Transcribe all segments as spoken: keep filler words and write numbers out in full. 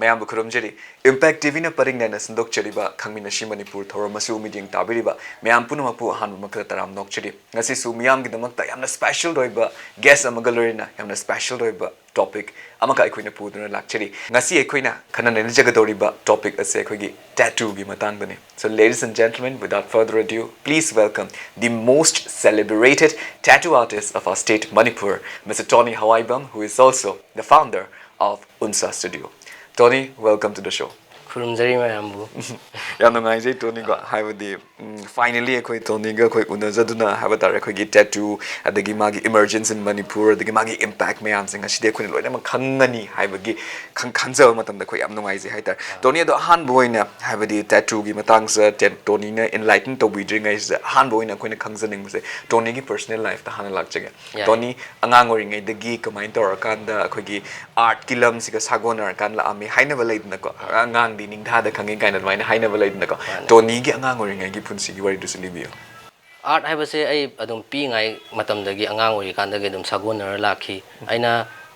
ꯑꯌꯥꯝꯕ ꯈꯨꯔꯨꯝꯖꯔꯤ꯫ Impact T ꯚꯤꯅ ꯄꯔꯤꯡ ꯅꯥꯏꯅ ꯁꯟꯗꯣꯛꯆꯔꯤꯕ ꯈꯪꯃꯤꯟꯅꯁꯤ ꯃꯅꯤꯄꯨꯔ ꯊꯧꯔꯝ ꯑꯁꯤꯕꯨ ꯃꯤꯠꯌꯦꯡ ꯇꯥꯕꯤꯔꯤꯕ ꯃꯌꯥꯝ ꯄꯨꯝꯅꯃꯛꯄꯨ ꯑꯍꯥꯟꯕꯃꯛꯇꯗ ꯇꯔꯥꯝꯅ ꯑꯣꯛꯆꯔꯤ꯫ ꯉꯁꯤꯁꯨ ꯃꯤꯌꯥꯝꯒꯤꯗꯃꯛꯇ ꯌꯥꯝꯅ special ꯑꯣꯏꯕ guest ꯑꯃꯒ ꯂꯣꯏꯅꯅ ꯌꯥꯝꯅ special ꯑꯣꯏꯕ topic ꯑꯃꯈꯛ ꯑꯩꯈꯣꯏꯅ ꯄꯨꯗꯨꯅ ꯂꯥꯛꯆꯔꯤ꯫ ꯉꯁꯤ ꯑꯩꯈꯣꯏꯅ ꯈꯟꯅ ꯅꯩꯅꯖꯒꯗꯧꯔꯤꯕ topic ꯑꯁꯦ ꯑꯩꯈꯣꯏꯒꯤ tattoo ꯒꯤ ꯃꯇꯥꯡꯗꯅꯤ꯫ So, ladies and gentlemen, without further ado, please welcome the most celebrated tattoo artist of our state, Manipur, Mister Tony Hawaibam, who is also the founder of Unsa Studio. Tony, welcome to the show. ꯈꯨꯔꯨꯝꯖꯔꯤ ꯃꯌꯥꯝꯕꯨ꯫ ꯌꯥꯝ ꯅꯨꯡꯉꯥꯏꯖꯩ, ꯇꯣꯅꯤꯀꯣ꯫ ꯍꯥꯏꯕꯗꯤ, ꯎꯝ, finally ꯑꯩꯈꯣꯏ ꯇꯣꯅꯤꯒ ꯑꯩꯈꯣꯏ ꯎꯅꯖꯗꯨꯅ ꯍꯥꯏꯕ ꯇꯥꯔꯦ, ꯑꯩꯈꯣꯏꯒꯤ tattoo, ꯑꯗꯒꯤ ꯃꯥꯒꯤ emergence in Manipur, ꯑꯗꯒꯤ ꯃꯥꯒꯤ impact ꯃꯌꯥꯝꯁꯦ ꯉꯁꯤꯗꯤ ꯑꯩꯈꯣꯏꯅ ꯂꯣꯏꯅꯃꯛ ꯈꯪꯉꯅꯤ ꯍꯥꯏꯕꯒꯤ ꯈꯪ-, ꯈꯟꯖꯕ ꯃꯇꯝꯗ ꯑꯩꯈꯣꯏ ꯌꯥꯝ ꯅꯨꯡꯉꯥꯏꯖꯩ ꯍꯥꯏꯇꯥꯔꯦ꯫ ꯇꯣꯅꯤ, ꯑꯗꯣ ꯑꯍꯥꯟꯕ ꯑꯣꯏꯅ ꯍꯥꯏꯕꯗꯤ tattoo ꯒꯤ ꯃꯇꯥꯡꯁꯦ ꯇꯦ-, ꯇꯣꯅꯤꯅ enlighten ꯇꯧꯕꯤꯗ꯭ꯔꯤꯉꯩꯁꯤꯗ ꯑꯍꯥꯟꯕ ꯑꯣꯏꯅ ꯑꯩꯈꯣꯏꯅ ꯈꯪꯖꯅꯤꯡꯕꯁꯦ ꯇꯣꯅꯤꯒꯤ personal life ꯇ ꯍꯥꯟꯅ ꯂꯥꯛꯆꯒꯦ꯫ ꯌꯥꯏ꯫ ꯇꯣꯅꯤ ꯑꯉꯥꯡ ꯑꯣꯏꯔꯤꯉꯩꯗꯒꯤ ꯀꯃꯥꯏꯅ ꯇꯧꯔꯀꯥꯟꯗ ꯑꯩꯈꯣꯏꯒꯤ art ꯀꯤ ꯂꯝꯁꯤꯒ ꯁꯥꯒꯣꯟꯅꯔꯀꯥꯟꯗ ꯂꯥꯛꯑꯝꯃꯤ ꯍꯥꯏꯅꯕ ꯂꯩꯗꯅꯀꯣ, "ꯑꯉꯥꯡꯗꯤ ꯅꯤꯡꯊꯥꯗ ꯈꯪꯉꯤ" ꯀꯥꯏꯅ ꯑꯗꯨꯃꯥꯏꯅ ꯍꯥꯏꯅꯕ ꯂꯩꯗꯅꯀꯣ꯫ ꯃꯥꯅꯦ꯫ ꯇꯣꯅꯤꯒꯤ ꯑꯉꯥꯡ ꯑꯣꯏꯔꯤꯉꯩꯒꯤ ꯄꯨꯟꯁꯤꯒꯤ ꯋꯥꯔꯤꯗꯨꯁꯨ ꯂꯤꯕꯤꯌꯨ꯫ Art ꯍꯥꯏꯕꯁꯦ ꯑꯩ ꯑꯗꯨꯝ ꯄꯤꯛꯏꯉꯩ ꯃꯇꯝꯗꯒꯤ, ꯑꯉꯥꯡ ꯑꯣꯏꯔꯤꯀꯥꯟꯗꯒꯤ ꯑꯗꯨꯝ ꯁꯥꯒꯣꯟꯅꯔ ꯂꯥꯛꯈꯤ꯫ ꯑꯩꯅ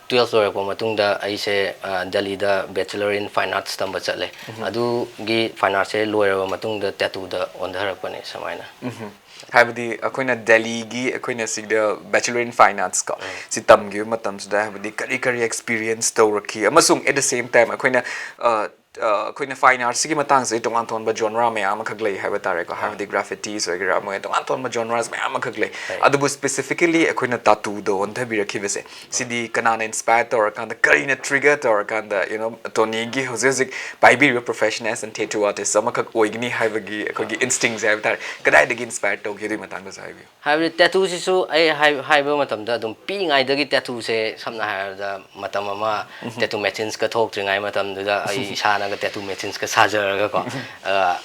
twelve ꯂꯣꯏꯔꯛꯄ ꯃꯇꯨꯡꯗ ꯑꯩꯁꯦ, ꯑ, ꯗꯦꯜꯂꯤꯗ Bachelor in Fine Arts ꯇꯝꯕ ꯆꯠꯂꯦ꯫ ꯑꯗꯨꯒꯤ fine arts ꯁꯦ ꯂꯣꯏꯔꯕ ꯃꯇꯨꯡꯗ tattoo ꯗ ꯑꯣꯟꯊꯔꯛꯄꯅꯦ ꯁꯨꯃꯥꯏꯅ꯫ ꯎꯝꯍꯨꯝ꯫ ꯍꯥꯏꯕꯗꯤ ꯑꯩꯈꯣꯏꯅ ꯗꯦꯜꯂꯤꯒꯤ, ꯑꯩꯈꯣꯏꯅ ꯁꯤꯗ Bachelor in Fine Arts ꯀꯣ, ꯎꯝ꯫ ꯁꯤ ꯇꯝꯈꯤꯕ ꯃꯇꯝꯁꯤꯗ ꯍꯥꯏꯕꯗꯤ ꯀꯔꯤ ꯀꯔꯤ experience ꯇꯧꯔꯛꯈꯤ, ꯑꯃꯁꯨꯡ at the same time ꯑꯩꯈꯣꯏꯅ, ꯑ, ꯑ, ꯑꯩꯈꯣꯏꯅ fine arts ꯁꯤꯒꯤ ꯃꯇꯥꯡꯁꯦ ꯇꯣꯉꯥꯟ ꯇꯣꯉꯥꯟꯕ genre ꯃꯌꯥꯝ ꯑꯃꯈꯛ ꯂꯩ ꯍꯥꯏꯕ ꯇꯥꯔꯦꯀꯣ꯫ ꯎꯝ꯫ ꯍꯥꯏꯕꯗꯤ graffitis ꯑꯣꯏꯒꯦꯔꯥ, ꯑꯃ ꯇꯣꯉꯥꯟ ꯇꯣꯉꯥꯟꯕ genres ꯃꯌꯥꯝ ꯑꯃꯈꯛ ꯂꯩ꯫ ꯂꯩ꯫ ꯑꯗꯨꯕꯨ specifically ꯑꯩꯈꯣꯏꯅ tattoo ꯗ ꯑꯣꯟꯊꯕꯤꯔꯛꯈꯤꯕꯁꯦ, ꯁꯤꯗꯤ ꯀꯅꯥꯅ inspire ꯇꯧꯔꯀꯥꯟꯗ, ꯀꯔꯤꯅ trigger ꯇꯧꯔꯀꯥꯟꯗ, you know, ꯇꯣꯅꯤꯒꯤ ꯍꯧꯖꯤꯛ ꯍꯧꯖꯤꯛ ꯄꯥꯏꯕꯤꯔꯤꯕ profession as an tattoo artist ꯑꯃꯈꯛ ꯑꯣꯏꯒꯅꯤ ꯍꯥꯏꯕꯒꯤ ꯑꯩꯈꯣꯏꯒꯤ instinct ꯁꯦ ꯍꯥꯏꯕ ꯇꯥꯔꯦ, ꯀꯗꯥꯏꯗꯒꯤ inspire ꯇꯧꯒꯦ? ꯑꯗꯨꯒꯤ ꯃꯇꯥꯡꯗꯁꯨ ꯍꯥꯏꯕꯤꯌꯨ꯫ ꯍꯥꯏꯕꯗꯤ tattoo ꯁꯤꯁꯨ ꯑꯩ ꯍꯥꯏ-, ꯍꯥꯏꯕ ꯃꯇꯝꯗ ꯑꯗꯨꯝ ꯄꯤꯛꯏꯉꯩꯗꯒꯤ tattoo ꯁꯦ, ꯁꯝꯅ ꯍꯥꯏꯔꯕꯗ ꯃꯇꯝ ꯑꯃ ꯎꯝ꯫ Tattoo machines ꯀ ꯊꯣꯛꯇ꯭ꯔꯤꯉꯩ ꯃꯇꯝꯗꯨꯗ ꯑꯩ ꯏꯁꯥꯅꯒ tattoo machines ꯀ ꯁꯥꯖꯔꯒꯀꯣ, ꯑ,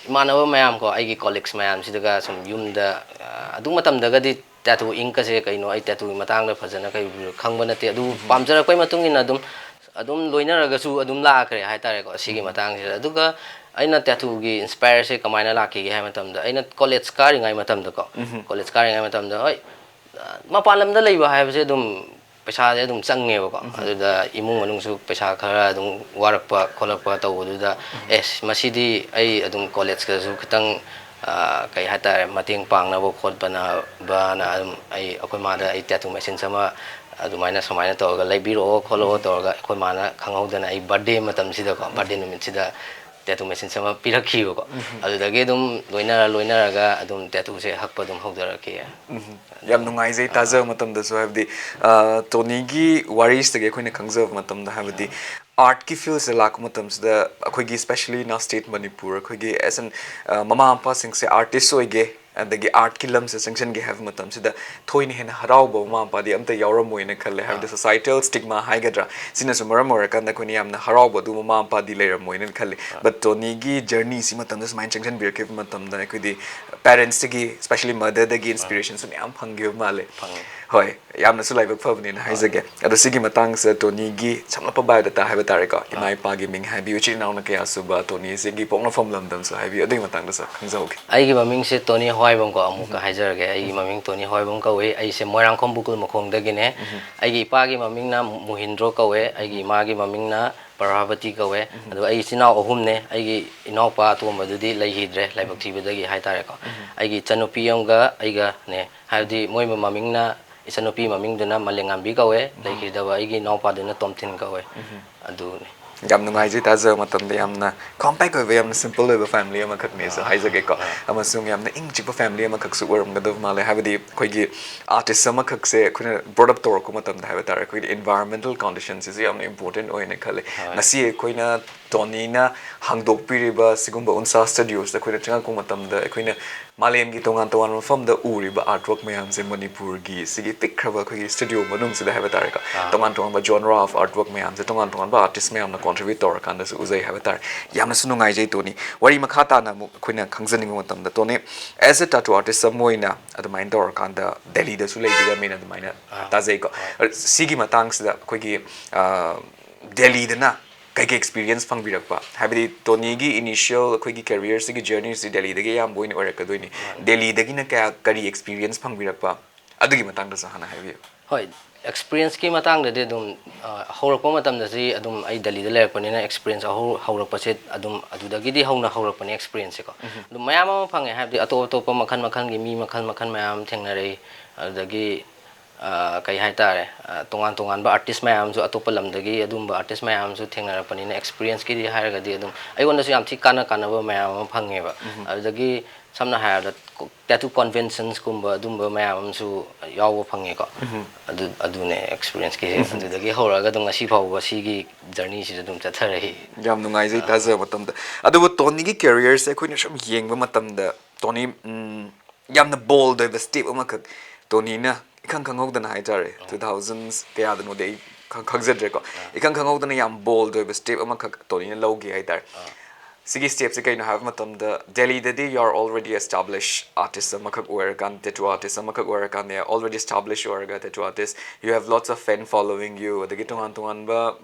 ꯏꯃꯥꯟꯅꯕ ꯃꯌꯥꯝ ꯀꯣ, ꯑꯩꯒꯤ colleagues ꯃꯌꯥꯝꯁꯤꯗꯒ ꯁꯨꯝ ꯌꯨꯝꯗ, ꯑ, ꯑꯗꯨ ꯃꯇꯝꯗꯒꯗꯤ tattoo ink ꯀꯁꯦ ꯀꯩꯅꯣ, ꯑꯩ tattoo ꯒꯤ ꯃꯇꯥꯡꯗ ꯐꯖꯅ ꯀꯩ ꯈꯪꯕ ꯅꯠꯇꯦ꯫ ꯑꯗꯨ ꯎꯝ꯫ ꯄꯥꯝꯖꯔꯛꯄꯩ ꯃꯇꯨꯡ ꯏꯟꯅ ꯑꯗꯨꯝ, ꯑꯗꯨꯝ ꯂꯣꯏꯅꯔꯒꯁꯨ ꯑꯗꯨꯝ ꯂꯥꯛꯈ꯭ꯔꯦ ꯍꯥꯏꯇꯥꯔꯦꯀꯣ ꯁꯤꯒꯤ ꯎꯝ꯫ ꯃꯇꯥꯡꯁꯤꯗ꯫ ꯑꯗꯨꯒ ꯑꯩꯅ tattoo ꯒꯤ inspire ꯁꯦ ꯀꯃꯥꯏꯅ ꯂꯥꯛꯈꯤꯒꯦ ꯍꯥꯏꯕ ꯃꯇꯝꯗ, ꯑꯩꯅ college ꯀꯥꯔꯤꯉꯩ ꯃꯇꯝꯗꯀꯣ, ꯎꯝ꯫ College ꯀꯥꯔꯤꯉꯩ ꯃꯇꯝꯗ, ꯍꯣꯏ, ꯃꯄꯥꯟ ꯂꯝꯗ ꯂꯩꯕ ꯍꯥꯏꯕꯁꯦ ꯑꯗꯨꯝ ꯄꯩꯁꯥꯁꯦ ꯑꯗꯨꯝ ꯆꯪꯉꯦꯕꯀꯣ꯫ ꯑꯗꯨꯗ ꯏꯃꯨꯡ ꯃꯅꯨꯡꯁꯨ ꯄꯩꯁꯥ ꯈꯔ ꯑꯗꯨꯝ ꯋꯥꯔꯛꯄ ꯈꯣꯠꯂꯛꯄ ꯇꯧꯕꯗꯨꯗ, ꯑꯦꯁ, ꯃꯁꯤꯗꯤ ꯑꯩ ꯑꯗꯨꯝ ꯀꯣꯂꯦꯖꯀꯁꯨ ꯈꯤꯇꯪ, ꯑ, ꯀꯩ ꯍꯥꯏꯇꯥꯔꯦ, ꯃꯇꯦꯡ ꯄꯥꯡꯅꯕ ꯈꯣꯠꯄꯅꯕꯅ ꯑꯗꯨꯝ ꯑꯩ, ꯑꯩꯈꯣꯏ ꯃꯥꯗ ꯑꯩ ꯇꯦꯇꯨ ꯃꯦꯆꯤꯟꯁ ꯑꯃ ꯑꯗꯨꯃꯥꯏꯅ ꯁꯨꯃꯥꯏꯅ ꯇꯧꯔꯒ ꯂꯩꯕꯤꯔꯛꯑꯣ ꯈꯣꯠꯂꯛꯑꯣ ꯇꯧꯔꯒ, ꯑꯩꯈꯣꯏ ꯃꯥꯅ ꯈꯪꯍꯧꯗꯅ ꯑꯩ ꯕꯥꯔꯗꯦ ꯃꯇꯝꯁꯤꯗꯀꯣ, ꯕꯥꯔꯗꯦ ꯅꯨꯃꯤꯠꯁꯤꯗ ꯇꯦꯇꯨ ꯃꯦꯆꯤꯟꯁ ꯑꯃ ꯄꯤꯔꯛꯈꯤꯕꯀꯣ꯫ ꯑꯗꯨꯗꯒꯤ ꯑꯗꯨꯝ ꯂꯣꯏꯅꯔ ꯂꯣꯏꯅꯔꯒ ꯑꯗꯨꯝ ꯇꯦꯇꯨꯁꯦ ꯍꯛꯄ ꯑꯗꯨꯝ ꯍꯧꯖꯔꯛꯈꯤ꯫ ꯌꯥꯝ ꯅꯨꯡꯉꯥꯏꯖꯩ ꯇꯥꯖꯕ ꯃꯇꯝꯗꯁꯨ, ꯍꯥꯏꯕꯗꯤ, ꯑ, ꯇꯣꯅꯤꯒꯤ ꯋꯥꯔꯤꯁꯤꯗꯒꯤ ꯑꯩꯈꯣꯏꯅ ꯈꯪꯖꯕ ꯃꯇꯝꯗ, ꯍꯥꯏꯕꯗꯤ ꯑꯥꯔꯠꯀꯤ ꯐꯤꯜꯁꯤꯗ ꯂꯥꯛꯄ ꯃꯇꯝꯁꯤꯗ ꯑꯩꯈꯣꯏꯒꯤ, especially in our state Manipur, ꯑꯩꯈꯣꯏꯒꯤ as an, ꯑ, ꯃꯃꯥ ꯃꯄꯥꯁꯤꯡꯁꯦ ꯑꯥꯔꯇꯤꯁ ꯑꯣꯏꯒꯦ, ꯑꯗꯒꯤ ꯑꯥꯔꯠꯀꯤ ꯂꯝꯁꯦ ꯆꯪꯁꯤꯟꯒꯦ ꯍꯥꯏꯕ ꯃꯇꯝꯁꯤꯗ ꯊꯣꯏꯅ ꯍꯦꯟꯅ ꯍꯔꯥꯎꯕ ꯃꯃꯥ ꯃꯄꯥꯗꯤ ꯑꯝꯇ ꯌꯥꯎꯔꯝꯃꯣꯏꯅ ꯈꯜꯂꯦ꯫ ꯍꯥꯏꯕꯗꯤ societal stigma ꯍꯥꯏꯒꯗ꯭ꯔꯥ, ꯁꯤꯅꯁꯨ ꯃꯔꯝ ꯑꯣꯏꯔꯀꯥꯟꯗ ꯑꯩꯈꯣꯏꯅ ꯌꯥꯝꯅ ꯍꯔꯥꯎꯕ ꯑꯗꯨ ꯃꯃꯥ ꯃꯄꯥꯗꯤ ꯂꯩꯔꯝꯃꯣꯏꯅ ꯈꯜꯂꯦ꯫ But ꯇꯣꯅꯤꯒꯤ ꯖꯔꯅꯤꯁꯤ ꯃꯇꯝꯗ ꯁꯨꯃꯥꯏꯅ ꯆꯪꯁꯤꯟꯕꯤꯔꯛꯈꯤꯕ ꯃꯇꯝꯗ ꯑꯩꯈꯣꯏꯗꯤ ꯄꯦꯔꯦꯟꯁꯇꯒꯤ, especially ꯃꯗꯔꯗꯒꯤ inspirationꯁꯨ ꯃꯌꯥꯝ ꯐꯪꯈꯤꯕ ꯃꯥꯜꯂꯦ꯫ ꯐꯪꯉꯦ꯫ ꯍꯣꯏ, ꯌꯥꯝꯅꯁꯨ ꯂꯥꯏꯕꯛ ꯐꯕꯅꯦꯅ ꯍꯥꯏꯖꯒꯦ꯫ ꯑꯗꯣ ꯁꯤꯒꯤ ꯃꯇꯥꯡꯁꯤꯗ ꯇꯣꯅꯤꯒꯤ ꯁꯝꯂꯞꯄ biodata ꯍꯥꯏꯕ ꯇꯥꯔꯦꯀꯣ, ꯏꯃꯥ ꯏꯄꯥꯒꯤ ꯃꯤꯡ ꯍꯥꯏꯕꯤꯌꯨ, ꯏꯆꯤꯜ ꯏꯅꯥꯎꯅ ꯀꯌꯥ ꯁꯨꯕ, ꯇꯣꯅꯤꯁꯤꯒꯤ ꯄꯣꯛꯅꯐꯝ ꯂꯝꯗꯝꯁꯨ ꯍꯥꯏꯕꯤꯌꯨ, ꯑꯗꯨꯒꯤ ꯃꯇꯥꯡꯗꯁꯨ ꯈꯪꯖꯍꯧꯒꯦ꯫ ꯑꯩꯒꯤ ꯃꯃꯤꯡꯁꯦ ꯇꯣꯅꯤ ꯍꯋꯥꯏꯕꯝ ꯀꯣ, ꯑꯃꯨꯛꯀ ꯍꯥꯏꯖꯔꯒꯦ꯫ ꯑꯩꯒꯤ ꯃꯃꯤꯡ ꯇꯣꯅꯤ ꯍꯋꯥꯏꯕꯝ ꯀꯧꯏ꯫ ꯑꯩꯁꯦ ꯃꯣꯏꯔꯥꯡꯈꯣꯝ ꯕꯨꯀꯨꯜ ꯃꯈꯣꯡꯗꯒꯤꯅꯦ꯫ ꯑꯩꯒꯤ ꯏꯄꯥꯒꯤ ꯃꯃꯤꯡꯅ ꯃꯣꯍꯤꯟꯗ꯭ꯔꯣ ꯀꯧꯋꯦ, ꯑꯩꯒꯤ ꯏꯃꯥꯒꯤ ꯃꯃꯤꯡꯅ ꯄꯔꯥꯕꯇꯤ ꯀꯧꯋꯦ꯫ ꯑꯗꯣ ꯑꯩ ꯏꯆꯤꯟ ꯏꯅꯥꯎ ꯑꯍꯨꯝꯅꯦ꯫ ꯑꯩꯒꯤ ꯏꯅꯥꯎꯄꯥ ꯑꯇꯣꯝꯕꯗꯨꯗꯤ ꯂꯩꯈꯤꯗ꯭ꯔꯦ ꯂꯥꯏꯕꯛ ꯊꯤꯕꯗꯒꯤ ꯍꯥꯏꯇꯥꯔꯦꯀꯣ꯫ ꯑꯩꯒꯤ ꯏꯆꯟꯅꯨꯄꯤ ꯑꯃꯒ ꯑꯩꯒꯅꯦ, ꯍꯥꯏꯕꯗꯤ ꯃꯣꯏ ꯃꯃꯤꯡꯅ, ꯏꯆꯟꯅꯨꯄꯤ ꯃꯃꯤꯡꯗꯨꯅ ꯃꯥꯂꯦꯉꯥꯟꯕꯤ ꯀꯧꯋꯦ, ꯂꯩꯈꯤꯗꯕ ꯑꯩꯒꯤ ꯏꯅꯥꯎꯄꯥꯗꯨꯅ ꯇꯣꯝꯊꯤꯟ ꯀꯧꯋꯦ꯫ ꯑꯗꯨꯅꯤ꯫ ꯌꯥꯝ ꯅꯨꯡꯉꯥꯏꯖꯩ ꯇꯥꯖꯕ ꯃꯇꯝꯗ꯫ ꯌꯥꯝꯅ compact ꯑꯣꯏꯕ, ꯌꯥꯝꯅ simple ꯑꯣꯏꯕ family ꯑꯃꯈꯛꯅꯦꯁꯨ ꯍꯥꯏꯖꯒꯦꯀꯣ꯫ ꯑꯃꯁꯨꯡ ꯌꯥꯝꯅ ꯏꯪ ꯆꯤꯛꯄ family ꯑꯃꯈꯛꯁꯨ ꯑꯣꯏꯔꯝꯒꯗꯕ ꯃꯥꯜꯂꯦ꯫ ꯍꯥꯏꯕꯗꯤ ꯑꯩꯈꯣꯏꯒꯤ artist ꯑꯃꯈꯛꯁꯦ ꯑꯩꯈꯣꯏꯅ brought up ꯇꯧꯔꯛꯄ ꯃꯇꯝꯗ ꯍꯥꯏꯕ ꯇꯥꯔꯦ, ꯑꯩꯈꯣꯏꯒꯤ environmental conditionꯁꯤꯁꯨ ꯌꯥꯝꯅ important ꯑꯣꯏꯅ ꯈꯜꯂꯦ꯫ ꯉꯁꯤ ꯑꯩꯈꯣꯏꯅ ꯇꯣꯅꯤꯅ ꯍꯥꯡꯗꯣꯛꯄꯤꯔꯤꯕ ꯁꯤꯒꯨꯝꯕ ꯎꯟꯁꯥ studiosꯇ ꯑꯩꯈꯣꯏꯅ ꯆꯪꯉꯛꯄ ꯃꯇꯝꯗ, ꯑꯩꯈꯣꯏꯅ ꯃꯥꯂꯦꯝꯒꯤ ꯇꯣꯉꯥꯟ ꯇꯣꯉꯥꯟꯕ ꯃꯐꯝꯗ ꯎꯔꯤꯕ artwork ꯃꯌꯥꯝꯁꯦ ꯃꯅꯤꯄꯨꯔꯒꯤ ꯁꯤꯒꯤ ꯄꯤꯛꯈ꯭ꯔꯕ ꯑꯩꯈꯣꯏꯒꯤ studio ꯃꯅꯨꯡꯁꯤꯗ ꯍꯥꯏꯕ ꯇꯥꯔꯦꯀꯣ, ꯇꯣꯉꯥꯟ ꯇꯣꯉꯥꯟꯕ genre of artwork ꯃꯌꯥꯝꯁꯦ ꯇꯣꯉꯥꯟ ꯇꯣꯉꯥꯟꯕ artist ꯃꯌꯥꯝꯅ contribute ꯇꯧꯔꯀꯥꯟꯗꯁꯨ ꯎꯖꯩ ꯍꯥꯏꯕ ꯇꯥꯔꯦ꯫ ꯌꯥꯝꯅꯁꯨ ꯅꯨꯡꯉꯥꯏꯖꯩ ꯇꯣꯅꯤ꯫ ꯋꯥꯔꯤ ꯃꯈꯥ ꯇꯥꯅ ꯑꯃꯨꯛ ꯑꯩꯈꯣꯏꯅ ꯈꯪꯖꯅꯤꯡꯕ ꯃꯇꯝꯗ, ꯇꯣꯅꯤ, as a tattoo artist ꯑꯃ ꯑꯣꯏꯅ ꯑꯗꯨꯃꯥꯏꯅ ꯇꯧꯔꯀꯥꯟꯗ ꯗꯦꯜꯂꯤꯗꯁꯨ ꯂꯩꯕꯤꯔꯝꯃꯦꯅ ꯑꯗꯨꯃꯥꯏꯅ ꯇꯥꯖꯩꯀꯣ꯫ ꯁꯤꯒꯤ ꯃꯇꯥꯡꯁꯤꯗ ꯑꯩꯈꯣꯏꯒꯤ, ꯑ, ꯗꯦꯜꯂꯤꯗꯅ ꯀꯩꯀꯩ experience ꯐꯪꯕꯤꯔꯛꯄ? ꯍꯥꯏꯕꯗꯤ ꯇꯣꯅꯤꯒꯤ initial ꯑꯩꯈꯣꯏꯒꯤ careerꯁꯤꯒꯤ journeyꯁꯤ ꯗꯦꯜꯂꯤꯗꯒꯤ ꯑꯌꯥꯝꯕ ꯑꯣꯏꯅ ꯑꯣꯏꯔꯛꯀꯗꯣꯏꯅꯤ꯫ ꯗꯦꯜꯂꯤꯗꯒꯤꯅ ꯀꯌꯥ, ꯀꯔꯤ experience ꯐꯪꯕꯤꯔꯛꯄ? ꯑꯗꯨꯒꯤ ꯃꯇꯥꯡꯗꯁꯨ ꯍꯥꯟꯅ ꯍꯥꯏꯕꯤꯌꯨ꯫ ꯍꯣꯏ, ꯑꯦꯛꯁꯄꯤꯔꯤꯌꯦꯟꯁꯀꯤ ꯃꯇꯥꯡꯗꯗꯤ ꯑꯗꯨꯝ, ꯑ, ꯍꯧꯔꯛꯄ ꯃꯇꯝꯗꯗꯤ ꯑꯗꯨꯝ ꯑꯩ ꯗꯦꯜꯂꯤꯗ ꯂꯩꯔꯛꯄꯅꯤꯅ ꯑꯦꯛꯁꯄꯤꯔꯤꯌꯦꯟꯁ ꯑꯍꯧ-, ꯍꯧꯔꯛꯄꯁꯦ ꯑꯗꯨꯝ ꯑꯗꯨꯗꯒꯤꯗꯤ ꯍꯧꯅ ꯍꯧꯔꯛꯄꯅꯦ ꯑꯦꯛꯁꯄꯤꯔꯤꯌꯦꯟꯁꯁꯦꯀꯣ꯫ ꯑꯗꯨꯝ ꯃꯌꯥꯝ ꯑꯃ ꯐꯪꯉꯦ, ꯍꯥꯏꯕꯗꯤ ꯑꯇꯣꯞ ꯑꯇꯣꯞꯄ ꯃꯈꯜ ꯃꯈꯜꯒꯤ ꯃꯤ ꯃꯈꯜ ꯃꯈꯜ ꯃꯌꯥꯝ ꯑꯃ ꯊꯦꯡꯅꯔꯛꯏ꯫ ꯑꯗꯨꯗꯒꯤ, ꯑ, ꯀꯩ ꯍꯥꯏꯇꯥꯔꯦ, ꯑ, ꯇꯣꯉꯥꯟ ꯇꯣꯉꯥꯟꯕ ꯑꯥꯔꯇꯤꯁ ꯃꯌꯥꯝ ꯑꯃꯁꯨ, ꯑꯇꯣꯞꯄ ꯂꯝꯗꯒꯤ ꯑꯗꯨꯝꯕ ꯑꯥꯔꯇꯤꯁ ꯃꯌꯥꯝ ꯑꯃꯁꯨ ꯊꯦꯡꯅꯔꯛꯄꯅꯤꯅ ꯑꯦꯛꯁꯄꯤꯔꯤꯌꯦꯟꯁꯀꯤꯗꯤ ꯍꯥꯏꯔꯒꯗꯤ ꯑꯗꯨꯝ ꯑꯩꯉꯣꯟꯗꯁꯨ ꯌꯥꯝ ꯊꯤ ꯀꯥꯟꯅ ꯀꯥꯟꯅꯕ ꯃꯌꯥꯝ ꯑꯃ ꯐꯪꯉꯦꯕ꯫ ꯑꯗꯨꯗꯒꯤ ꯁꯝꯅ ꯍꯥꯏꯔꯕꯗ ꯀꯣ-, ꯇꯦꯇꯨ ꯀꯣꯟꯚꯦꯟꯁꯟꯁꯀꯨꯝꯕ ꯑꯗꯨꯝꯕ ꯃꯌꯥꯝ ꯑꯃꯁꯨ ꯌꯥꯎꯕ ꯐꯪꯉꯦꯀꯣ꯫ ꯑꯗꯨ, ꯑꯗꯨꯅꯦ ꯑꯦꯛꯁꯄꯤꯔꯤꯌꯦꯟꯁꯀꯤꯁꯦ꯫ ꯑꯗꯨꯗꯒꯤ ꯍꯧꯔꯛꯑꯒ ꯑꯗꯨꯝ ꯉꯁꯤ ꯐꯥꯎꯕ ꯁꯤꯒꯤ ꯖꯔꯅꯤꯁꯤꯗ ꯑꯗꯨꯝ ꯆꯠꯊꯔꯛꯏ꯫ ꯌꯥꯝ ꯅꯨꯡꯉꯥꯏꯖꯩ ꯇꯥꯖꯕ ꯃꯇꯝꯗ꯫ ꯑꯗꯨꯕꯨ ꯇꯣꯅꯤꯒꯤ ꯀꯦꯔꯤꯌꯔꯁꯦ ꯑꯩꯈꯣꯏꯅ ꯁꯨꯝ ꯌꯦꯡꯕ ꯃꯇꯝꯗ ꯇꯣꯅꯤ, ꯎꯝ, ꯌꯥꯝꯅ ꯕꯣꯜꯗ ꯑꯣꯏꯕ ꯁ꯭ꯇꯦꯞ ꯑꯃꯈꯛ ꯇꯣꯅꯤꯅ ꯏꯈꯪ ꯈꯪꯍꯧꯗꯅ ꯍꯥꯏꯇꯥꯔꯦ, ꯇꯨ ꯊꯥꯎꯖꯟꯁ ꯀꯌꯥꯗꯅꯣꯗꯤ ꯑꯩ ꯈꯪ-, ꯈꯪꯖꯗ꯭ꯔꯦꯀꯣ꯫ ꯏꯈꯪ ꯈꯪꯍꯧꯗꯅ ꯌꯥꯝ ꯕꯣꯜꯗ ꯑꯣꯏꯕ ꯁ꯭ꯇꯦꯞ ꯑꯃꯈꯛ ꯇꯣꯅꯤꯅ ꯂꯧꯈꯤ ꯍꯥꯏꯇꯥꯔꯦ꯫ ꯁꯤꯒꯤ ꯁ꯭ꯇꯦꯞꯁꯦ ꯀꯩꯅꯣ ꯍꯥꯏꯕ ꯃꯇꯝꯗ, ꯗꯦꯜꯂꯤꯗꯗꯤ you are already established artist ꯑꯃꯈꯛ ꯑꯣꯏꯔꯀꯥꯟꯗ, ꯇꯦꯇꯨ ꯑꯥꯔꯇꯤꯁ ꯑꯃꯈꯛ ꯑꯣꯏꯔꯀꯥꯟꯗ, already established ꯑꯣꯏꯔꯒ tattoo artist, you have lots of fan following you, ꯑꯗꯒꯤ ꯇꯣꯉꯥꯟ ꯇꯣꯉꯥꯟꯕ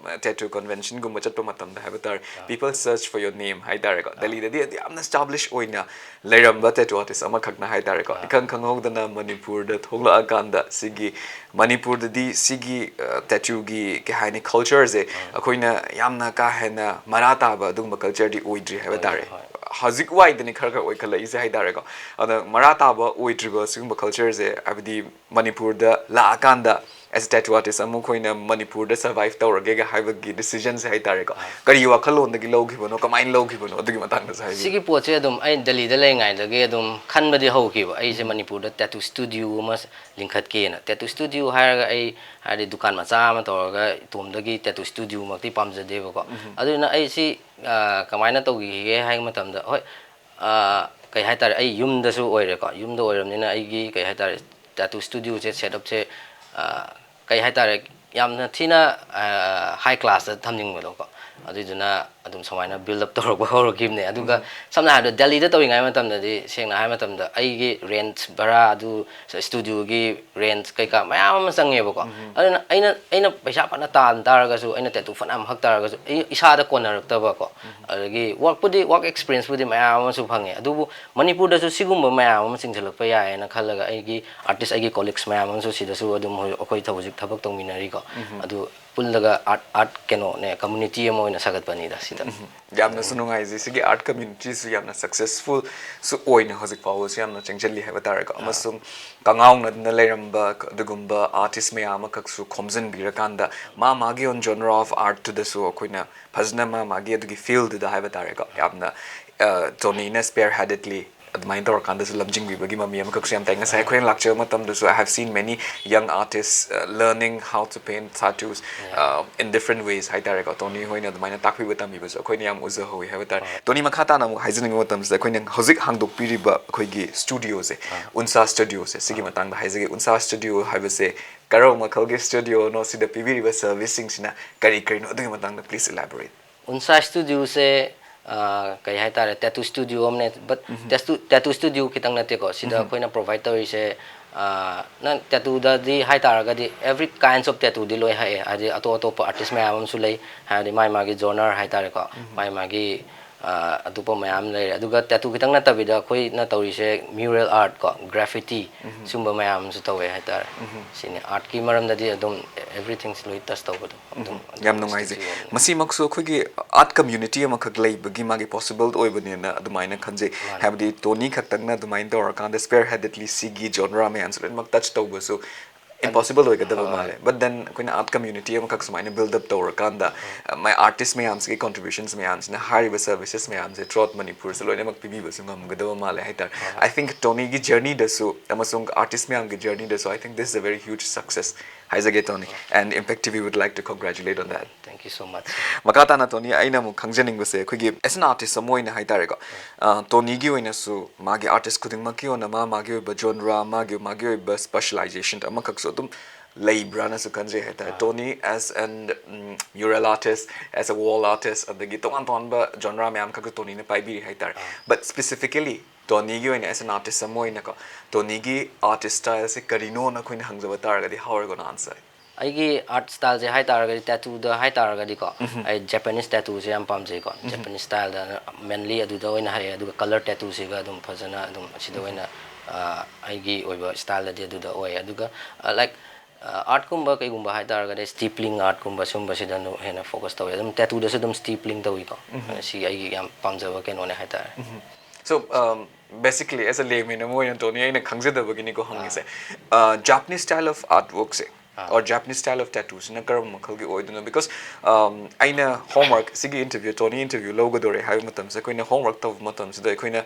ꯇꯦꯇꯨ ꯀꯟꯚꯦꯟꯁꯟꯒꯨꯝꯕ ꯆꯠꯄ ꯃꯇꯝꯗ ꯍꯥꯏꯕ ꯇꯥꯔꯦ, people search for your name ꯍꯥꯏ ꯇꯥꯔꯦꯀꯣ꯫ ꯗꯦꯜꯂꯤꯗꯗꯤ ꯑꯗꯨ ꯌꯥꯝꯅ ꯏꯁꯇꯥꯕ꯭ꯂꯤꯁ ꯑꯣꯏꯅ ꯂꯩꯔꯝꯕ ꯇꯦꯇꯨ ꯑꯥꯔꯇꯤꯁ ꯑꯃꯈꯛꯅ ꯍꯥꯏ ꯇꯥꯔꯦꯀꯣ, ꯏꯈꯪ ꯈꯪꯍꯧꯗꯅ ꯃꯅꯤꯄꯨꯔꯗ ꯊꯣꯛꯂꯛꯑꯀꯥꯟꯗ ꯁꯤꯒꯤ ꯃꯅꯤꯄꯨꯔꯗꯗꯤ ꯁꯤꯒꯤ, ꯑ, ꯇꯦꯇꯨꯒꯤ, ꯀꯩ ꯍꯥꯏꯅꯤ, ꯀꯜꯆꯔꯁꯦ ꯑꯩꯈꯣꯏꯅ ꯌꯥꯝꯅ ꯀꯥ ꯍꯦꯟꯅ ꯃꯔꯥ ꯇꯥꯕ ꯑꯗꯨꯒꯨꯝꯕ ꯀꯜꯆꯔꯗꯤ ꯑꯣꯏꯗ꯭ꯔꯤ ꯍꯥꯏꯕ ꯇꯥꯔꯦ꯫ ꯍꯣꯏ꯫ ꯍꯧꯖꯤꯛ ꯋꯥꯏꯗꯅꯤ ꯈꯔ ꯈꯔ ꯑꯣꯏꯈꯠꯂꯛꯏꯁꯦ ꯍꯥꯏ ꯇꯥꯔꯦꯀꯣ꯫ ꯑꯗ ꯃꯔꯥ ꯇꯥꯕ ꯑꯣꯏꯗ꯭ꯔꯤꯕ ꯁꯤꯒꯨꯝꯕ ꯀꯜꯆꯔꯁꯦ, ꯍꯥꯏꯕꯗꯤ ꯃꯅꯤꯄꯨꯔꯗ ꯂꯥꯛꯑꯀꯥꯟꯗ as a tattoo artist ꯑꯃ ꯑꯩꯈꯣꯏꯅ ꯃꯅꯤꯄꯨꯔꯗ ꯁꯔꯚꯥꯏꯚ ꯇꯧꯔꯒꯦꯒ ꯍꯥꯏꯕꯒꯤ ꯗꯤꯁꯤꯖꯟꯁꯦ ꯍꯥꯏ ꯇꯥꯔꯦꯀꯣ, ꯀꯔꯤ ꯋꯥꯈꯜꯂꯣꯟꯗꯒꯤ ꯂꯧꯈꯤꯕꯅꯣ, ꯀꯃꯥꯏꯅ ꯂꯧꯈꯤꯕꯅꯣ, ꯑꯗꯨꯒꯤ ꯃꯇꯥꯡꯗꯁꯨ ꯍꯥꯏꯕꯤꯌꯨ꯫ ꯁꯤꯒꯤ ꯄꯣꯠꯁꯦ ꯑꯗꯨꯝ ꯑꯩ ꯗꯦꯜꯂꯤꯗ ꯂꯩꯔꯤꯉꯩꯗꯒꯤ ꯑꯗꯨꯝ ꯈꯟꯕꯗꯤ ꯍꯧꯈꯤꯕ, ꯑꯩꯁꯦ ꯃꯅꯤꯄꯨꯔꯗ ꯇꯦꯇꯨ ꯁ꯭ꯇꯨꯗꯤꯑꯣ ꯑꯃ ꯂꯤꯡꯈꯠꯀꯦꯅ꯫ ꯇꯦꯇꯨ ꯁ꯭ꯇꯨꯗꯤꯑꯣ ꯍꯥꯏꯔꯒ ꯑꯩ, ꯍꯥꯏꯗꯤ, ꯗꯨꯀꯥꯟ ꯃꯆꯥ ꯑꯃ ꯇꯧꯔꯒ ꯏꯇꯣꯝꯗꯒꯤ ꯇꯦꯇꯨ ꯁ꯭ꯇꯨꯗꯤꯑꯣꯃꯛꯇꯤ ꯄꯥꯝꯖꯗꯦꯕꯀꯣ꯫ ꯑꯗꯨꯅ ꯑꯩ ꯁꯤ, ꯑ, ꯀꯃꯥꯏꯅ ꯇꯧꯈꯤꯒꯦ ꯍꯥꯏꯕ ꯃꯇꯝꯗ, ꯍꯣꯏ, ꯑ, ꯀꯩ ꯍꯥꯏꯇꯥꯔꯦ, ꯑꯩ ꯌꯨꯝꯗꯁꯨ ꯑꯣꯏꯔꯦꯀꯣ, ꯌꯨꯝꯗ ꯑꯣꯏꯔꯕꯅꯤꯅ ꯑꯩꯒꯤ, ꯀꯩ ꯍꯥꯏꯇꯥꯔꯦ, ꯇꯦꯇꯨ ꯁ꯭ꯇꯨꯗꯤꯑꯣꯁꯦ, ꯁꯦꯠꯑꯞꯁꯦ, ꯑ, ꯀꯩ ꯍꯥꯏꯇꯥꯔꯦ, ꯌꯥꯝꯅ ꯊꯤꯅ, ꯑ, ꯍꯥꯏ ꯀ꯭ꯂꯥꯁꯇ ꯊꯝꯅꯤꯡꯕꯗꯣꯀꯣ꯫ ꯑꯗꯨꯏꯗꯨꯅ ꯑꯗꯨꯝ ꯁꯨꯃꯥꯏꯅ build up ꯇꯧꯔꯛꯄ ꯍꯧꯔꯛꯈꯤꯕꯅꯦ꯫ ꯑꯗꯨꯒ ꯁꯝꯅ ꯍꯥꯏꯔꯕꯗ ꯗꯦꯜꯂꯤꯗ ꯇꯧꯔꯤꯉꯩ ꯃꯇꯝꯗꯗꯤ, ꯁꯦꯡꯅ ꯍꯥꯏꯕ ꯃꯇꯝꯗ, ꯑꯩꯒꯤ rent ꯚꯔꯥ, ꯑꯗꯨ studioꯒꯤ rent ꯀꯩꯀꯥ ꯃꯌꯥꯝ ꯑꯃ ꯆꯪꯉꯦꯕꯀꯣ꯫ ꯑꯗꯨꯅ ꯑꯩꯅ ꯑꯩꯅ ꯄꯩꯁꯥ ꯐꯅ ꯇꯥꯟ ꯇꯥꯔꯒꯁꯨ, ꯑꯩꯅ tattoo ꯐꯅꯌꯥꯝ ꯍꯛ ꯇꯥꯔꯒꯁꯨ, ꯑꯩ ꯏꯁꯥꯗ ꯀꯣꯟꯅꯔꯛꯇꯕꯀꯣ꯫ ꯑꯗꯒꯤ workꯄꯨꯗꯤ, work experienceꯄꯨꯗꯤ ꯃꯌꯥꯝ ꯑꯃꯁꯨ ꯐꯪꯉꯦ, ꯑꯗꯨꯕꯨ ꯃꯅꯤꯄꯨꯔꯗꯁꯨ ꯁꯤꯒꯨꯝꯕ ꯃꯌꯥꯝ ꯑꯃ ꯆꯤꯡꯁꯤꯜꯂꯛꯄ ꯌꯥꯏꯌꯦꯅ ꯈꯜꯂꯒ, ꯑꯩꯒꯤ artist, ꯑꯩꯒꯤ colleagues ꯃꯌꯥꯝ ꯑꯃꯁꯨ ꯁꯤꯗꯁꯨ ꯑꯗꯨꯝ ꯍꯧꯖꯤꯛ, ꯑꯩꯈꯣꯏ ꯍꯧꯖꯤꯛ ꯊꯕꯛ ꯇꯧꯃꯤꯟꯅꯔꯤꯀꯣ꯫ ꯑꯗꯨ ꯄꯨꯜꯂꯒ art, art ꯀꯩꯅꯣꯅꯦ, community ꯑꯃ ꯑꯣꯏꯅ ꯁꯥꯒꯠꯄꯅꯤꯗ ꯁꯤꯗ꯫ ꯌꯥꯝꯅꯁꯨ ꯅꯨꯡꯉꯥꯏꯖꯩ꯫ ꯁꯤꯒꯤ art communityꯁꯨ ꯌꯥꯝꯅ successfulꯁꯨ ꯑꯣꯏꯅ ꯍꯧꯖꯤꯛ ꯐꯥꯎꯕꯁꯨ ꯌꯥꯝꯅ ꯆꯦꯟꯁꯤꯜꯂꯤ ꯍꯥꯏꯕ ꯇꯥꯔꯦꯀꯣ꯫ ꯑꯃꯁꯨꯡ ꯀꯉꯥꯎꯅꯗꯨꯅ ꯂꯩꯔꯝꯕ ꯑꯗꯨꯒꯨꯝꯕ artist ꯃꯌꯥꯝ ꯑꯃꯈꯛꯁꯨ ꯈꯣꯝꯖꯤꯟꯕꯤꯔꯀꯥꯟꯗ, ꯃꯥ ꯃꯥꯒꯤ own genre of artꯇꯨꯗꯁꯨ ꯑꯩꯈꯣꯏꯅ ꯐꯖꯅ ꯃꯥ ꯃꯥꯒꯤ ꯑꯗꯨꯒꯤ fieldꯗꯨꯗ ꯍꯥꯏꯕ ꯇꯥꯔꯦꯀꯣ, ꯌꯥꯝꯅ, ꯑ, ꯇꯣꯅꯤꯅ spearheadedly ꯑꯗꯨꯃꯥꯏꯅ ꯇꯧꯔꯀꯥꯟꯗꯁꯨ ꯂꯝꯖꯤꯡꯕꯤꯕꯒꯤ ꯃꯃꯤ ꯑꯃꯈꯛꯁꯨ ꯌꯥꯝ ꯇꯥꯏ꯫ ꯉꯁꯥꯏ ꯑꯩꯈꯣꯏꯅ ꯂꯥꯛꯆꯕ ꯃꯇꯝꯗꯁꯨ, I have seen many young artists, uh, learning how to paint tattoos, uh, in different ways ꯍꯥꯏ ꯇꯥꯔꯦꯀꯣ꯫ ꯇꯣꯅꯤ ꯍꯣꯏꯅ ꯑꯗꯨꯃꯥꯏꯅ ꯇꯥꯛꯄꯤꯕ ꯇꯝꯕꯤꯕꯁꯨ ꯑꯩꯈꯣꯏꯅ ꯌꯥꯝ ꯎꯖꯍꯧꯋꯤ ꯍꯥꯏꯕ ꯇꯥꯔꯦ꯫ ꯇꯣꯅꯤ, ꯃꯈꯥ ꯇꯥꯅ ꯑꯃꯨꯛ ꯍꯥꯏꯖꯅꯤꯡꯕ ꯃꯇꯝꯁꯤꯗ, ꯑꯩꯈꯣꯏꯅ ꯍꯧꯖꯤꯛ ꯍꯥꯡꯗꯣꯛꯄꯤꯔꯤꯕ ꯑꯩꯈꯣꯏꯒꯤ studioꯁꯦ, ꯎꯟꯁꯥ Studioꯁꯦ, ꯁꯤꯒꯤ ꯃꯇꯥꯡꯗ ꯍꯥꯏꯖꯒꯦ꯫ ꯎꯟꯁꯥ Studio ꯍꯥꯏꯕꯁꯦ ꯀꯔꯝꯕ ꯃꯈꯜꯒꯤ studioꯅꯣ, ꯁꯤꯗ ꯄꯤꯕꯤꯔꯤꯕ serviceꯁꯤꯡꯁꯤꯅ ꯀꯔꯤ ꯀꯔꯤꯅꯣ, ꯑꯗꯨꯒꯤ ꯃꯇꯥꯡꯗ please elaborate꯫ ꯎꯟꯁꯥ Studioꯁꯦ, ꯑ, ꯀꯩ ꯍꯥꯏꯇꯥꯔꯦ, tattoo studio ꯑꯃꯅꯦ, but tattoo, tattoo studio ꯈꯤꯇꯪ ꯅꯠꯇꯦꯀꯣ꯫ ꯁꯤꯗ ꯑꯩꯈꯣꯏꯅ provide ꯇꯧꯔꯤꯁꯦ, ꯑ, ꯅꯪ tattooꯗꯗꯤ ꯍꯥꯏꯇꯥꯔꯒꯗꯤ every kinds of tattooꯗꯤ ꯂꯣꯏ ꯍꯛꯑꯦ꯫ ꯍꯥꯏꯗꯤ ꯑꯇꯣꯞ ꯑꯇꯣꯞꯄ artist ꯃꯌꯥꯝ ꯑꯃꯁꯨ ꯂꯩ, ꯍꯥꯏꯕꯗꯤ ꯃꯥꯏ ꯃꯥꯒꯤ genre ꯍꯥꯏꯇꯥꯔꯦꯀꯣ, ꯃꯥꯏ ꯃꯥꯒꯤ, ꯑ, ꯑꯇꯣꯞꯄ ꯃꯌꯥꯝ ꯂꯩꯔꯦ꯫ ꯑꯗꯨꯒ tattoo ꯈꯤꯇꯪ ꯅꯠꯇꯕꯤꯗ ꯑꯩꯈꯣꯏꯅ ꯇꯧꯔꯤꯁꯦ mural art ꯀꯣ, graffiti, ꯁꯨꯝꯕ ꯃꯌꯥꯝ ꯑꯃꯁꯨ ꯇꯧꯋꯦ ꯍꯥꯏꯇꯥꯔꯦ꯫ ꯁꯤꯅꯤ, artꯀꯤ ꯃꯔꯝꯗꯗꯤ ꯑꯗꯨꯝ everythingꯁꯦ ꯂꯣꯏ touch ꯇꯧꯕꯗꯣ꯫ ꯑꯗꯨꯝ ꯌꯥꯝ ꯅꯨꯡꯉꯥꯏꯖꯩ꯫ Mostly ꯃꯁꯤꯃꯛꯁꯨ ꯑꯩꯈꯣꯏꯒꯤ art community ꯑꯃꯈꯛ ꯂꯩꯕꯒꯤ ꯃꯥꯒꯤ possible ꯑꯣꯏꯕꯅꯦꯅ ꯑꯗꯨꯃꯥꯏꯅ ꯈꯟꯖꯩ꯫ ꯍꯥꯏꯕꯗꯤ ꯇꯣꯅꯤ ꯈꯛꯇꯪꯅ ꯑꯗꯨꯃꯥꯏꯅ ꯇꯧꯔꯀꯥꯟꯗ spearheadedly ꯁꯤꯒꯤ genre ꯃꯌꯥꯝꯁꯦ ꯂꯣꯏꯅꯃꯛ touch ꯇꯧꯕꯁꯨ impossible ꯑꯣꯏꯒꯗꯕ ꯃꯥꯜꯂꯦ꯫ But then ꯑꯩꯈꯣꯏꯅ art community ꯑꯃꯈꯛ ꯁꯨꯃꯥꯏꯅ build up ꯇꯧꯔꯀꯥꯟꯗ, ꯑ, my artist ꯃꯌꯥꯝꯁꯤꯒꯤ contributions ꯃꯌꯥꯝꯁꯤꯅ ꯍꯥꯏꯔꯤꯕ services ꯃꯌꯥꯝꯁꯦ throughout ꯃꯅꯤꯄꯨꯔꯁꯦ ꯂꯣꯏꯅꯃꯛ ꯄꯤꯕꯤꯕꯁꯨ ꯉꯝꯒꯗꯕ ꯃꯥꯜꯂꯦ ꯍꯥꯏꯇꯥꯔꯦ꯫ I think ꯇꯣꯅꯤꯒꯤ journeyꯗꯁꯨ ꯑꯃꯁꯨꯡ artist ꯃꯌꯥꯝꯒꯤ journeyꯗꯁꯨ, I think this is a very huge success ꯍꯥꯏꯖꯒꯦ, ꯇꯣꯅꯤ꯫ And Impact TV would like to congratulate on that. Thank you so much. ꯃꯈꯥ ꯇꯥꯅ, ꯇꯣꯅꯤ, ꯑꯩꯅ ꯑꯃꯨꯛ ꯈꯪꯖꯅꯤꯡꯕꯁꯦ, ꯑꯩꯈꯣꯏꯒꯤ as an artist ꯑꯃ ꯑꯣꯏꯅ ꯍꯥꯏꯇꯥꯔꯦꯀꯣ, ꯑ, ꯇꯣꯅꯤꯒꯤ ꯑꯣꯏꯅꯁꯨ ꯃꯥꯒꯤ artist ꯈꯨꯗꯤꯡꯃꯛꯀꯤ ꯑꯣꯏꯅ ꯃꯥ ꯃꯥꯒꯤ ꯑꯣꯏꯕ genre, ꯃꯥꯒꯤ, ꯃꯥꯒꯤ ꯑꯣꯏꯕ specialization ꯑꯃꯈꯛꯁꯨ ꯑꯗꯨꯝ ꯂꯩꯕ꯭ꯔꯥꯅꯁꯨ ꯈꯟꯖꯩ ꯍꯥꯏꯇꯥꯔꯦ꯫ ꯇꯣꯅꯤ as an mural artist, as a wall artist, ꯑꯗꯒꯤ ꯇꯣꯉꯥꯟ ꯇꯣꯉꯥꯟꯕ genre ꯃꯌꯥꯝ ꯈꯛꯇ ꯇꯣꯅꯤꯅ ꯄꯥꯏꯕꯤꯔꯤ ꯍꯥꯏꯇꯥꯔꯦ꯫ But specifically ꯇꯣꯅꯤꯒꯤ ꯑꯣꯏꯅ as an artist ꯑꯃ ꯑꯣꯏꯅꯀꯣ, ꯇꯣꯅꯤꯒꯤ art styleꯁꯦ ꯀꯔꯤꯅꯣꯅ ꯑꯩꯈꯣꯏꯅ ꯍꯪꯖꯕ ꯇꯥꯔꯒꯗꯤ, how are you gonna answer? ꯑꯩꯒꯤ art styleꯁꯦ ꯍꯥꯏ ꯇꯥꯔꯒꯗꯤ, tattooꯗ ꯍꯥꯏ ꯇꯥꯔꯒꯗꯤꯀꯣ, ꯑꯩ Japanese tattooꯁꯦ ꯌꯥꯝ ꯄꯥꯝꯖꯩꯀꯣ꯫ Japanese styleꯗ mainly ꯑꯗꯨꯗ ꯑꯣꯏꯅ ꯍꯩꯌꯦ꯫ ꯑꯗꯨꯒ colour tattooꯁꯤꯒ ꯑꯗꯨꯝ ꯐꯖꯅ ꯑꯗꯨꯝ ꯁꯤꯗ ꯑꯣꯏꯅ ꯑꯩꯒꯤ ꯑꯣꯏꯕ styleꯗꯗꯤ ꯑꯗꯨꯗ ꯑꯣꯏ꯫ ꯑꯗꯨꯒ like artꯀꯨꯝꯕ ꯀꯩꯒꯨꯝꯕ ꯍꯥꯏ ꯇꯥꯔꯒꯗꯤ, stippling artꯀꯨꯝꯕ ꯁꯨꯝꯕꯁꯤꯗ ꯑꯗꯨꯝ ꯍꯦꯟꯅ focus ꯇꯧꯋꯤ꯫ ꯑꯗꯨꯝ tattooꯗꯁꯨ ꯑꯗꯨꯝ stippling ꯇꯧꯋꯤꯀꯣ꯫ ꯁꯤ ꯑꯩꯒꯤ ꯌꯥꯝ ꯄꯥꯝꯖꯕ ꯀꯩꯅꯣꯅꯦ ꯍꯥꯏ ꯇꯥꯔꯦ꯫ So, basically as a layman ꯑꯃ ꯑꯣꯏꯅ, ꯇꯣꯅꯤ, ꯑꯩꯅ ꯈꯪꯖꯗꯕꯒꯤꯅꯤꯀꯣ ꯍꯪꯉꯤꯁꯦ꯫ Japanese style of artworkꯁꯦ or Japanese style of tattooꯁꯤꯅ ꯀꯔꯝꯕ ꯃꯈꯜꯒꯤ ꯑꯣꯏꯗꯣꯏꯅꯣ? Because ꯑꯩꯅ homework, ꯁꯤꯒꯤ interview, ꯇꯣꯅꯤ interview ꯂꯧꯒꯗꯧꯔꯦ ꯍꯥꯏꯕ ꯃꯇꯝꯁꯦ, ꯑꯩꯈꯣꯏꯅ homework ꯇꯧꯕ ꯃꯇꯝꯁꯤꯗ ꯑꯩꯈꯣꯏꯅ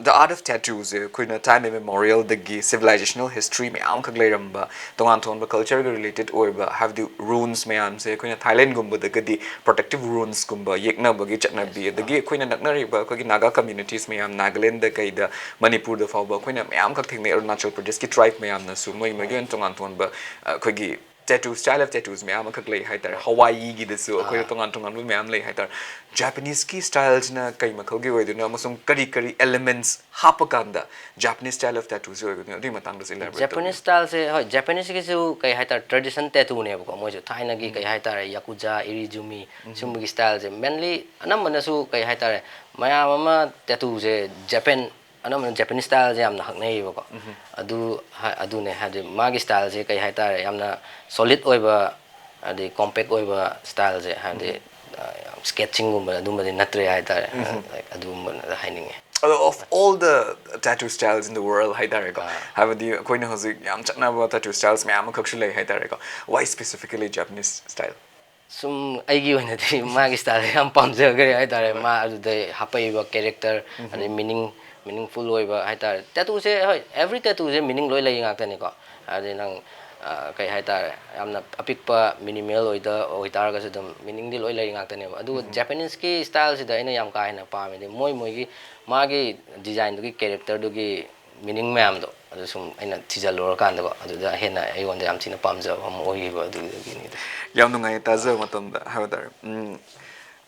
the art of tattooꯁꯦ ꯑꯩꯈꯣꯏꯅ time immemorialꯗꯒꯤ civilizational history ꯃꯌꯥꯝ ꯑꯃꯈꯛ ꯂꯩꯔꯝꯕ, ꯇꯣꯉꯥꯟ ꯇꯣꯉꯥꯟꯕ cultureꯒ related ꯑꯣꯏꯕ, ꯍꯥꯏꯕꯗꯤ runes ꯃꯌꯥꯝꯁꯦ ꯑꯩꯈꯣꯏꯅ Thailandꯒꯨꯝꯕꯗꯒꯗꯤ protective runesꯀꯨꯝꯕ ꯌꯦꯛꯅꯕꯒꯤ ꯆꯠꯅꯕꯤ, ꯑꯗꯒꯤ ꯑꯩꯈꯣꯏꯅ ꯅꯛꯅꯔꯤꯕ ꯑꯩꯈꯣꯏꯒꯤ Naga communities ꯃꯌꯥꯝ, Nagalandꯗ ꯀꯩꯗ, ꯃꯅꯤꯄꯨꯔꯗ ꯐꯥꯎꯕ ꯑꯩꯈꯣꯏꯅ ꯃꯌꯥꯝ ꯈꯛ ꯊꯦꯡꯅꯩ꯫ ꯑꯔꯨꯅꯥꯆꯜ ꯄ꯭ꯔꯗꯦꯁꯀꯤ tribe ꯃꯌꯥꯝꯅꯁꯨ ꯃꯣꯏ ꯃꯣꯏꯒꯤ ꯑꯣꯏꯅ ꯇꯣꯉꯥꯟ ꯇꯣꯉꯥꯟꯕ ꯑꯩꯈꯣꯏꯒꯤ tattoo, style of tattoos ꯃꯌꯥꯝ ꯑꯃꯈꯛ ꯂꯩ ꯍꯥꯏꯇꯥꯔꯦ꯫ ꯍꯋꯥꯏꯒꯤꯗꯁꯨ ꯑꯩꯈꯣꯏꯅ ꯇꯣꯉꯥꯟ ꯇꯣꯉꯥꯟꯕ ꯃꯌꯥꯝ ꯂꯩ ꯍꯥꯏꯇꯥꯔꯦ꯫ Japaneseꯀꯤ styleꯁꯤꯅ ꯀꯩ ꯃꯈꯜꯒꯤ ꯑꯣꯏꯗꯣꯏꯅꯣ ꯑꯃꯁꯨꯡ ꯀꯔꯤ ꯀꯔꯤ elements ꯍꯥꯞꯄ ꯀꯥꯟꯗ Japanese style of tattooꯁꯦ ꯑꯣꯏꯒꯅꯤ? ꯑꯗꯨꯒꯤ ꯃꯇꯥꯡꯗꯁꯨ elaborate Japanese styleꯁꯦ, ꯍꯣꯏ, Japaneseꯀꯤꯁꯨ ꯀꯩ ꯍꯥꯏꯇꯥꯔꯦ, tradition tattooꯅꯦꯕꯀꯣ꯫ ꯃꯣꯏꯁꯨ ꯊꯥꯏꯅꯒꯤ ꯀꯩ ꯍꯥꯏꯇꯥꯔꯦ, yakuza, irezumi ꯁꯨꯝꯕꯒꯤ styleꯁꯦ mainly ꯑꯅꯝꯕꯅꯁꯨ ꯀꯩ ꯍꯥꯏꯇꯥꯔꯦ, ꯃꯌꯥꯝ ꯑꯃ tattooꯁꯦ Japan, ꯑꯅꯝꯕꯅ Japanese styleꯁꯦ ꯌꯥꯝꯅ ꯍꯛꯅꯩꯌꯦꯕꯀꯣ꯫ ꯑꯗꯨ ꯍꯥ- ꯑꯗꯨꯅꯦ ꯍꯥꯏꯗꯤ ꯃꯥꯒꯤ styleꯁꯦ ꯀꯩ ꯍꯥꯏꯇꯥꯔꯦ, ꯌꯥꯝꯅ solid ꯑꯣꯏꯕ, ꯍꯥꯏꯗꯤ compact ꯑꯣꯏꯕ styleꯁꯦ, ꯍꯥꯏꯗꯤ sketchingꯒꯨꯝꯕ ꯑꯗꯨꯝꯕꯗꯤ ꯅꯠꯇ꯭ꯔꯦ ꯍꯥꯏꯇꯥꯔꯦ꯫ Like ꯑꯗꯨꯒꯨꯝꯕ ꯍꯥꯏꯅꯤꯡꯉꯦ꯫ ꯑꯗꯣ of all the tattoo styles in the world ꯍꯥꯏꯇꯥꯔꯦꯀꯣ, ꯍꯥꯏꯕꯗꯤ ꯑꯩꯈꯣꯏꯅ ꯍꯧꯖꯤꯛ ꯌꯥꯝ ꯆꯠꯅꯕ tattoo styles ꯃꯌꯥꯝ ꯑꯃꯈꯛꯁꯨ ꯂꯩ ꯍꯥꯏꯇꯥꯔꯦꯀꯣ, why specifically Japanese style? ꯁꯨꯝ ꯑꯩꯒꯤ ꯑꯣꯏꯅꯗꯤ ꯃꯥꯒꯤ style ꯌꯥꯝ ꯄꯥꯝꯖꯈ꯭ꯔꯦ ꯍꯥꯏꯇꯥꯔꯦ꯫ ꯃꯥ ꯑꯗꯨꯗ ꯍꯥꯞꯄꯛꯏꯕ character, ꯑꯗꯩ meaning, meaningful ꯑꯣꯏꯕ ꯍꯥꯏꯇꯥꯔꯦ꯫ Tattooꯁꯦ, ꯍꯣꯏ, every tattooꯁꯦ meaning ꯂꯣꯏ ꯂꯩ ꯉꯥꯛꯇꯅꯤꯀꯣ꯫ ꯍꯥꯏꯕꯗꯤ ꯅꯪ ꯀꯩ ꯍꯥꯏꯇꯥꯔꯦ, ꯌꯥꯝꯅ ꯑꯄꯤꯛꯄ minimal ꯑꯣꯏꯗ ꯑꯣꯏꯇꯥꯔꯒꯁꯨ ꯑꯗꯨꯝ meaningꯗꯤ ꯂꯣꯏ ꯂꯩ ꯉꯥꯛꯇꯅꯦꯕ꯫ ꯑꯗꯨꯒ Japaneseꯀꯤ styleꯁꯤꯗ ꯑꯩꯅ ꯌꯥꯝ ꯀꯥ ꯍꯦꯟꯅ ꯄꯥꯝꯃꯤꯗꯤ ꯃꯣꯏ ꯃꯣꯏꯒꯤ ꯃꯥꯒꯤ designꯗꯨꯒꯤ characterꯗꯨꯒꯤ meaning ꯃꯌꯥꯝꯗꯣ ꯑꯗꯨ ꯁꯨꯝ ꯑꯩꯅ ꯊꯤꯖꯤꯜꯂꯨꯔꯀꯥꯟꯗꯀꯣ, ꯑꯗꯨꯗ ꯍꯦꯟꯅ ꯑꯩꯉꯣꯟꯗ ꯌꯥꯝ ꯊꯤꯅ ꯄꯥꯝꯖꯕ ꯑꯃ ꯑꯣꯏꯈꯤꯕ ꯑꯗꯨꯗꯒꯤꯅꯤꯗ꯫ ꯌꯥꯝ ꯅꯨꯡꯉꯥꯏ ꯇꯥꯖꯕ ꯃꯇꯝꯗ ꯍꯥꯏꯕ ꯇꯥꯔꯦ꯫ ꯎꯝ,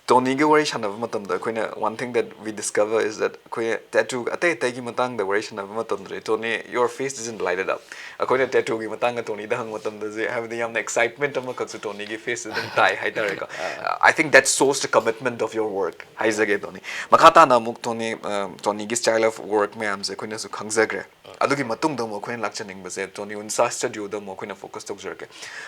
ꯇꯣꯅꯤꯒ ꯋꯥꯔꯤ ꯁꯥꯟꯅꯕ ꯃꯇꯝꯗ ꯑꯩꯈꯣꯏꯅ one thing that we discover is that ꯑꯩꯈꯣꯏ ꯇꯦꯇꯨ ꯑꯇꯩ ꯑꯇꯩꯒꯤ ꯃꯇꯥꯡꯗ ꯋꯥꯔꯤ ꯁꯥꯟꯅꯕ ꯃꯇꯝꯗꯗꯤ, ꯇꯣꯅꯤ, your face doesn't light it up. ꯑꯩꯈꯣꯏꯅ ꯇꯦꯇꯨꯒꯤ ꯃꯇꯥꯡꯗ ꯇꯣꯅꯤꯗ ꯍꯪꯕ ꯃꯇꯝꯗꯁꯦ, ꯍꯥꯏꯕꯗꯤ ꯌꯥꯝꯅ excitement ꯑꯃꯈꯛꯁꯨ ꯇꯣꯅꯤꯒꯤ face ꯑꯗꯨꯝ ꯇꯥꯏ ꯍꯥꯏꯇꯥꯔꯦꯀꯣ꯫ I think that shows the commitment of your work ꯍꯥꯏꯖꯒꯦ ꯇꯣꯅꯤ꯫ ꯃꯈꯥ ꯇꯥꯅ ꯑꯃꯨꯛ ꯇꯣꯅꯤ, ꯑ, ꯇꯣꯅꯤꯒꯤ style of work ꯃꯌꯥꯝꯁꯦ ꯑꯩꯈꯣꯏꯅꯁꯨ ꯈꯪꯖꯈ꯭ꯔꯦ꯫ ꯑꯗꯨꯒꯤ ꯃꯇꯨꯡꯗ ꯑꯃꯨꯛ ꯑꯩꯈꯣꯏꯅ ꯂꯥꯛꯆꯅꯤꯡꯕꯁꯦ ꯇꯣꯅꯤ ꯎꯟꯁꯥ ꯁ꯭ꯇꯨꯗꯤꯑꯣꯗ ꯑꯃꯨꯛ ꯑꯩꯈꯣꯏꯅ focus ꯇꯧꯖꯔꯛꯀꯦ꯫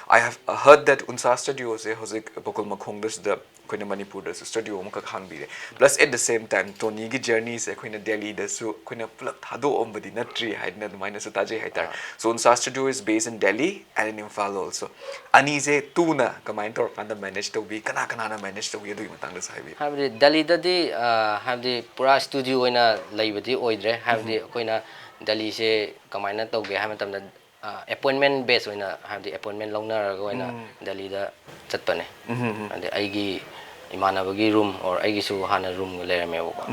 I have heard that ꯎꯟꯁꯥ ꯁ꯭ꯇꯨꯗꯤꯑꯣꯁꯦ ꯍꯧꯖꯤꯛ ꯄꯣꯀꯣꯜ ꯃꯈꯣꯡꯗꯁꯤꯗ ꯑꯩꯈꯣꯏꯅ ꯃꯅꯤꯄꯨꯔꯗꯁꯨ ꯁ꯭ꯇꯨꯗꯤꯑꯣ ꯑꯃꯈꯛ ꯍꯥꯡꯕꯤꯔꯦ꯫ Plus at the same time ꯇꯣꯅꯤꯒꯤ journeyꯁꯦ ꯑꯩꯈꯣꯏꯅ ꯗꯦꯜꯂꯤꯗꯁꯨ ꯑꯩꯈꯣꯏꯅ ꯄꯨꯂꯞ ꯊꯥꯗꯣꯛꯑꯝꯕꯗꯤ ꯅꯠꯇ꯭ꯔꯤ ꯍꯥꯏꯗꯅ ꯑꯗꯨꯃꯥꯏꯅꯁꯨ ꯇꯥꯖꯩ ꯍꯥꯏꯇꯥꯔꯦ꯫ So Unsa studio is based in Delhi and in Imphal also. ꯑꯅꯤꯁꯦ ꯇꯨꯅ ꯀꯃꯥꯏꯅ ꯇꯧꯔꯀꯥꯟꯗ manage ꯇꯧꯕꯤ, ꯀꯅꯥ ꯀꯅꯥꯅ manage ꯇꯧꯕꯤ, ꯑꯗꯨꯒꯤ ꯃꯇꯥꯡꯗꯁꯨ ꯍꯥꯏꯕꯤꯌꯨ꯫ ꯍꯥꯏꯕꯗꯤ ꯗꯦꯜꯂꯤꯗꯗꯤ, ꯑ, ꯍꯥꯏꯕꯗꯤ ꯄꯨꯔꯥ ꯁ꯭ꯇꯨꯗꯤꯑꯣ ꯑꯣꯏꯅ ꯂꯩꯕꯗꯤ ꯑꯣꯏꯗ꯭ꯔꯦ꯫ ꯍꯥꯏꯕꯗꯤ ꯑꯩꯈꯣꯏꯅ ꯗꯦꯜꯂꯤꯁꯦ ꯀꯃꯥꯏꯅ ꯇꯧꯒꯦ ꯍꯥꯏꯕ ꯃꯇꯝꯗ, ꯑ, appointment base ꯑꯣꯏꯅ, ꯍꯥꯏꯕꯗꯤ appointment ꯂꯧꯅꯔꯒ ꯑꯣꯏꯅ ꯗꯦꯜꯂꯤꯗ ꯆꯠꯄꯅꯦ꯫ ꯍꯥꯏꯗꯤ ꯑꯩꯒꯤ ꯏꯃꯥꯟꯅꯕꯒꯤ room or ꯑꯩꯒꯤꯁꯨ ꯍꯥꯟꯅ room ꯂꯩꯔꯝꯃꯦꯕꯀꯣ꯫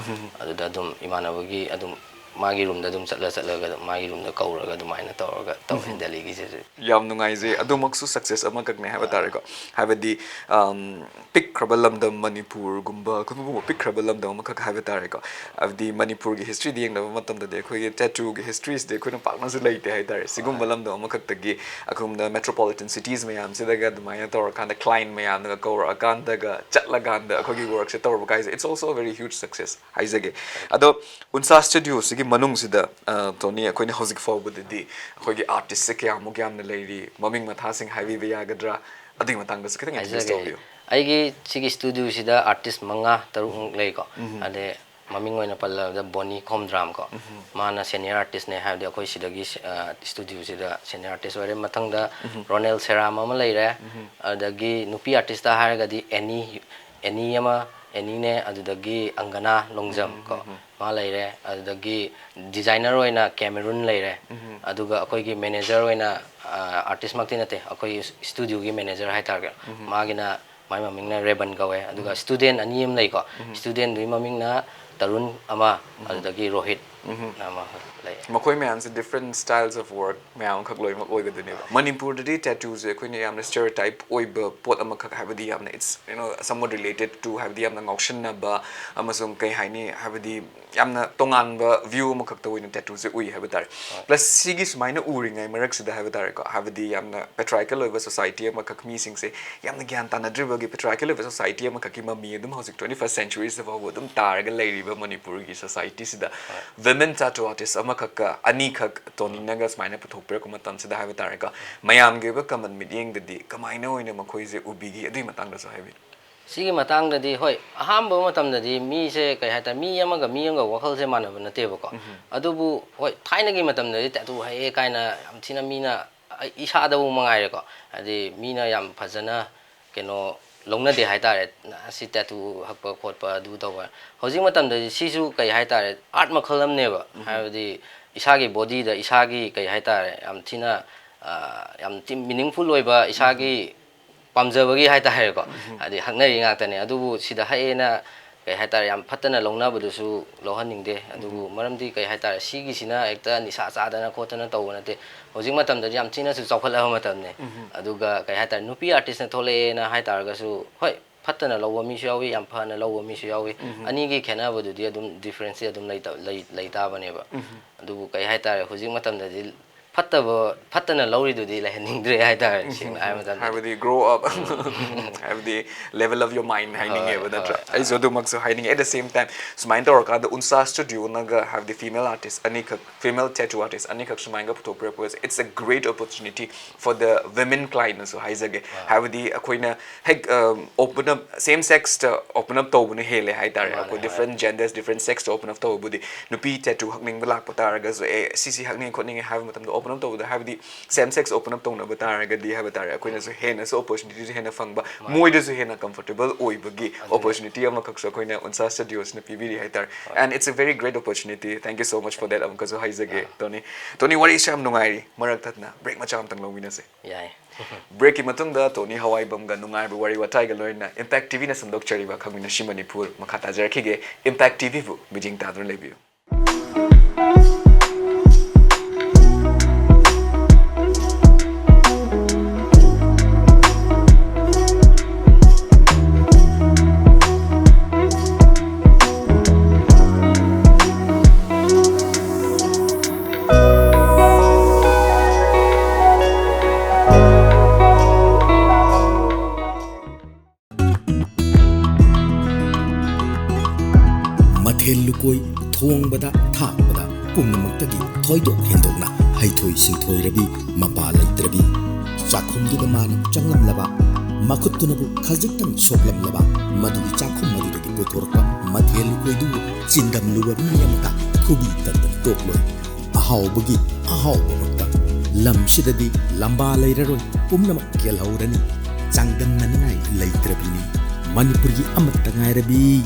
ꯑꯗꯨꯗ ꯑꯗꯨꯝ ꯏꯃꯥꯟꯅꯕꯒꯤ ꯑꯗꯨꯝ ꯃꯥꯒꯤ roomꯗ ꯑꯗꯨꯝ ꯆꯠꯂ ꯆꯠꯂꯒ ꯑꯗꯨꯝ ꯃꯥꯒꯤ roomꯗ ꯀꯧꯔꯒ ꯑꯗꯨꯃꯥꯏꯅ ꯇꯧꯔꯒ ꯇꯧꯋꯦ ꯗꯦꯜꯂꯤꯒꯤꯁꯤꯁꯨ꯫ ꯌꯥꯝ ꯅꯨꯡꯉꯥꯏꯖꯩ꯫ ꯑꯗꯨꯃꯛꯁꯨ success ꯑꯃꯈꯛꯅꯦ ꯍꯥꯏꯕ ꯇꯥꯔꯦꯀꯣ꯫ ꯍꯥꯏꯕꯗꯤ, ꯑꯝ, ꯄꯤꯛꯈ꯭ꯔꯕ ꯂꯝꯗꯝ ꯃꯅꯤꯄꯨꯔꯒꯨꯝꯕ, ꯑꯩꯈꯣꯏꯒꯨꯝꯕ ꯄꯤꯛꯈ꯭ꯔꯕ ꯂꯝꯗꯝ ꯑꯃꯈꯛ ꯍꯥꯏꯕ ꯇꯥꯔꯦꯀꯣ꯫ ꯍꯥꯏꯕꯗꯤ ꯃꯅꯤꯄꯨꯔꯒꯤ historyꯗ ꯌꯦꯡꯅꯕ ꯃꯇꯝꯗꯗꯤ ꯑꯩꯈꯣꯏꯒꯤ ꯇꯦꯇꯨꯒꯤ historyꯁꯤꯗꯤ ꯑꯩꯈꯣꯏꯅ ꯄꯥꯛꯅꯁꯨ ꯂꯩꯇꯦ ꯍꯥꯏꯇꯥꯔꯦ꯫ ꯁꯤꯒꯨꯝꯕ ꯂꯝꯗꯝ ꯑꯃꯈꯛꯇꯒꯤ ꯑꯩꯈꯣꯏꯒꯨꯝꯕ metropolitan citiesꯃꯌꯥꯝꯁꯤꯗꯒ ꯑꯗꯨꯃꯥꯏꯅ ꯇꯧꯔꯀꯥꯟꯗ clientꯃꯌꯥꯝꯅꯒ ꯀꯧꯔꯛꯑꯀꯥꯟꯗꯒ ꯆꯠꯂꯀꯥꯟꯗ ꯑꯩꯈꯣꯏꯒꯤ workꯁꯦ ꯇꯧꯔꯛꯄ ꯀꯥꯏꯁꯦ, it's also a very huge success ꯍꯥꯏꯖꯒꯦ꯫ ꯑꯗꯣ ꯎꯟꯁꯥ ꯁ꯭ꯇꯨꯗꯤꯑꯣꯁꯤꯒꯤ ꯃꯅꯨꯡꯁꯤꯗ, ꯑ, ꯇꯣꯅꯤ, ꯑꯩꯈꯣꯏꯅ ꯍꯧꯖꯤꯛ ꯐꯥꯎꯕꯗꯗꯤ ꯑꯩꯈꯣꯏꯒꯤ artistꯁꯦ ꯀꯌꯥꯃꯨꯛ ꯌꯥꯝꯅ ꯂꯩꯔꯤ, ꯃꯃꯤꯡ ꯃꯊꯥꯁꯤꯡ ꯍꯥꯏꯕꯤꯕ ꯌꯥꯒꯗ꯭ꯔꯥ? ꯑꯗꯨꯒꯤ ꯃꯇꯥꯡꯗꯁꯨ ꯈꯤꯇꯪ introduce ꯍꯥꯏꯖꯒꯦ꯫ ꯇꯧꯕꯤꯌꯨ꯫ ꯑꯩꯒꯤ ꯁꯤꯒꯤ ꯁ꯭ꯇꯨꯗꯤꯑꯣꯁꯤꯗ artist ꯃꯉꯥ ꯇꯔꯨꯛꯃꯨꯛ ꯂꯩꯀꯣ꯫ ꯑꯗꯩ ꯃꯃꯤꯡ ꯑꯣꯏꯅ ꯄꯜꯂꯕꯗ ꯕꯣꯅꯤ ꯈꯣꯝꯗ꯭ꯔꯥꯝ ꯀꯣ, ꯃꯥꯅ senior artistꯅꯦ꯫ ꯍꯥꯏꯕꯗꯤ ꯑꯩꯈꯣꯏ ꯁꯤꯗꯒꯤ, ꯑ, ꯁ꯭ꯇꯨꯗꯤꯑꯣꯁꯤꯗ senior artist ꯑꯣꯏꯔꯦ꯫ ꯃꯊꯪꯗ ꯔꯣꯅꯦꯜ ꯁꯦꯔꯥꯝ ꯑꯃ ꯂꯩꯔꯦ꯫ ꯑꯗꯒꯤ ꯅꯨꯄꯤ artistꯇ ꯍꯥꯏꯔꯒꯗꯤ ꯑꯦꯅꯤ, ꯑꯦꯅꯤ ꯑꯃ, ꯑꯦꯅꯤꯅꯦ, ꯑꯗꯨꯗꯒꯤ ꯑꯪꯒꯅꯥ ꯂꯣꯡꯖꯝ ꯀꯣ, ꯃꯥ ꯂꯩꯔꯦ꯫ ꯑꯗꯨꯗꯒꯤ designer ꯑꯣꯏꯅ ꯀꯦꯃꯦꯔꯨꯟ ꯂꯩꯔꯦ꯫ ꯑꯗꯨꯒ ꯑꯩꯈꯣꯏꯒꯤ manager ꯑꯣꯏꯅ, ꯑ, artistꯃꯛꯇꯤ ꯅꯠꯇꯦ, ꯑꯩꯈꯣꯏꯒꯤ ꯁ꯭ꯇꯨꯗꯤꯑꯣꯒꯤ manager ꯍꯥꯏꯇꯥꯔꯦ꯫ ꯃꯥꯒꯤꯅ, ꯃꯥꯏ ꯃꯃꯤꯡꯅ ꯔꯦꯕꯟ ꯀꯧꯋꯦ꯫ ꯑꯗꯨꯒ student ꯑꯅꯤ ꯑꯃ ꯂꯩꯀꯣ꯫ Studentꯗꯨꯒꯤ ꯃꯃꯤꯡꯅ ꯇꯔꯨꯟ ꯑꯃ, ꯑꯗꯨꯗꯒꯤ ꯔꯣꯍꯤꯠ꯫ ꯑꯃꯈꯛ ꯂꯩ꯫ ꯃꯈꯣꯏ ꯃꯌꯥꯝꯁꯦ different styles of work ꯃꯌꯥꯝ ꯑꯃꯈꯛ ꯂꯣꯏꯅꯃꯛ ꯑꯣꯏꯒꯗꯣꯏꯅꯦꯕ꯫ ꯃꯅꯤꯄꯨꯔꯗꯗꯤ ꯇꯦꯇꯨꯁꯦ ꯑꯩꯈꯣꯏꯅ ꯌꯥꯝꯅ stereotype ꯑꯣꯏꯕ ꯄꯣꯠ ꯑꯃꯈꯛ, ꯍꯥꯏꯕꯗꯤ ꯌꯥꯝꯅ it's you know somewhat related to, ꯍꯥꯏꯕꯗꯤ ꯌꯥꯝꯅ ꯉꯥꯎꯁꯤꯟꯅꯕ ꯑꯃꯁꯨꯡ ꯀꯩ ꯍꯥꯏꯅꯤ, ꯍꯥꯏꯕꯗꯤ ꯌꯥꯝꯅ ꯇꯣꯉꯥꯟꯕ view ꯑꯃꯈꯛꯇ ꯑꯣꯏꯅ ꯇꯦꯇꯨꯁꯦ ꯎꯏ ꯍꯥꯏꯕ ꯇꯥꯔꯦ꯫ Plus ꯁꯤꯒꯤ ꯁꯨꯃꯥꯏꯅ ꯎꯔꯤꯉꯩ ꯃꯔꯛꯁꯤꯗ ꯍꯥꯏꯕ ꯇꯥꯔꯦꯀꯣ, ꯍꯥꯏꯕꯗꯤ ꯌꯥꯝꯅ patriarchal ꯑꯣꯏꯕ society ꯑꯃꯈꯛ, ꯃꯤꯁꯤꯡꯁꯦ ꯌꯥꯝꯅ ꯒ꯭ꯌꯥꯟ ꯇꯥꯅꯗ꯭ꯔꯤꯕꯒꯤ patriarchal ꯑꯣꯏꯕ society ꯑꯃꯈꯛꯀꯤ ꯃꯃꯤ ꯑꯗꯨꯝ ꯍꯧꯖꯤꯛ twenty first centuryꯁꯤꯗ ꯐꯥꯎꯕ ꯑꯗꯨꯝ ꯇꯥꯔꯒ ꯂꯩꯔꯤꯕ ꯃꯅꯤꯄꯨꯔꯒꯤ societyꯁꯤꯗ women tattoo artist ꯑꯃꯈꯛꯀ ꯑꯅꯤꯈꯛ ꯇꯣꯅꯤꯅꯒ ꯁꯨꯃꯥꯏꯅ ꯄꯨꯊꯣꯛꯄꯤꯔꯛꯄ ꯃꯇꯝꯁꯤꯗ ꯍꯥꯏꯕ ꯇꯥꯔꯦꯀꯣ, ꯃꯌꯥꯝꯒꯤ ꯑꯣꯏꯕ common ꯃꯤꯠꯌꯦꯡꯗꯗꯤ ꯀꯃꯥꯏꯅ ꯑꯣꯏꯅ ꯃꯈꯣꯏꯁꯦ ꯎꯕꯤꯒꯦ? ꯑꯗꯨꯒꯤ ꯃꯇꯥꯡꯗꯁꯨ ꯍꯥꯏꯕꯤꯌꯨ꯫ ꯁꯤꯒꯤ ꯃꯇꯥꯡꯗꯗꯤ, ꯍꯣꯏ, ꯑꯍꯥꯟꯕ ꯃꯇꯝꯗꯗꯤ ꯃꯤꯁꯦ ꯀꯩ ꯍꯥꯏꯇꯥꯔꯦ, ꯃꯤ ꯑꯃꯒ ꯃꯤ ꯑꯃꯒ ꯋꯥꯈꯜꯁꯦ ꯃꯥꯟꯅꯕ ꯅꯠꯇꯦꯕꯀꯣ꯫ ꯑꯗꯨꯕꯨ ꯍꯣꯏ, ꯊꯥꯏꯅꯒꯤ ꯃꯇꯝꯗꯗꯤ ꯇꯦꯇꯨ ꯍꯛꯑꯦ ꯀꯥꯏꯅ ꯌꯥꯝ ꯊꯤꯅ ꯃꯤꯅ ꯑꯩ ꯏꯁꯥꯗꯕꯨ ꯃꯉꯥꯏꯔꯦꯀꯣ, ꯍꯥꯏꯗꯤ ꯃꯤꯅ ꯌꯥꯝ ꯐꯖꯅ ꯀꯩꯅꯣ ꯂꯧꯅꯗꯦ ꯍꯥꯏꯇꯥꯔꯦ, ꯑꯁꯤ ꯇꯦꯇꯨ ꯍꯛꯄ ꯈꯣꯠꯄ ꯑꯗꯨ ꯇꯧꯕ꯫ ꯍꯧꯖꯤꯛ ꯃꯇꯝꯗꯗꯤ ꯁꯤꯁꯨ ꯀꯩ ꯍꯥꯏꯇꯥꯔꯦ, art ꯃꯈꯜ ꯑꯃꯅꯦꯕ꯫ ꯍꯥꯏꯕꯗꯤ ꯏꯁꯥꯒꯤ bodyꯗ ꯏꯁꯥꯒꯤ ꯀꯩ ꯍꯥꯏꯇꯥꯔꯦ, ꯌꯥꯝ ꯊꯤꯅ, ꯑ, ꯌꯥꯝ ꯊꯤ meaningful ꯑꯣꯏꯕ, ꯏꯁꯥꯒꯤ ꯄꯥꯝꯖꯕꯒꯤ ꯍꯥꯏꯇꯥꯔꯦꯀꯣ, ꯍꯥꯏꯗꯤ ꯍꯛꯅꯔꯤ ꯉꯥꯛꯇꯅꯦ꯫ ꯑꯗꯨꯕꯨ ꯁꯤꯗ ꯍꯛꯑꯦꯅ ꯀꯩ ꯍꯥꯏꯇꯥꯔꯦ, ꯌꯥꯝ ꯐꯠꯇꯅ ꯂꯧꯅꯕꯗꯨꯁꯨ ꯂꯧꯍꯟꯅꯤꯡꯗꯦ꯫ ꯑꯗꯨꯕꯨ ꯃꯔꯝꯗꯤ ꯀꯩ ꯍꯥꯏꯇꯥꯔꯦ, ꯁꯤꯒꯤꯁꯤꯅ ꯍꯦꯛꯇ ꯅꯤꯁꯥ ꯆꯥꯗꯅ ꯈꯣꯠꯇꯅ ꯇꯧꯕ ꯅꯠꯇꯦ꯫ ꯍꯧꯖꯤꯛ ꯃꯇꯝꯗꯗꯤ ꯌꯥꯝ ꯊꯤꯅꯁꯨ ꯆꯥꯎꯈꯠꯂꯕ ꯃꯇꯝꯅꯦ꯫ ꯑꯗꯨꯒ ꯀꯩ ꯍꯥꯏꯇꯥꯔꯦ, ꯅꯨꯄꯤ artistꯅ ꯊꯣꯛꯂꯛꯑꯦꯅ ꯍꯥꯏꯇꯥꯔꯒꯁꯨ, ꯍꯣꯏ, ꯐꯠꯇꯅ ꯂꯧꯕ ꯃꯤꯁꯨ ꯌꯥꯎꯏ, ꯌꯥꯝ ꯐꯅ ꯂꯧꯕ ꯃꯤꯁꯨ ꯌꯥꯎꯏ꯫ ꯑꯅꯤꯒꯤ ꯈꯦꯠꯅꯕꯗꯨꯗꯤ ꯑꯗꯨꯝ differenceꯁꯤ ꯑꯗꯨꯝ ꯂꯩꯇ- ꯂꯩ- ꯂꯩ ꯇꯥꯕꯅꯦꯕ꯫ ꯑꯗꯨꯕꯨ ꯀꯩ ꯍꯥꯏꯇꯥꯔꯦ, ꯍꯧꯖꯤꯛ ꯃꯇꯝꯗꯗꯤ ꯐꯠꯇꯕ, ꯐꯠꯇꯅ ꯂꯧꯔꯤꯗꯨꯗꯤ ꯂꯩꯍꯟꯅꯤꯡꯗ꯭ꯔꯦ ꯍꯥꯏꯇꯥꯔꯦ, ꯁꯦꯡꯅ ꯍꯥꯏꯕ ꯃꯇꯝꯗꯗꯤ꯫ ꯍꯥꯏꯕꯗꯤ grow up, ꯍꯥꯏꯕꯗꯤ level of your mind ꯍꯥꯏꯅꯤꯡꯉꯦꯕ, ꯍꯣꯏ, ꯅꯠꯇ꯭ꯔꯥ? ꯍꯣꯏ, ꯑꯩꯁꯨ ꯑꯗꯨꯃꯛꯁꯨ ꯍꯥꯏꯅꯤꯡꯉꯦ꯫ At the same time, ꯁꯨꯃꯥꯏꯅ ꯇꯧꯔꯀꯥꯟꯗ ꯎꯟꯁꯥ Studioꯅꯒ, ꯍꯥꯏꯕꯗꯤ female artist ꯑꯅꯤꯈꯛ, female tattoo artist ꯑꯅꯤꯈꯛ ꯁꯨꯃꯥꯏꯅꯒ ꯄꯨꯊꯣꯛꯄꯤꯔꯛꯄꯁꯦ, it's a great opportunity for the women clientꯅꯁꯨ ꯍꯥꯏꯖꯒꯦ꯫ ꯍꯥꯏꯕꯗꯤ ꯑꯩꯈꯣꯏꯅ ꯍꯦꯛ open up, same sexꯇ open up ꯇꯧꯕꯅ ꯍꯦꯜꯂꯦ ꯍꯥꯏꯇꯥꯔꯦ꯫ ꯃꯥꯅꯦ, ꯑꯩꯈꯣꯏ ꯍꯣꯏ꯫ Different gendersꯗ different sexꯇ open up ꯇꯧꯕꯕꯨꯗꯤ, ꯅꯨꯄꯤ ꯇꯦꯇꯨ ꯍꯛꯅꯤꯡꯕ ꯂꯥꯛꯄ ꯇꯥꯔꯒꯁꯨ, ꯑꯦ, ꯁꯤꯁꯤ ꯍꯛꯅꯤꯡꯉꯦ ꯈꯣꯠꯅꯤꯡꯉꯦ ꯍꯥꯏꯕ ꯃꯇꯝꯗ open up ꯇꯧꯕꯗ, ꯍꯥꯏꯕꯗꯤ same sex open up ꯇꯧꯅꯕ ꯇꯥꯔꯒꯗꯤ ꯍꯥꯏꯕ ꯇꯥꯔꯦ, ꯑꯩꯈꯣꯏꯅꯁꯨ ꯍꯦꯟꯅꯁꯨ opportunityꯁꯨ ꯍꯦꯟꯅ ꯐꯪꯕ, ꯃꯣꯏꯗꯁꯨ ꯍꯦꯟꯅ comfortable ꯑꯣꯏꯕꯒꯤ opportunity ꯑꯃꯈꯛꯁꯨ ꯑꯩꯈꯣꯏꯅ ꯎꯟꯁꯥ Studioꯁꯤꯅ ꯄꯤꯕꯤꯔꯤ ꯍꯥꯏꯇꯥꯔꯦ꯫ And it's a very great opportunity. Thank you so much for that. ꯑꯃꯨꯛꯀꯁꯨ ꯍꯥꯏꯖꯒꯦ, ꯇꯣꯅꯤ꯫ ꯇꯣꯅꯤ, ꯋꯥꯔꯤꯁꯨ ꯌꯥꯝ ꯅꯨꯡꯉꯥꯏꯔꯤ꯫ ꯃꯔꯛ ꯊꯠꯅ break ꯃꯆꯥ ꯑꯃꯇꯪ ꯂꯧꯃꯤꯟꯅꯁꯦ꯫ ꯌꯥꯏ꯫ Breakꯀꯤ ꯃꯇꯨꯡꯗ ꯇꯣꯅꯤ ꯍꯋꯥꯏꯕꯝꯒ ꯅꯨꯡꯉꯥꯏꯕ ꯋꯥꯔꯤ ꯋꯥꯇꯥꯏꯒ ꯂꯣꯏꯅꯅ Impact TVꯅ ꯁꯟꯗꯣꯛꯆꯔꯤꯕ ꯈꯪꯃꯤꯟꯅꯁꯤ ꯃꯅꯤꯄꯨꯔ ꯃꯈꯥ ꯇꯥꯖꯔꯛꯈꯤꯒꯦ꯫ Impact TVꯕꯨ ꯃꯤꯠꯌꯦꯡ ꯇꯥꯗꯨꯅ ꯂꯩꯕꯤꯌꯨ꯫ ꯊꯣꯡꯕꯗ ꯊꯥꯛꯄꯗ ꯄꯨꯝꯅꯃꯛꯇꯒꯤ ꯊꯣꯏꯗꯣꯛ ꯍꯦꯟꯗꯣꯛꯅ ꯍꯩꯊꯣꯏ ꯁꯤꯡꯊꯣꯏꯔꯕꯤ, ꯃꯄꯥ ꯂꯩꯇ꯭ꯔꯕꯤ꯫ ꯆꯥꯛꯈꯨꯝꯗꯨꯗ ꯃꯥꯅ ꯆꯪꯂꯝꯂꯕ, ꯃꯈꯨꯠꯇꯨꯅꯕꯨ ꯈꯖꯤꯛꯇꯪ ꯁꯣꯛꯂꯝꯂꯕ, ꯃꯗꯨꯒꯤ ꯆꯥꯛꯈꯨꯝ ꯑꯗꯨꯗꯒꯤ ꯄꯨꯊꯣꯔꯛꯄ ꯃꯊꯦꯜ ꯂꯨꯀꯣꯏꯗꯨꯕꯨ ꯆꯤꯟꯗꯝꯂꯨꯕ ꯃꯤ ꯑꯃꯇ ꯈꯨꯕꯤ ꯇꯟꯗꯟ ꯇꯣꯛꯂꯣꯏ꯫ ꯑꯍꯥꯎꯕꯒꯤ ꯑꯍꯥꯎꯕꯃꯛꯇ꯫ ꯂꯝꯁꯤꯗꯗꯤ ꯂꯝꯕꯥ ꯂꯩꯔꯔꯣꯏ, ꯄꯨꯝꯅꯃꯛ ꯒꯦꯜꯍꯧꯔꯅꯤ꯫ ꯆꯥꯡꯗꯝꯅꯅꯤꯡꯉꯥꯏ ꯂꯩꯇ꯭ꯔꯕꯤꯅꯤ ꯃꯅꯤꯄꯨꯔꯒꯤ ꯑꯃꯠꯇ ꯉꯥꯏꯔꯕꯤ꯫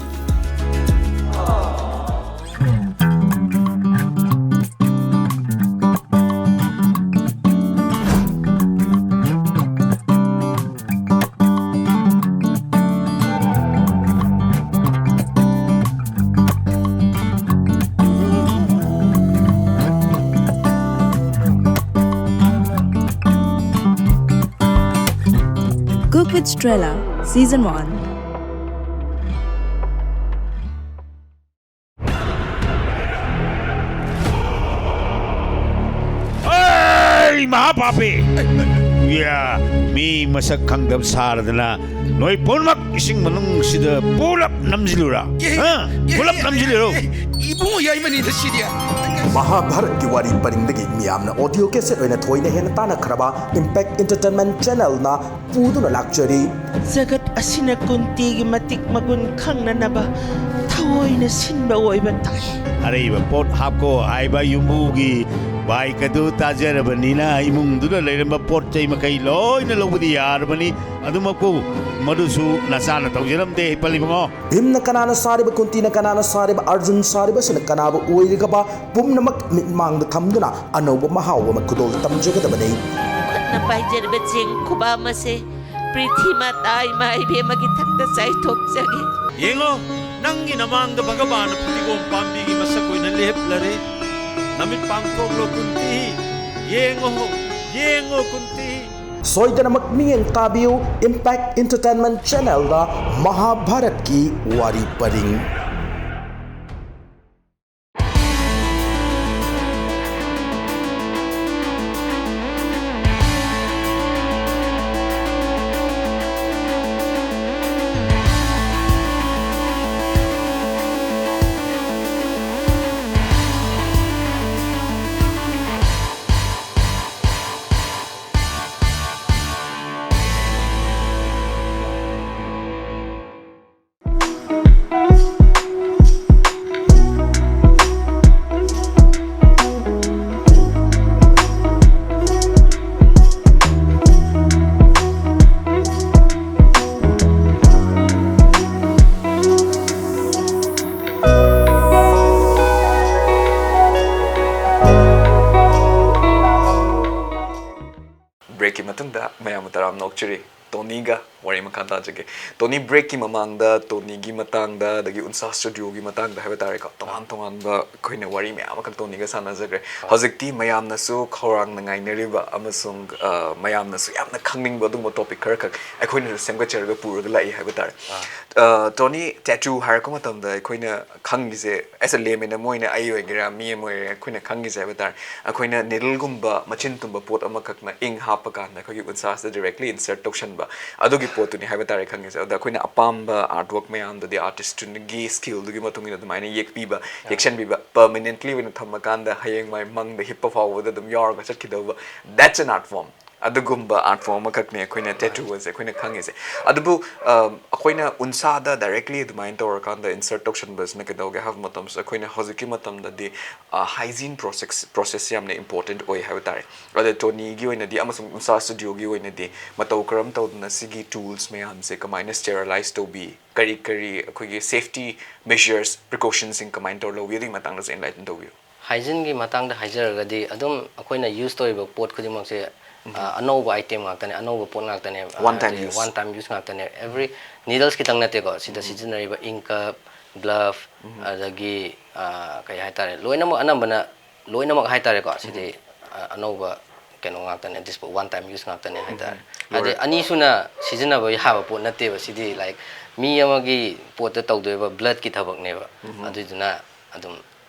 Cook with Strella, Season one. ꯑꯩ ꯃꯍꯥꯄꯥꯄꯤ! ꯌꯥ, ꯃꯤ ꯃꯁꯛ ꯈꯪꯗꯕ ꯁꯥꯔꯗꯅ ꯅꯣꯏ ꯄꯨꯝꯅꯃꯛ ꯏꯁꯤꯡ ꯃꯅꯨꯡꯁꯤꯗ ꯄꯨꯂꯞ ꯅꯝꯁꯤꯜꯂꯨꯔꯥ? ꯍꯥ? ꯄꯨꯂꯞ ꯅꯝꯁꯤꯜꯂꯨꯔꯣ? ꯏꯕꯨꯡꯉꯣ ꯌꯥꯏꯃꯅꯤꯗ ꯁꯤꯗꯤ꯫ ꯃꯍꯥꯚꯥꯔꯠꯀꯤ ꯋꯥꯔꯤ ꯄꯔꯤꯡꯗꯒꯤ ꯃꯤꯌꯥꯝꯅ ꯑꯣꯗꯤꯑꯣ ꯀꯦꯁꯦꯠ ꯑꯣꯏꯅ ꯊꯣꯏꯅ ꯍꯦꯟꯅ ꯇꯥꯟꯅꯈ꯭ꯔꯕ Impact Entertainment Channelꯅ ꯄꯨꯗꯨꯅ ꯂꯥꯛꯆꯔꯤ꯫ ꯖꯒꯠ ꯑꯁꯤꯅ ꯀꯨꯟꯇꯤꯒꯤ ꯃꯇꯤꯛ ꯃꯒꯨꯟ ꯈꯪꯅꯅꯕ ꯊꯑꯣꯏꯅ ꯁꯤꯟꯕ ꯑꯣꯏꯕ ꯇꯥꯏ꯫ ꯑꯔꯩꯕ ꯄꯣꯠ ꯍꯥꯞꯀꯣ ꯍꯥꯏꯕ ꯌꯨꯝꯕꯨꯒꯤ ꯕꯥꯏꯛ ꯑꯗꯨ ꯇꯥꯖꯔꯕꯅꯤꯅ ꯏꯃꯨꯡꯗꯨꯗ ꯂꯩꯔꯝꯕ ꯄꯣꯠ ꯆꯩ ꯃꯈꯩ ꯂꯣꯏꯅ ꯂꯧꯕꯗꯤ ꯌꯥꯔꯕꯅꯤ꯫ ꯑꯗꯨꯃꯛꯄꯨ ꯃꯗꯨꯁꯨ ꯅꯆꯥꯅ ꯇꯧꯖꯔꯝꯗꯦ, ꯍꯤꯄꯜ ꯏꯕꯨꯡꯉꯣ꯫ ꯚꯤꯝꯅ ꯀꯅꯥꯅ ꯁꯥꯔꯤꯕ, ꯀꯨꯟꯇꯤꯅ ꯀꯅꯥꯅ ꯁꯥꯔꯤꯕ, ꯑꯔꯖꯨꯟ ꯁꯥꯔꯤꯕꯁꯤꯅ ꯀꯅꯥꯕꯨ ꯑꯣꯏꯔꯤꯒꯕ ꯄꯨꯝꯅꯃꯛ ꯃꯤꯠꯃꯥꯡꯗ ꯊꯝꯗꯨꯅ ꯑꯅꯧꯕ ꯃꯍꯥꯎ ꯑꯃ ꯈꯨꯗꯣꯜ ꯇꯝꯖꯒꯗꯕꯅꯤ꯫ ꯈꯨꯠꯅ ꯄꯥꯏꯖꯔꯤꯕ ꯆꯦꯡ ꯈꯨꯕꯥꯝ ꯑꯁꯦ ꯄ꯭ꯔꯤꯊꯤ ꯃꯥꯇꯥ ꯏꯃꯥ ꯏꯕꯦꯝꯃꯒꯤ ꯊꯛꯇ ꯆꯥꯏꯊꯣꯛꯆꯒꯦ꯫ ꯌꯦꯡꯉꯣ, ꯅꯪꯒꯤ ꯅꯃꯥꯡꯗ ꯚꯒꯕꯥꯟꯅ ꯐꯗꯤꯒꯣꯝ ꯄꯥꯝꯕꯤꯒꯤ ꯃꯁꯛ ꯑꯣꯏꯅ ꯂꯦꯞꯂꯔꯦ꯫ ꯅꯃꯤꯠ ꯄꯥꯡꯊꯣꯛꯂꯣ ꯀꯨꯟꯇꯤ, ꯌꯦꯡꯉꯣ, ꯌꯦꯡꯉꯣ ꯀꯨꯟꯇꯤ꯫ ꯁꯣꯏꯗꯅꯃꯛ ꯃꯤꯠꯌꯦꯡ ꯇꯥꯕꯤꯌꯨ Impact Entertainment Channelꯗ ꯃꯍꯥꯚꯥꯔꯠꯀꯤ ꯋꯥꯔꯤ ꯄꯔꯤꯡ꯫ ꯕ꯭ꯔꯦꯛꯀꯤ ꯃꯇꯨꯡꯗ ꯃꯌꯥꯝꯕꯨ ꯇꯔꯥꯝꯅ ꯑꯣꯛꯆꯔꯤ꯫ ꯇꯣꯅꯤꯒ ꯋꯥꯔꯤ ꯃꯈꯥ ꯇꯥꯖꯒꯦ꯫ ꯇꯣꯅꯤ, ꯕ꯭ꯔꯦꯛꯀꯤ ꯃꯃꯥꯡꯗ ꯇꯣꯅꯤꯒꯤ ꯃꯇꯥꯡꯗ, ꯑꯗꯒꯤ ꯎꯟꯁꯥ ꯁ꯭ꯇꯨꯗꯤꯑꯣꯒꯤ ꯃꯇꯥꯡꯗ ꯍꯥꯏꯕ ꯇꯥꯔꯦꯀꯣ, ꯇꯣꯉꯥꯟ ꯇꯣꯉꯥꯟꯕ ꯑꯩꯈꯣꯏꯅ ꯋꯥꯔꯤ ꯃꯌꯥꯝ ꯑꯃꯈꯛ ꯇꯣꯅꯤꯒ ꯁꯥꯟꯅꯖꯈ꯭ꯔꯦ꯫ ꯍꯧꯖꯤꯛꯇꯤ ꯃꯌꯥꯝꯅꯁꯨ ꯈꯧꯔꯥꯡꯅ ꯉꯥꯏꯅꯔꯤꯕ ꯑꯃꯁꯨꯡ, ꯑ, ꯃꯌꯥꯝꯅꯁꯨ ꯌꯥꯝꯅ ꯈꯪꯅꯤꯡꯕ ꯑꯗꯨꯒꯨꯝꯕ ꯇꯣꯄꯤꯛ ꯈꯔꯈꯛ ꯑꯩꯈꯣꯏꯅꯁꯨ ꯁꯦꯝꯒꯠꯆꯔꯒ ꯄꯨꯔꯒ ꯂꯥꯛꯏ ꯍꯥꯏꯕ ꯇꯥꯔꯦ꯫ ꯑ, ꯇꯣꯅꯤ, ꯇꯦꯇꯨ ꯍꯥꯏꯔꯛꯄ ꯃꯇꯝꯗ ꯑꯩꯈꯣꯏꯅ ꯈꯪꯉꯤꯁꯦ, as a layman ꯑꯃ ꯑꯣꯏꯅ, ꯑꯩ ꯑꯣꯏꯒꯦꯔꯥ, ꯃꯤ ꯑꯃ ꯑꯣꯏꯒꯦꯔꯥ, ꯑꯩꯈꯣꯏꯅ ꯈꯪꯉꯤꯁꯦ ꯍꯥꯏꯕ ꯇꯥꯔꯦ, ꯑꯩꯈꯣꯏꯅ ꯅꯤꯗꯜꯒꯨꯝꯕ, ꯃꯆꯤꯟ ꯇꯨꯝꯕ ꯄꯣꯠ ꯑꯃꯈꯛꯅ ꯏꯪ ꯍꯥꯞꯄ ꯀꯥꯟꯗ ꯑꯩꯈꯣꯏꯒꯤ ꯎꯟꯁꯥꯁꯤꯗ directly insert ꯇꯧꯁꯟꯕ, ꯑꯗꯨꯒꯤ ꯄꯣꯠꯇꯨꯅꯤ ꯍꯥꯏꯕ ꯇꯥꯔꯦ ꯈꯪꯉꯤꯁꯦ꯫ ꯑꯗ ꯑꯩꯈꯣꯏꯅ ꯑꯄꯥꯝꯕ artwork ꯃꯌꯥꯝꯗꯨꯗꯤ artistꯇꯨꯒꯤ skillꯗꯨꯒꯤ ꯃꯇꯨꯡ ꯏꯟꯅ ꯑꯗꯨꯃꯥꯏꯅ ꯌꯦꯛꯄꯤꯕ, ꯌꯦꯛꯁꯟꯕꯤꯕ, permanently ꯑꯣꯏꯅ ꯊꯝꯃꯀꯥꯟꯗ ꯍꯌꯦꯡꯋꯥꯏ ꯃꯪꯗ ꯍꯤꯞꯄ ꯐꯥꯎꯕꯗ ꯑꯗꯨꯝ ꯌꯥꯎꯔꯒ ꯆꯠꯈꯤꯗꯧꯕ, that's an art form꯫ ꯑꯗꯨꯒꯨꯝꯕ art form ꯑꯃꯈꯛꯅꯦ ꯑꯩꯈꯣꯏꯅ ꯇꯦꯇꯨ ꯑꯁꯦ ꯑꯩꯈꯣꯏꯅ ꯈꯪꯉꯤꯁꯦ꯫ ꯑꯗꯨꯕꯨ, ꯑ, ꯑꯩꯈꯣꯏꯅ ꯎꯟꯁꯥꯗ directly ꯑꯗꯨꯃꯥꯏꯅ ꯇꯧꯔꯀꯥꯟꯗ insert ꯇꯧꯁꯟꯕꯁꯤꯅ ꯀꯩꯗꯧꯒꯦ ꯍꯥꯏꯕ ꯃꯇꯝꯁꯤꯗ, ꯑꯩꯈꯣꯏꯅ ꯍꯧꯖꯤꯛꯀꯤ ꯃꯇꯝꯗꯗꯤ, ꯑ, hygiene process, process ꯌꯥꯝꯅ important ꯑꯣꯏ ꯍꯥꯏꯕ ꯇꯥꯔꯦ꯫ ꯑꯗ ꯇꯣꯅꯤꯒꯤ ꯑꯣꯏꯅꯗꯤ ꯑꯃꯁꯨꯡ ꯎꯟꯁꯥ ꯁ꯭ꯇꯨꯗꯤꯑꯣꯒꯤ ꯑꯣꯏꯅꯗꯤ ꯃꯇꯧ ꯀꯔꯝ ꯇꯧꯗꯅ ꯁꯤꯒꯤ tools ꯃꯌꯥꯝꯁꯦ ꯀꯃꯥꯏꯅ sterilize ꯇꯧꯕꯤ, ꯀꯔꯤ ꯀꯔꯤ ꯑꯩꯈꯣꯏꯒꯤ safety measuresꯁꯤꯡ ꯀꯃꯥꯏꯅ ꯇꯧꯔ ꯂꯧꯕꯤ, ꯑꯗꯨꯒꯤ ꯃꯇꯥꯡꯗꯁꯨ enlighten ꯇꯧꯕꯤꯌꯨ꯫ Hygieneꯒꯤ ꯃꯇꯥꯡꯗ ꯍꯥꯏꯖꯔꯒꯗꯤ, ꯑꯗꯨꯝ ꯑꯩꯈꯣꯏꯅ use ꯇꯧꯔꯤꯕ ꯄꯣꯠ ꯈꯨꯗꯤꯡꯃꯛꯁꯦ, ꯑ, ꯑꯅꯧꯕ item ꯉꯥꯛꯇꯅꯦ, ꯑꯅꯧꯕ ꯄꯣꯠ ꯉꯥꯛꯇꯅꯦ꯫ One time use. One time use ꯉꯥꯛꯇꯅꯦ꯫ Every needles ꯈꯤꯇꯪ ꯅꯠꯇꯦꯀꯣ ꯁꯤꯗ ꯁꯤꯖꯤꯟꯅꯔꯤꯕ, ink cup, glove, ꯑꯗꯒꯤ, ꯑ, ꯀꯩ ꯍꯥꯏꯇꯥꯔꯦ, ꯂꯣꯏꯅꯃꯛ, ꯑꯅꯝꯕꯅ ꯂꯣꯏꯅꯃꯛ ꯍꯥꯏꯇꯥꯔꯦꯀꯣ, ꯁꯤꯗꯤ, ꯑ, ꯑꯅꯧꯕ ꯀꯩꯅꯣ ꯉꯥꯛꯇꯅꯦ, dispo-, one time use ꯉꯥꯛꯇꯅꯦ ꯍꯥꯏꯇꯥꯔꯦ꯫ ꯍꯥꯏꯗꯤ, ꯑꯅꯤꯁꯨꯅ ꯁꯤꯖꯤꯟꯅꯕ ꯌꯥꯕ ꯄꯣꯠ ꯅꯠꯇꯦꯕ ꯁꯤꯗꯤ, like, ꯃꯤ ꯑꯃꯒꯤ ꯄꯣꯠꯇ ꯇꯧꯗꯣꯏꯕ bloodꯀꯤ ꯊꯕꯛꯅꯦꯕ꯫ ꯑꯗꯨꯏꯗꯨꯅ ꯑꯗꯨꯝ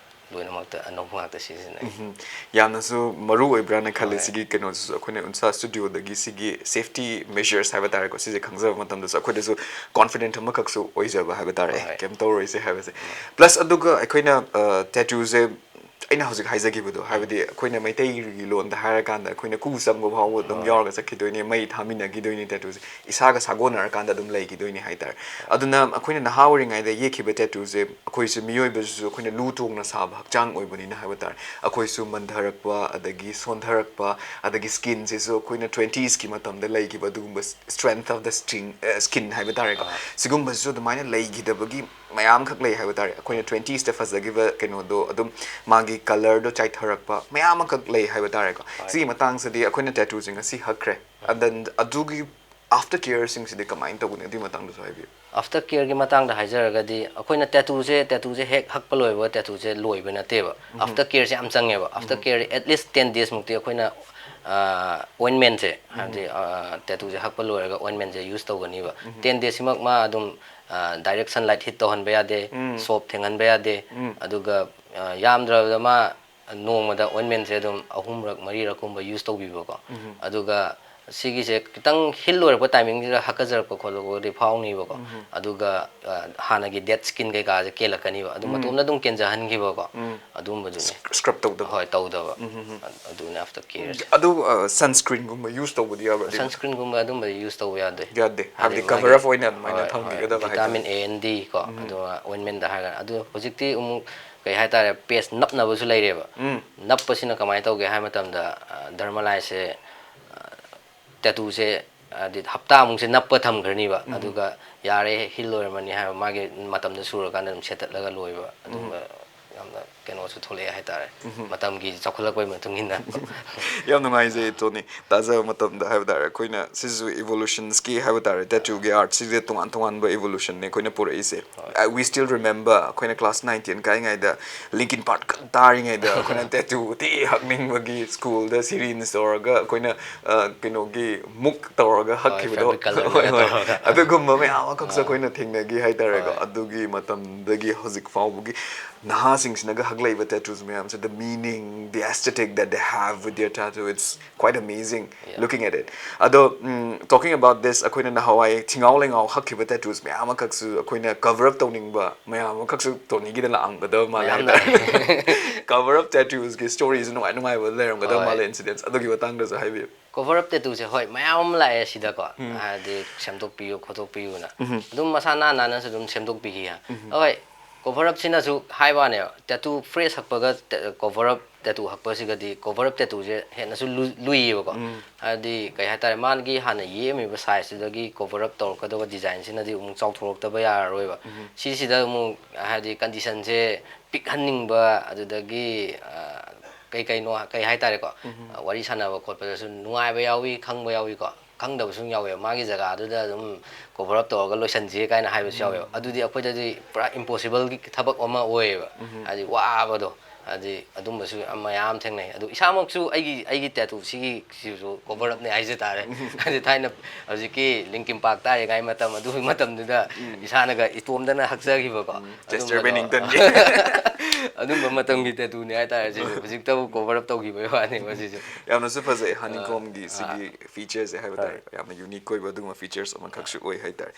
ꯂꯣꯏꯅꯃꯛꯇ ꯑꯅꯧꯕ ꯉꯥꯛꯇ ꯁꯤꯖꯤꯟꯅꯩ꯫ ꯎꯝ, ꯌꯥꯝꯅꯁꯨ ꯃꯔꯨ ꯑꯣꯏꯕ꯭ꯔꯥꯅ ꯈꯜꯂꯤ꯫ ꯍꯣꯏ꯫ ꯁꯤꯒꯤ ꯀꯩꯅꯣꯁꯤꯁꯨ ꯑꯩꯈꯣꯏꯅ ꯎꯟꯁꯥ ꯁ꯭ꯇꯨꯗꯤꯑꯣꯗꯒꯤ ꯁꯤꯒꯤ safety measures ꯍꯥꯏꯕ ꯇꯥꯔꯦꯀꯣ, ꯁꯤꯁꯦ ꯈꯪꯖꯕ ꯃꯇꯝꯗꯁꯨ ꯑꯩꯈꯣꯏꯗꯁꯨ confident ꯑꯃꯈꯛꯁꯨ ꯑꯣꯏꯖꯕ ꯍꯥꯏꯕ ꯇꯥꯔꯦ, ꯍꯣꯏ꯫ ꯀꯩꯝ ꯇꯧꯔꯣꯏꯁꯦ ꯍꯥꯏꯕꯁꯦ꯫ Plus ꯑꯗꯨꯒ ꯑꯩꯈꯣꯏꯅ, ꯑ, ꯇꯦꯇꯨꯁꯦ ꯑꯩꯅ ꯍꯧꯖꯤꯛ ꯍꯥꯏꯖꯈꯤꯕꯗꯣ, ꯍꯥꯏꯕꯗꯤ ꯑꯩꯈꯣꯏꯅ ꯃꯩꯇꯩꯒꯤ ꯂꯣꯟꯗ ꯍꯥꯏꯔꯀꯥꯟꯗ ꯑꯩꯈꯣꯏꯅ ꯀꯨ ꯆꯪꯕ ꯐꯥꯎꯕ ꯑꯗꯨꯝ ꯍꯣꯏ꯫ ꯌꯥꯎꯔꯒ ꯆꯠꯈꯤꯗꯣꯏꯅꯦ, ꯃꯩ ꯊꯥꯃꯤꯟꯅꯈꯤꯗꯣꯏꯅꯦ ꯇꯦꯇꯨꯁꯦ꯫ ꯏꯁꯥꯒ ꯁꯥꯒꯣꯟꯅꯔꯀꯥꯟꯗ ꯑꯗꯨꯝ ꯂꯩꯈꯤꯗꯣꯏꯅꯦ ꯍꯥꯏꯇꯥꯔꯦ꯫ ꯑꯗꯨꯅ ꯑꯩꯈꯣꯏꯅ ꯅꯍꯥ ꯑꯣꯏꯔꯤꯉꯩꯗ ꯌꯦꯛꯈꯤꯕ ꯇꯦꯇꯨꯁꯦ ꯑꯩꯈꯣꯏꯁꯦ ꯃꯤꯑꯣꯏꯕꯁꯤꯁꯨ ꯑꯩꯈꯣꯏꯅ ꯂꯨ ꯇꯣꯡꯅ ꯁꯥꯕ ꯍꯛꯆꯥꯡ ꯑꯣꯏꯕꯅꯤꯅ ꯍꯥꯏꯕ ꯇꯥꯔꯦ, ꯑꯩꯈꯣꯏꯁꯨ ꯃꯟꯊꯔꯛꯄ, ꯑꯗꯒꯤ ꯁꯣꯟꯊꯔꯛꯄ, ꯑꯗꯒꯤ skinꯁꯤꯁꯨ ꯑꯩꯈꯣꯏꯅ twenties ꯀꯤ ꯃꯇꯝꯗ ꯂꯩꯈꯤꯕ ꯑꯗꯨꯒꯨꯝꯕ strength of the skin, ꯑ, skin ꯍꯥꯏꯕ ꯇꯥꯔꯦꯀꯣ꯫ ꯁꯤꯒꯨꯝꯕꯁꯤꯁꯨ ꯑꯗꯨꯃꯥꯏꯅ ꯂꯩꯈꯤꯗꯕꯒꯤ ꯃꯌꯥꯝꯈꯛ ꯂꯩ ꯍꯥꯏꯕ ꯇꯥꯔꯦ꯫ ꯑꯩꯈꯣꯏꯅ twenties ꯇ ꯐꯖꯈꯤꯕ ꯀꯩꯅꯣꯗꯣ ꯑꯗꯨꯝ ꯃꯥꯒꯤ colour ꯗꯣ ꯆꯥꯏꯊꯔꯛꯄ ꯃꯌꯥꯝ ꯑꯃꯈꯛ ꯂꯩ ꯍꯥꯏꯕ ꯇꯥꯔꯦꯀꯣ꯫ ꯁꯤꯒꯤ ꯃꯇꯥꯡꯁꯤꯗꯤ ꯑꯩꯈꯣꯏꯅ tattoo ꯁꯦ ꯉꯁꯤ ꯍꯛꯈ꯭ꯔꯦ꯫ And then ꯑꯗꯨꯒꯤ after care ꯁꯤꯡꯁꯤꯗꯤ ꯀꯃꯥꯏꯅ ꯇꯧꯒꯅꯤ? ꯑꯗꯨꯒꯤ ꯃꯇꯥꯡꯗꯁꯨ ꯍꯥꯏꯕꯤꯌꯨ꯫ After care ꯒꯤ ꯃꯇꯥꯡꯗ ꯍꯥꯏꯖꯔꯒꯗꯤ, ꯑꯩꯈꯣꯏꯅ tattoo ꯁꯦ, tattoo ꯁꯦ ꯍꯦꯛ ꯍꯛꯄ ꯂꯣꯏꯕꯒ tattoo ꯁꯦ ꯂꯣꯏꯕ ꯅꯠꯇꯦꯕ꯫ After care ꯁꯦ ꯌꯥꯝ ꯆꯪꯉꯦꯕ꯫ After care at least ten days ꯃꯨꯛꯇꯤ ꯑꯩꯈꯣꯏꯅ, ꯑ, ointment ꯁꯦ, ꯍꯥꯏꯕꯗꯤ, ꯑ, tattoo ꯁꯦ ꯍꯛꯄ ꯂꯣꯏꯔꯒ ointment ꯁꯦ use ꯇꯧꯒꯅꯤꯕ꯫ Ten days ꯁꯤꯃꯛ ꯃꯥ ꯑꯗꯨꯝ, ꯑ, direct sunlight hit ꯇꯧꯍꯟꯕ ꯌꯥꯗꯦ, soap ꯊꯦꯡꯍꯟꯕ ꯌꯥꯗꯦ, ꯑꯗꯨꯒ, ꯑ, ꯌꯥꯝꯗ꯭ꯔꯕꯗ ꯃꯥ ꯅꯣꯡꯃꯗ ointment ꯁꯦ ꯑꯗꯨꯝ ꯑꯍꯨꯝꯔꯛ ꯃꯔꯤꯔꯛ ꯀꯨꯝꯕ use ꯇꯧꯕꯤꯕꯀꯣ꯫ ꯑꯗꯨꯒ ꯁꯤꯒꯤꯁꯦ ꯈꯤꯇꯪ heal ꯑꯣꯏꯔꯛꯄ timing ꯁꯤꯗ ꯍꯥꯀꯠꯆꯔꯛꯄ ꯈꯣꯠꯂꯛꯄꯗꯤ ꯐꯥꯎꯅꯤꯕꯀꯣ꯫ ꯑꯗꯨꯒ, ꯑ, ꯍꯥꯟꯅꯒꯤ dead skin ꯀꯩꯀꯥꯁꯦ ꯀꯦꯜꯂꯛꯀꯅꯤꯕ꯫ ꯑꯗꯨ ꯃꯇꯣꯝꯗ ꯑꯗꯨꯝ ꯀꯦꯟꯖꯍꯟꯈꯤꯕꯀꯣ꯫ ꯑꯗꯨꯝꯕꯗꯨꯅꯦ꯫ Scrub ꯇꯧꯗꯕ? ꯍꯣꯏ, ꯇꯧꯗꯕ꯫ ꯑ-, ꯑꯗꯨꯅꯦ after care ꯁꯦ꯫ ꯑꯗꯨ, ꯑ, sunscreen ꯒꯨꯝꯕ use ꯇꯧꯕꯗꯤ ꯌꯥꯕ꯭ꯔꯥ? Sunscreen ꯒꯨꯝꯕ ꯑꯗꯨꯝꯕꯗꯤ use ꯇꯧꯕ ꯌꯥꯗꯦ꯫ ꯌꯥꯗꯦ꯫ ꯍꯥꯏꯕꯗꯤ ꯍꯥꯏꯗꯤ cover ꯃꯥꯒꯤ, up ꯑꯣꯏꯅ ꯑꯗꯨꯃꯥꯏꯅ ꯍꯣꯏ, ꯍꯣꯏ, ꯊꯝꯕꯤꯒꯗꯕ ꯍꯥꯏꯇꯥꯔꯦ꯫ Vitamin A and D ꯀꯣ, ꯑꯗꯨꯒ ointment ꯗ ꯍꯥꯏꯔꯒꯅ꯫ ꯑꯗꯨ ꯍꯧꯖꯤꯛꯇꯤ ꯑꯃꯨꯛ ꯀꯩ ꯍꯥꯏꯇꯥꯔꯦ, paste ꯅꯞꯅꯕꯁꯨ ꯂꯩꯔꯦꯕ꯫ ꯅꯞꯄꯁꯤꯅ ꯀꯃꯥꯏꯅ ꯇꯧꯒꯦ ꯍꯥꯏ ꯃꯇꯝꯗ, ꯑ, dermalyze ꯁꯦ, ꯑ, tattoo ꯁꯦ, ꯍꯥꯏꯗꯤ ꯍꯞꯇꯥꯃꯨꯛꯁꯦ ꯅꯞꯄ ꯊꯝꯈ꯭ꯔꯅꯤꯕ꯫ ꯑꯗꯨꯒ ꯌꯥꯔꯦ, heal ꯑꯣꯏꯔꯝꯃꯅꯤ ꯍꯥꯏꯕ ꯃꯥꯒꯤ ꯃꯇꯝꯗ ꯁꯨꯔꯀꯥꯟꯗ ꯑꯗꯨꯝ ꯁꯦꯠꯇꯠꯂꯒ ꯂꯣꯏꯕ꯫ ꯑꯗꯨꯝꯕ ꯌꯥꯝꯅ ꯀꯩꯅꯣꯁꯨ ꯊꯣꯛꯂꯛꯑꯦ ꯍꯥꯏꯇꯥꯔꯦ꯫ ꯃꯇꯝꯒꯤ ꯆꯥꯎꯈꯠꯂꯛꯄꯒꯤ ꯃꯇꯨꯡ ꯏꯟꯅ꯫ ꯌꯥꯝ ꯅꯨꯡꯉꯥꯏꯖꯩ, ꯇꯣꯅꯤ꯫ ꯇꯥꯖꯕ ꯃꯇꯝꯗ ꯍꯥꯏꯕ ꯇꯥꯔꯦ, ꯑꯩꯈꯣꯏꯅ ꯁꯤꯁꯨ evolutions ꯀꯤ ꯍꯥꯏꯕ ꯇꯥꯔꯦ, tattoo ꯒꯤ art ꯁꯤꯗ ꯇꯣꯉꯥꯟ ꯇꯣꯉꯥꯟꯕ evolution ꯅꯦ ꯑꯩꯈꯣꯏꯅ ꯄꯨꯔꯛꯏꯁꯦ꯫ I, we still remember ꯑꯩꯈꯣꯏꯅ class nine ten ꯀꯥꯏꯉꯩꯗ Linkin Park ꯀꯟꯅ ꯇꯥꯔꯤꯉꯩꯗ ꯑꯩꯈꯣꯏꯅ tattoo ꯊꯤ ꯍꯛꯅꯤꯡꯕꯒꯤ school ꯗ syringe ꯇꯧꯔꯒ ꯑꯩꯈꯣꯏꯅ, ꯑ, ꯀꯩꯅꯣꯒꯤ ꯃꯨꯛ ꯇꯧꯔꯒ ꯍꯣꯏ, ꯍꯛꯈꯤꯕꯗꯣ꯫ Fabric colour ꯍꯣꯏ, ꯍꯣꯏ꯫ ꯇꯧꯔꯒ꯫ ꯑꯗꯨꯒꯨꯝꯕ ꯃꯌꯥꯝ ꯑꯃꯈꯛꯁꯨ ꯑꯥ꯫ ꯑꯩꯈꯣꯏꯅ ꯊꯦꯡꯅꯈꯤ ꯍꯥꯏꯇꯥꯔꯦꯀꯣ꯫ ꯍꯣꯏ꯫ ꯑꯗꯨꯒꯤ ꯃꯇꯝꯗꯒꯤ ꯍꯧꯖꯤꯛ ꯐꯥꯎꯕꯒꯤ ꯅꯍꯥꯁꯤꯡꯁꯤꯅꯒ ꯍꯛꯂꯛꯏꯕ tattoos ꯃꯌꯥꯝꯁꯦ, the meaning, the aesthetic that they have with their tattoo, it's quite amazing. Yeah. Looking at it. ꯑꯗꯣ, ꯎꯝ, talking about this, ꯑꯩꯈꯣꯏꯅ ꯅꯍꯥꯟꯋꯥꯏ ꯊꯤꯉꯥꯎ ꯂꯩꯉꯥꯎ ꯍꯛꯈꯤꯕ tattoos ꯃꯌꯥꯝ ꯑꯃꯈꯛꯁꯨ ꯑꯩꯈꯣꯏꯅ cover up ꯇꯧꯅꯤꯡꯕ ꯃꯌꯥꯝ ꯑꯃꯈꯛꯁꯨ ꯇꯣꯅꯤꯒꯤꯗ ꯂꯥꯛꯑꯝꯒꯗꯕ ꯃꯥꯜꯂꯦ ꯃꯌꯥꯝ ꯍꯥꯏꯇꯥꯔꯦ꯫ ꯂꯥꯛꯑꯦ꯫ Cover up tattoos ꯒꯤ story ꯁꯨ ꯅꯨꯡꯉꯥꯏ ꯅꯨꯡꯉꯥꯏꯕ ꯂꯩꯔꯝꯒꯗꯕ ꯍꯣꯏ꯫ ꯃꯥꯜꯂꯦ, incidents꯫ ꯑꯗꯨꯒꯤ ꯃꯇꯥꯡꯗꯁꯨ ꯍꯥꯏꯕꯤꯌꯨ꯫ Cover up tattoo ꯁꯦ, ꯍꯣꯏ, ꯃꯌꯥꯝ ꯑꯃ ꯂꯥꯛꯑꯦ ꯁꯤꯗꯀꯣ꯫ ꯎꯝ꯫ ꯍꯥꯏꯗꯤ ꯁꯦꯝꯗꯣꯛꯄꯤꯌꯨ, ꯈꯣꯠꯇꯣꯛꯄꯤꯌꯨꯅ꯫ ꯎꯝ꯫ ꯑꯗꯨꯝ ꯃꯁꯥ ꯅꯥꯟ ꯅꯥꯟꯅꯁꯨ ꯑꯗꯨꯝ ꯁꯦꯝꯗꯣꯛꯄꯤꯈꯤ꯫ ꯎꯝ꯫ ꯍꯣꯏ, Cover up ꯁꯤꯅꯁꯨ ꯍꯥꯏꯕ ꯋꯥꯅꯦꯕ, tattoo fresh ꯍꯛꯄꯒ cover up tattoo ꯍꯛꯄꯁꯤꯒꯗꯤ cover up tattoo ꯁꯦ ꯍꯦꯟꯅꯁꯨ ꯂꯨꯏꯌꯦꯕꯀꯣ꯫ ꯍꯥꯏꯕꯗꯤ ꯀꯩ ꯍꯥꯏꯇꯥꯔꯦ, ꯃꯥꯒꯤ ꯍꯥꯟꯅ ꯌꯦꯛꯑꯝꯃꯤꯕ size ꯇꯨꯗꯒꯤ cover up ꯇꯧꯔꯛꯀꯗꯕ design ꯁꯤꯅꯗꯤ ꯑꯃꯨꯛ ꯆꯥꯎꯊꯣꯔꯛꯇꯕ ꯌꯥꯔꯔꯣꯏꯕ꯫ ꯁꯤꯁꯤꯗ ꯑꯃꯨꯛ ꯍꯥꯏꯕꯗꯤ condition ꯁꯦ ꯄꯤꯛꯍꯟꯅꯤꯡꯕ, ꯑꯗꯨꯗꯒꯤ ꯀꯩ ꯀꯩꯅꯣ, ꯀꯩ ꯍꯥꯏꯇꯥꯔꯦꯀꯣ, ꯋꯥꯔꯤ ꯁꯥꯟꯅꯕ ꯈꯣꯠꯄꯗꯁꯨ ꯅꯨꯡꯉꯥꯏꯕ ꯌꯥꯎꯏ, ꯈꯪꯕ ꯌꯥꯎꯏꯀꯣ, ꯈꯪꯗꯕꯁꯨ ꯌꯥꯎꯋꯦꯕ꯫ ꯃꯥꯒꯤ ꯖꯒꯥꯗꯨꯗ ꯑꯗꯨꯝ cover up ꯇꯧꯔꯒ ꯂꯣꯏꯁꯟꯁꯤ ꯀꯥꯏꯅ ꯍꯥꯏꯕꯁꯨ ꯌꯥꯎꯋꯦꯕ꯫ ꯑꯗꯨꯗꯤ ꯑꯩꯈꯣꯏꯗꯗꯤ ꯄꯨꯔꯥ impossible ꯒꯤ ꯊꯕꯛ ꯑꯃ ꯑꯣꯏꯌꯦꯕ꯫ ꯍꯥꯏꯗꯤ ꯋꯥꯕꯗꯣ, ꯍꯥꯏꯗꯤ ꯑꯗꯨꯝꯕꯁꯨ ꯌꯥꯝ ꯃꯌꯥꯝ ꯊꯦꯡꯅꯩ꯫ ꯑꯗꯨ ꯏꯁꯥꯃꯛꯁꯨ ꯑꯩꯒꯤ, ꯑꯩꯒꯤ tattoo ꯁꯤꯒꯤ ꯁꯤꯁꯨ cover up ꯅꯦ ꯍꯥꯏꯖ ꯇꯥꯔꯦ꯫ ꯍꯥꯏꯗꯤ ꯊꯥꯏꯅ ꯍꯧꯖꯤꯛꯀꯤ Linkin Park ꯇꯥꯔꯤꯉꯩ ꯃꯇꯝ, ꯑꯗꯨꯒꯤ ꯃꯇꯝꯗꯨꯗ ꯏꯁꯥꯅꯒ ꯏꯇꯣꯝꯗꯅ ꯍꯛꯆꯈꯤꯕꯀꯣ꯫ Chester ꯑꯗꯨꯝꯕꯗꯣ, Bennington ꯒꯤ꯫ ꯑꯗꯨꯝꯕ ꯃꯇꯝꯒꯤ tattoo ꯅꯦ ꯍꯥꯏꯇꯥꯔꯦ ꯁꯤꯁꯨ꯫ ꯍꯧꯖꯤꯛꯇꯕꯨ cover up ꯇꯧꯈꯤꯕꯩ ꯋꯥꯅꯦꯕ ꯁꯤꯁꯨ꯫ ꯌꯥꯝꯅꯁꯨ ꯐꯖꯩ ꯍꯅꯤꯀꯣꯝꯒꯤ ꯁꯤꯒꯤ feature ꯁꯦ ꯍꯥꯏꯕ ꯇꯥꯔꯦ꯫ ꯌꯥꯝꯅ unique ꯑꯣꯏꯕ ꯑꯗꯨꯒꯨꯝꯕ features ꯑꯃꯈꯛꯁꯨ ꯑꯣꯏ ꯍꯥꯏꯇꯥꯔꯦ꯫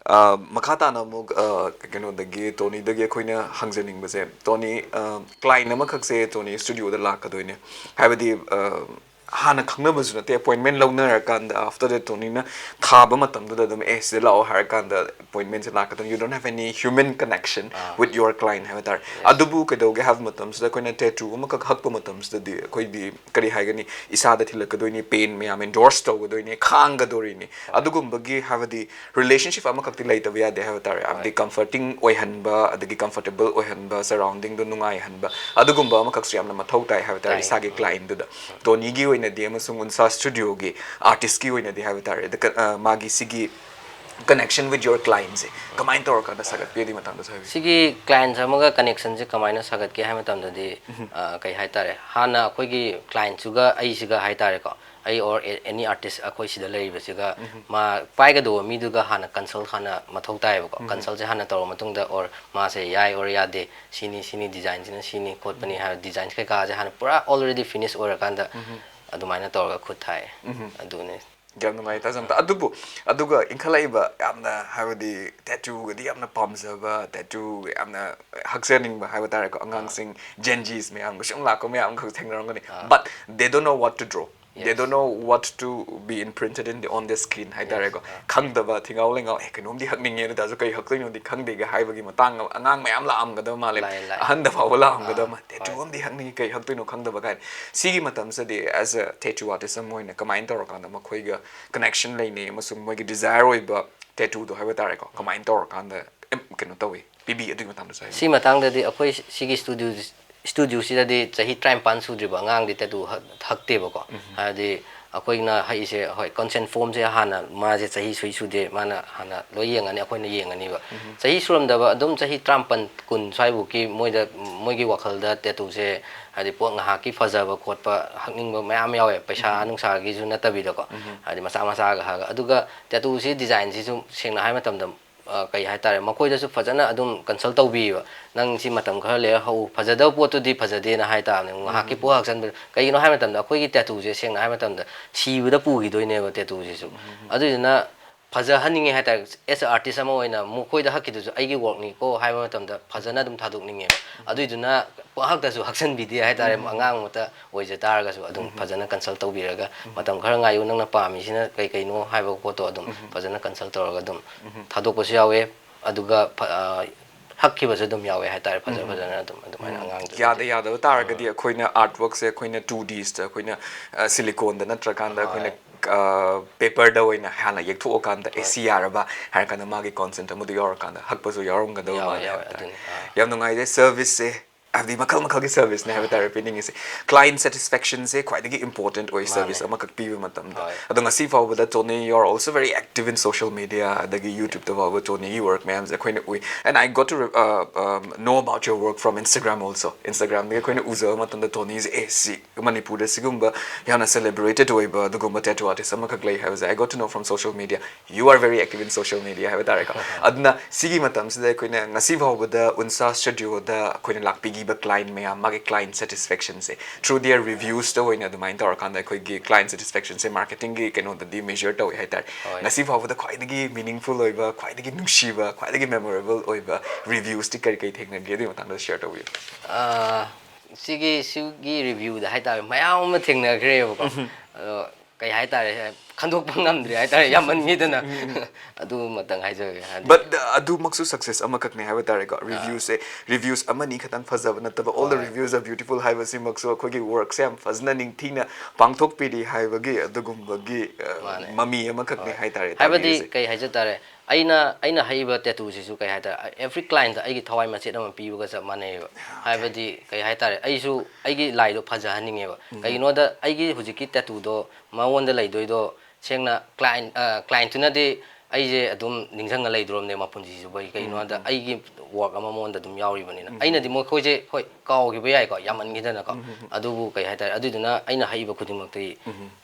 ꯑ, ꯃꯈꯥ ꯇꯥꯅ ꯑꯃꯨꯛ, ꯑ, ꯀꯩꯅꯣꯗꯒꯤ, ꯇꯣꯅꯤꯗꯒꯤ ꯑꯩꯈꯣꯏꯅ ꯍꯪꯖꯅꯤꯡꯕꯁꯦ, ꯇꯣꯅꯤ, ꯑ, client ꯑꯃꯈꯛꯁꯦ ꯇꯣꯅꯤ studio ꯗ ꯂꯥꯛꯀꯗꯣꯏꯅꯦ꯫ ꯍꯥꯏꯕꯗꯤ, ꯑ, ꯍꯥꯟꯅ ꯈꯪꯅꯕꯁꯨ ꯅꯠꯇꯦ, appointment ꯂꯧꯅꯔꯀꯥꯟꯗ, after that ꯇꯣꯅꯤꯅ ꯊꯥꯕ ꯃꯇꯝꯗꯨꯗ ꯑꯗꯨꯝ, "ꯑꯦ, ꯁꯤꯗ ꯂꯥꯛꯑꯣ" ꯍꯥꯏꯔꯀꯥꯟꯗ appointment say ꯂꯥꯛꯀꯗꯣꯏꯅꯤ꯫ You don't have any human connection with your client ꯍꯥꯏꯕ ꯇꯥꯔꯦ꯫ ꯑꯗꯨꯕꯨ ꯀꯩꯗꯧꯒꯦ ꯍꯥꯏꯕ ꯃꯇꯝꯁꯤꯗ, ꯑꯩꯈꯣꯏꯅ tattoo ꯑꯃꯈꯛ ꯍꯛꯄ ꯃꯇꯝꯁꯤꯗꯗꯤ ꯑꯩꯈꯣꯏꯗꯤ ꯀꯔꯤ ꯍꯥꯏꯒꯅꯤ, ꯏꯁꯥꯗ ꯊꯤꯜꯂꯛꯀꯗꯣꯏꯅꯤ, pain ꯃꯌꯥꯝ endorse ꯇꯧꯒꯗꯣꯏꯅꯤ, ꯈꯥꯡꯒꯗꯣꯔꯤꯅꯤ꯫ ꯑꯗꯨꯒꯨꯝꯕꯒꯤ ꯍꯥꯏꯕꯗꯤ relationship ꯑꯃꯈꯛꯇꯤ ꯂꯩꯇꯕ ꯌꯥꯗꯦ ꯍꯥꯏꯕ ꯇꯥꯔꯦ꯫ ꯍꯥꯏꯕꯗꯤ comforting ꯑꯣꯏꯍꯟꯕ, ꯑꯗꯒꯤ comfortable ꯑꯣꯏꯍꯟꯕ, surrounding ꯗꯣ ꯅꯨꯡꯉꯥꯏꯍꯟꯕ, ꯑꯗꯨꯒꯨꯝꯕ ꯑꯃꯈꯛꯁꯨ ꯌꯥꯝꯅ ꯃꯊꯧ ꯇꯥꯏ ꯍꯥꯏꯕ ꯇꯥꯔꯦ ꯏꯁꯥꯒꯤ client ꯗꯨꯗ꯫ ꯇꯣꯅꯤꯒꯤ ꯑꯣꯏꯅꯗꯤ ꯑꯃꯁꯨꯡ ꯎꯟꯁꯥ studio ꯒꯤ artist ꯀꯤ ꯑꯣꯏꯅꯗꯤ ꯍꯥꯏꯕ ꯇꯥꯔꯦ, ꯑꯗ ꯀ-, ꯑ, ꯃꯥꯒꯤ ꯁꯤꯒꯤ connection with your client ꯁꯦ ꯀꯃꯥꯏꯅ ꯇꯧꯔꯀꯥꯟꯗ ꯁꯥꯒꯠꯄꯤ, ꯑꯗꯨꯒꯤ ꯃꯇꯥꯡꯗꯁꯨ ꯍꯥꯏꯕꯤꯌꯨ꯫ ꯁꯤꯒꯤ client ꯑꯃꯒ connection ꯁꯦ ꯀꯃꯥꯏꯅ ꯁꯥꯒꯠꯀꯦ ꯍꯥꯏꯕ ꯃꯇꯝꯗꯗꯤ, ꯑ, ꯀꯩ ꯍꯥꯏꯇꯥꯔꯦ, ꯍꯥꯟꯅ ꯑꯩꯈꯣꯏꯒꯤ client ꯁꯤꯒ ꯑꯩꯁꯤꯒ ꯍꯥꯏꯇꯥꯔꯦꯀꯣ, ꯑꯩ or a-, any artist ꯑꯩꯈꯣꯏ ꯁꯤꯗ ꯂꯩꯔꯤꯕꯁꯤꯒ, ꯃꯥ ꯄꯥꯏꯒꯗꯧꯕ ꯃꯤꯗꯨꯒ ꯍꯥꯟꯅ consult ꯍꯥꯟꯅ ꯃꯊꯧ ꯇꯥꯏꯌꯦꯕꯀꯣ꯫ Consult ꯁꯦ ꯍꯥꯟꯅ ꯇꯧꯔ ꯃꯇꯨꯡꯗ, or ꯃꯥꯁꯦ ꯌꯥꯏ or ꯌꯥꯗꯦ, ꯁꯤꯅꯤ, ꯁꯤꯅꯤ, design ꯁꯤꯅ ꯁꯤꯅꯤ ꯈꯣꯠꯄꯅꯤ ꯍꯥꯏꯕ design ꯀꯩꯀꯥꯁꯦ ꯍꯥꯟꯅ ꯄꯨꯔꯥ already finish ꯑꯣꯏꯔꯀꯥꯟꯗ ꯑꯗꯨꯃꯥꯏꯅ ꯇꯧꯔꯒ ꯈꯨꯠ ꯊꯥꯏ꯫ ꯑꯗꯨꯅꯤ꯫ ꯌꯥꯝ ꯅꯨꯡꯉꯥꯏ, ꯇꯥꯖꯝꯇ꯫ ꯑꯗꯨꯕꯨ, ꯑꯗꯨꯒ ꯏꯟꯈꯠꯂꯛꯏꯕ ꯌꯥꯝꯅ, ꯍꯥꯏꯕꯗꯤ, tattoo ꯒꯗꯤ ꯌꯥꯝꯅ ꯄꯥꯝꯖꯕ, tattoo ꯌꯥꯝꯅ ꯍꯛꯆꯅꯤꯡꯕ ꯍꯥꯏꯕ ꯇꯥꯔꯦꯀꯣ, ꯑꯉꯥꯡꯁꯤꯡ, Gen Zs ꯃꯌꯥꯝꯒꯁꯨ ꯌꯥꯝ ꯂꯥꯛꯄ ꯃꯌꯥꯝ ꯑꯃꯈꯛ ꯊꯦꯡꯅꯔꯝꯒꯅꯤ꯫ But they don't know what to draw꯫ They don't know what to be imprinted in the, on the skin ꯍꯥꯏꯇꯥꯔꯦꯀꯣ꯫ ꯈꯪꯗꯕ, ꯊꯤꯡꯒꯥꯎ ꯂꯩꯉꯥꯎ, ꯑꯦ, ꯀꯩꯅꯣꯝꯗꯤ ꯍꯛꯅꯤꯡꯉꯦ, ꯑꯗꯨ ꯇꯥꯔꯁꯨ ꯀꯩ ꯍꯛꯇꯣꯏꯅꯣꯗꯤ ꯈꯪꯗꯦꯒ ꯍꯥꯏꯕꯒꯤ ꯃꯇꯥꯡ ꯑꯉꯥꯡ ꯃꯌꯥꯝ ꯂꯥꯛꯑꯝꯒꯗꯕ ꯃꯥꯜꯂꯦ꯫ ꯂꯥꯛꯑꯦ, ꯂꯥꯛꯑꯦ꯫ ꯑꯍꯟꯗ ꯐꯥꯎꯕ ꯂꯥꯛꯑꯝꯒꯗꯕ ꯑꯥ, ꯃꯥꯜꯂꯦ꯫ ꯇꯦꯇꯨ ꯍꯣꯏ꯫ ꯑꯃꯗꯤ ꯍꯛꯅꯤꯡꯉꯤ, ꯀꯩ ꯍꯛꯇꯣꯏꯅꯣ ꯈꯪꯗꯕ ꯀꯥꯏꯅ꯫ ꯁꯤꯒꯤ ꯃꯇꯝꯁꯤꯗꯗꯤ as a tattoo artist ꯑꯃ ꯑꯣꯏꯅ ꯀꯃꯥꯏꯅ ꯇꯧꯔꯀꯥꯟꯗ ꯃꯈꯣꯏꯒ connection ꯂꯩꯅꯩ ꯑꯃꯁꯨꯡ ꯃꯣꯏꯒꯤ desire ꯑꯣꯏꯕ ꯇꯦꯇꯨꯗꯣ ꯍꯥꯏꯕ ꯇꯥꯔꯦꯀꯣ, ꯀꯃꯥꯏꯅ ꯇꯧꯔꯀꯥꯟꯗ ꯑꯦꯝ, ꯀꯩꯅꯣ ꯇꯧꯏ, ꯄꯤꯕꯤ, ꯑꯗꯨꯒꯤ ꯃꯇꯥꯡꯗꯁꯨ ꯍꯥꯏꯕꯤꯌꯨ꯫ ꯁꯤ ꯃꯇꯥꯡꯗꯗꯤ ꯑꯩꯈꯣꯏ ꯁꯤꯒꯤ ꯁ꯭ꯇꯨꯗꯤꯑꯣ ꯁ꯭ꯇꯨꯗꯤꯑꯣꯁꯤꯗꯗꯤ ꯆꯍꯤ ꯇꯔꯥꯅꯤꯄꯥꯟ ꯁꯨꯗ꯭ꯔꯤꯕ ꯑꯉꯥꯡꯗꯤ ꯇꯦꯇꯨ ꯍꯛ- ꯍꯛꯇꯦꯕꯀꯣ꯫ ꯍꯥꯏꯗꯤ ꯑꯩꯈꯣꯏꯅ ꯍꯛꯏꯁꯦ, ꯍꯣꯏ, consent formꯁꯦ ꯍꯥꯟꯅ ꯃꯥꯁꯦ ꯆꯍꯤ ꯁꯨꯏ ꯁꯨꯗꯦ ꯃꯥꯅ ꯍꯥꯟꯅ ꯂꯣꯏ ꯌꯦꯡꯉꯅꯤ, ꯑꯩꯈꯣꯏꯅ ꯌꯦꯡꯉꯅꯤꯕ꯫ ꯆꯍꯤ ꯁꯨꯔꯝꯗꯕ ꯑꯗꯨꯝ ꯆꯍꯤ ꯇꯔꯥꯃꯥꯄꯟ ꯀꯨꯟ ꯁ꯭ꯋꯥꯏꯐꯧꯀꯤ ꯃꯣꯏꯗ, ꯃꯣꯏꯒꯤ ꯋꯥꯈꯜꯗ ꯇꯦꯇꯨꯁꯦ ꯍꯥꯏꯗꯤ ꯄꯣꯠ ꯉꯥꯏꯍꯥꯛꯀꯤ ꯐꯖꯕ ꯈꯣꯠꯄ ꯍꯛꯅꯤꯡꯕ ꯃꯌꯥꯝ ꯌꯥꯎꯋꯦ, ꯄꯩꯁꯥ ꯅꯨꯡꯁꯥꯒꯤꯁꯨ ꯅꯠꯇꯕꯤꯗꯀꯣ꯫ ꯍꯥꯏꯗꯤ ꯃꯆꯥ ꯃꯆꯥꯒ ꯍꯛꯑꯒ꯫ ꯑꯗꯨꯒ ꯇꯦꯇꯨꯁꯤ ꯗꯤꯖꯥꯏꯟꯁꯤꯁꯨ ꯁꯦꯡꯅ ꯍꯥꯏ ꯃꯇꯝꯗ ꯑ, ꯀꯩ ꯍꯥꯏꯇꯥꯔꯦ, ꯃꯈꯣꯏꯗꯁꯨ ꯐꯖꯅ ꯑꯗꯨꯝ consult ꯇꯧꯕꯤꯌꯦꯕ꯫ "ꯅꯪ ꯁꯤ ꯃꯇꯝ ꯈꯔ ꯂꯩꯔ ꯍꯛꯎ, ꯐꯖꯗꯕ ꯄꯣꯠꯇꯨꯗꯤ ꯐꯖꯗꯦꯅ" ꯍꯥꯏ ꯇꯥꯕꯅꯦ꯫ ꯉꯥꯏꯍꯥꯛꯀꯤ ꯄꯣꯠ ꯍꯛꯆꯟꯕꯗ, ꯀꯩꯒꯤꯅꯣ ꯍꯥꯏ ꯃꯇꯝꯗ ꯑꯩꯈꯣꯏꯒꯤ ꯇꯦꯇꯨꯁꯦ ꯁꯦꯡꯅ ꯍꯥꯏ ꯃꯇꯝꯗ ꯁꯤꯕꯗ ꯄꯨꯈꯤꯗꯣꯏꯅꯦꯕ ꯇꯦꯇꯨꯁꯤꯁꯨ꯫ ꯑꯗꯨꯗꯨꯅ ꯐꯖꯍꯟꯅꯤꯡꯉꯦ ꯍꯥꯏꯇꯥꯔꯦ꯫ As a artist ꯑꯃ ꯑꯣꯏꯅ ꯃꯈꯣꯏꯗ ꯍꯛꯈꯤꯗꯨꯁꯨ ꯑꯩꯒꯤ workꯅꯤꯀꯣ ꯍꯥꯏꯕ ꯃꯇꯝꯗ ꯐꯖꯅ ꯑꯗꯨꯝ ꯊꯥꯗꯣꯛꯅꯤꯡꯉꯦꯕ꯫ ꯑꯗꯨꯏꯗꯨꯅ ꯄꯪꯍꯛꯇꯁꯨ ꯍꯛꯆꯟꯕꯤꯗꯦ ꯍꯥꯏꯇꯥꯔꯦ꯫ ꯑꯉꯥꯡꯃꯛꯇ ꯑꯣꯏꯖ ꯇꯥꯔꯒꯁꯨ ꯑꯗꯨꯝ ꯐꯖꯅ consult ꯇꯧꯕꯤꯔꯒ, "ꯃꯇꯝ ꯈꯔ ꯉꯥꯏꯌꯨ, ꯅꯪꯅ ꯄꯥꯝꯃꯤꯁꯤꯅ ꯀꯩ ꯀꯩꯅꯣ?" ꯍꯥꯏꯕ ꯄꯣꯠꯇꯣ ꯑꯗꯨꯝ ꯐꯖꯅ consult ꯇꯧꯔꯒ ꯑꯗꯨꯝ ꯊꯥꯗꯣꯛꯄꯁꯨ ꯌꯥꯎꯋꯦ꯫ ꯑꯗꯨꯒ ꯐ-, ꯑ, ꯍꯛꯈꯤꯕꯁꯨ ꯑꯗꯨꯝ ꯌꯥꯎꯋꯦ ꯍꯥꯏꯇꯥꯔꯦ, ꯐꯖ ꯐꯖꯅ ꯑꯗꯨꯝ ꯑꯗꯨꯃꯥꯏꯅ ꯑꯉꯥꯡꯗꯨ꯫ ꯌꯥꯗ ꯌꯥꯗꯕ ꯇꯥꯔꯒꯗꯤ ꯑꯩꯈꯣꯏꯅ artworkꯁꯦ ꯑꯩꯈꯣꯏꯅ two Dꯁꯇ ꯑꯩꯈꯣꯏꯅ, ꯑ, siliconeꯗ ꯅꯠꯇ꯭ꯔꯀꯥꯟꯗ ꯑꯩꯈꯣꯏꯅ, ꯑ, paperꯗ ꯑꯣꯏꯅ ꯍꯥꯟꯅ ꯌꯦꯛꯊꯣꯛꯑꯀꯥꯟꯗ, "ꯑꯦ, ꯁꯤ ꯌꯥꯔꯕ?" ꯍꯥꯏꯔꯀꯥꯟꯗ ꯃꯥꯒꯤ consent ꯑꯃꯗꯨ ꯌꯥꯎꯔꯀꯥꯟꯗ ꯍꯛꯄꯁꯨ ꯌꯥꯎꯔꯝꯒꯗꯕ ꯌꯥꯎꯋꯦ, ꯃꯥꯜꯂꯦ ꯌꯥꯎꯋꯦ, ꯍꯥꯏꯇꯥꯔꯦ꯫ ꯑꯗꯨꯅꯤ, ꯑꯥ꯫ ꯌꯥꯝ ꯅꯨꯡꯉꯥꯏꯖꯩ serviceꯁꯦ, ꯍꯥꯏꯕꯗꯤ ꯃꯈꯜ ꯃꯈꯜꯒꯤ serviceꯅꯦ ꯍꯥꯏꯕ ꯇꯥꯔꯦ ꯄꯤꯅꯤꯡꯉꯤꯁꯦ꯫ Client satisfactionꯁꯦ ꯈ꯭ꯋꯥꯏꯗꯒꯤ important ꯑꯣꯏ ꯃꯥꯅꯦ꯫ Service ꯑꯃꯈꯛ ꯄꯤꯕ ꯃꯇꯝꯗ꯫ ꯍꯣꯏ꯫ ꯑꯗꯣ ꯉꯁꯤ ꯐꯥꯎꯕꯗ, Tony, you are also very active in social media, ꯑꯗꯒꯤ YouTubeꯇ ꯐꯥꯎꯕ Tonyꯒꯤ work ꯃꯌꯥꯝꯁꯦ ꯑꯩꯈꯣꯏꯅ ꯎꯏ꯫ And I got to, uh, um, know about your work from Instagram also. Instagramꯗꯒꯤ ꯑꯩꯈꯣꯏꯅ ꯎꯖꯕ ꯃꯇꯝꯗ Tonyꯁꯦ, "ꯑꯦ, ꯁꯤ ꯃꯅꯤꯄꯨꯔꯗ ꯁꯤꯒꯨꯝꯕ ꯌꯥꯝꯅ celebrated ꯑꯣꯏꯕ ꯑꯗꯨꯒꯨꯝꯕ tattoo artist ꯑꯃꯈꯛ ꯂꯩ" ꯍꯥꯏꯕꯁꯦ I got to know from social media. You are very active in social media ꯍꯥꯏꯕ ꯇꯥꯔꯦꯀꯣ꯫ ꯑꯗꯨꯅ ꯁꯤꯒꯤ ꯃꯇꯝꯁꯤꯗ ꯑꯩꯈꯣꯏꯅ ꯉꯁꯤ ꯐꯥꯎꯕꯗ ꯎꯟꯁꯥ Studioꯗ ꯑꯩꯈꯣꯏꯅ ꯂꯥꯛꯄꯤꯈꯤꯕ client ꯃꯌꯥꯝ, ꯃꯥꯒꯤ client satisfactionꯁꯦ through their reviewsꯇ ꯑꯣꯏꯅ ꯑꯗꯨꯃꯥꯏꯅ ꯇꯧꯔꯀꯥꯟꯗ ꯑꯩꯈꯣꯏꯒꯤ client satisfactionꯁꯦ marketingꯒꯤ ꯀꯩꯅꯣꯗꯗꯤ measure ꯇꯧꯋꯦ ꯍꯥꯏꯇꯥꯔꯦ꯫ ꯍꯣꯏ꯫ ꯉꯁꯤ ꯐꯥꯎꯕꯗ ꯈ꯭ꯋꯥꯏꯗꯒꯤ meaningful ꯑꯣꯏꯕ, ꯈ꯭ꯋꯥꯏꯗꯒꯤ ꯅꯨꯡꯁꯤꯕ, ꯈ꯭ꯋꯥꯏꯗꯒꯤ memorable ꯑꯣꯏꯕ reviewsꯇꯤ ꯀꯔꯤ ꯀꯔꯤ ꯊꯦꯡꯅꯒꯦ? ꯑꯗꯨꯒꯤ ꯃꯇꯥꯡꯗ share ꯇꯧꯕꯤꯌꯨ꯫ ꯑꯥ, ꯁꯤꯒꯤ ꯁꯤꯒꯤ ꯔꯤꯚ꯭ꯌꯨꯗ ꯍꯥꯏꯇꯥꯔꯦ, ꯃꯌꯥꯝ ꯑꯃ ꯊꯦꯡꯅꯈ꯭ꯔꯦꯕꯀꯣ꯫ ꯑꯗꯣ ꯀꯩ ꯍꯥꯏꯇꯥꯔꯦ, ꯈꯟꯗꯣꯛꯄ ꯉꯝꯗ꯭ꯔꯦ ꯍꯥꯏꯇꯥꯔꯦ, ꯌꯥꯝꯃꯟꯈꯤꯗꯅ꯫ ꯑꯗꯨꯃꯇꯪ ꯍꯥꯏꯖꯒꯦ꯫ ꯍꯥꯏꯗꯤ ꯕꯠ ꯑꯗꯨꯃꯛꯁꯨ ꯁꯛꯁꯦꯁ ꯑꯃꯈꯛꯅꯦ ꯍꯥꯏꯕ ꯇꯥꯔꯦꯀꯣ꯫ ꯔꯤꯚ꯭ꯌꯨꯁꯦ, ꯔꯤꯚ꯭ꯌꯨꯁ ꯑꯃꯅꯤ ꯈꯛꯇꯪ ꯐꯖꯕ ꯅꯠꯇꯕ, all the ꯍꯣꯏ꯫ Reviews are beautiful ꯍꯥꯏꯕꯁꯤꯃꯛꯁꯨ ꯑꯩꯈꯣꯏꯒꯤ ꯋꯥꯔꯛꯁꯦ ꯌꯥꯝ ꯐꯖꯅ ꯅꯤꯡꯊꯤꯅ ꯄꯥꯡꯊꯣꯛꯄꯤꯔꯤ ꯍꯥꯏꯕꯒꯤ ꯑꯗꯨꯒꯨꯝꯕꯒꯤ ꯑ, ꯃꯥꯅꯦ꯫ ꯃꯃꯤ ꯑꯃꯈꯛꯅꯦ ꯍꯣꯏ꯫ ꯍꯥꯏꯇꯥꯔꯦ ꯍꯥꯏꯕꯗꯤ ꯇꯥꯕꯤꯔꯤꯁꯦ꯫ ꯀꯩ ꯍꯥꯏꯖ ꯇꯥꯔꯦ, ꯑꯩꯅ ꯑꯩꯅ ꯍꯛꯏꯕ ꯇꯦꯇꯨꯁꯤꯁꯨ ꯀꯩ ꯍꯥꯏꯇꯥꯔꯦ, every clientꯇ ꯑꯩꯒꯤ ꯊꯋꯥꯏ ꯃꯆꯦꯠ ꯑꯃ ꯄꯤꯕꯒ ꯆꯞ ꯃꯥꯟꯅꯩꯌꯦꯕ꯫ ꯍꯥꯏꯕꯗꯤ ꯀꯩ ꯍꯥꯏꯇꯥꯔꯦ, ꯑꯩꯁꯨ ꯑꯩꯒꯤ ꯂꯥꯏꯗꯣ ꯐꯖꯍꯟꯅꯤꯡꯉꯦꯕ꯫ ꯀꯩꯒꯤꯅꯣꯗ ꯑꯩꯒꯤ ꯍꯧꯖꯤꯛꯀꯤ ꯇꯦꯇꯨꯗꯣ ꯃꯉꯣꯟꯗ ꯂꯩꯗꯣꯏꯗꯣ, ꯁꯦꯡꯅ ꯀ꯭ꯂꯥꯏꯟ ꯀ꯭ꯂꯥꯏꯟꯇꯨꯅꯗꯤ ꯑꯩꯁꯦ ꯑꯗꯨꯝ ꯅꯤꯡꯁꯤꯡꯉ ꯂꯩꯗꯣꯔꯕꯅꯦ ꯃꯄꯨꯟꯁꯤꯁꯤꯕꯨ꯫ ꯑꯩ ꯀꯩꯒꯤꯅꯣꯗ ꯑꯩꯒꯤ ꯋꯥꯔꯛ ꯑꯃ ꯃꯉꯣꯟꯗ ꯑꯗꯨꯝ ꯌꯥꯎꯔꯤꯕꯅꯤꯅ꯫ ꯑꯩꯅꯗꯤ ꯃꯈꯣꯏꯁꯦ ꯍꯣꯏ ꯀꯥꯎꯈꯤꯕ ꯌꯥꯏꯀꯣ, ꯌꯥꯝꯃꯟꯈꯤꯗꯅꯀꯣ꯫ ꯑꯗꯨꯕꯨ ꯀꯩ ꯍꯥꯏꯇꯥꯔꯦ, ꯑꯗꯨꯗꯨꯅ ꯑꯩꯅ ꯍꯛꯏꯕ ꯈꯨꯗꯤꯡꯃꯛꯇꯤ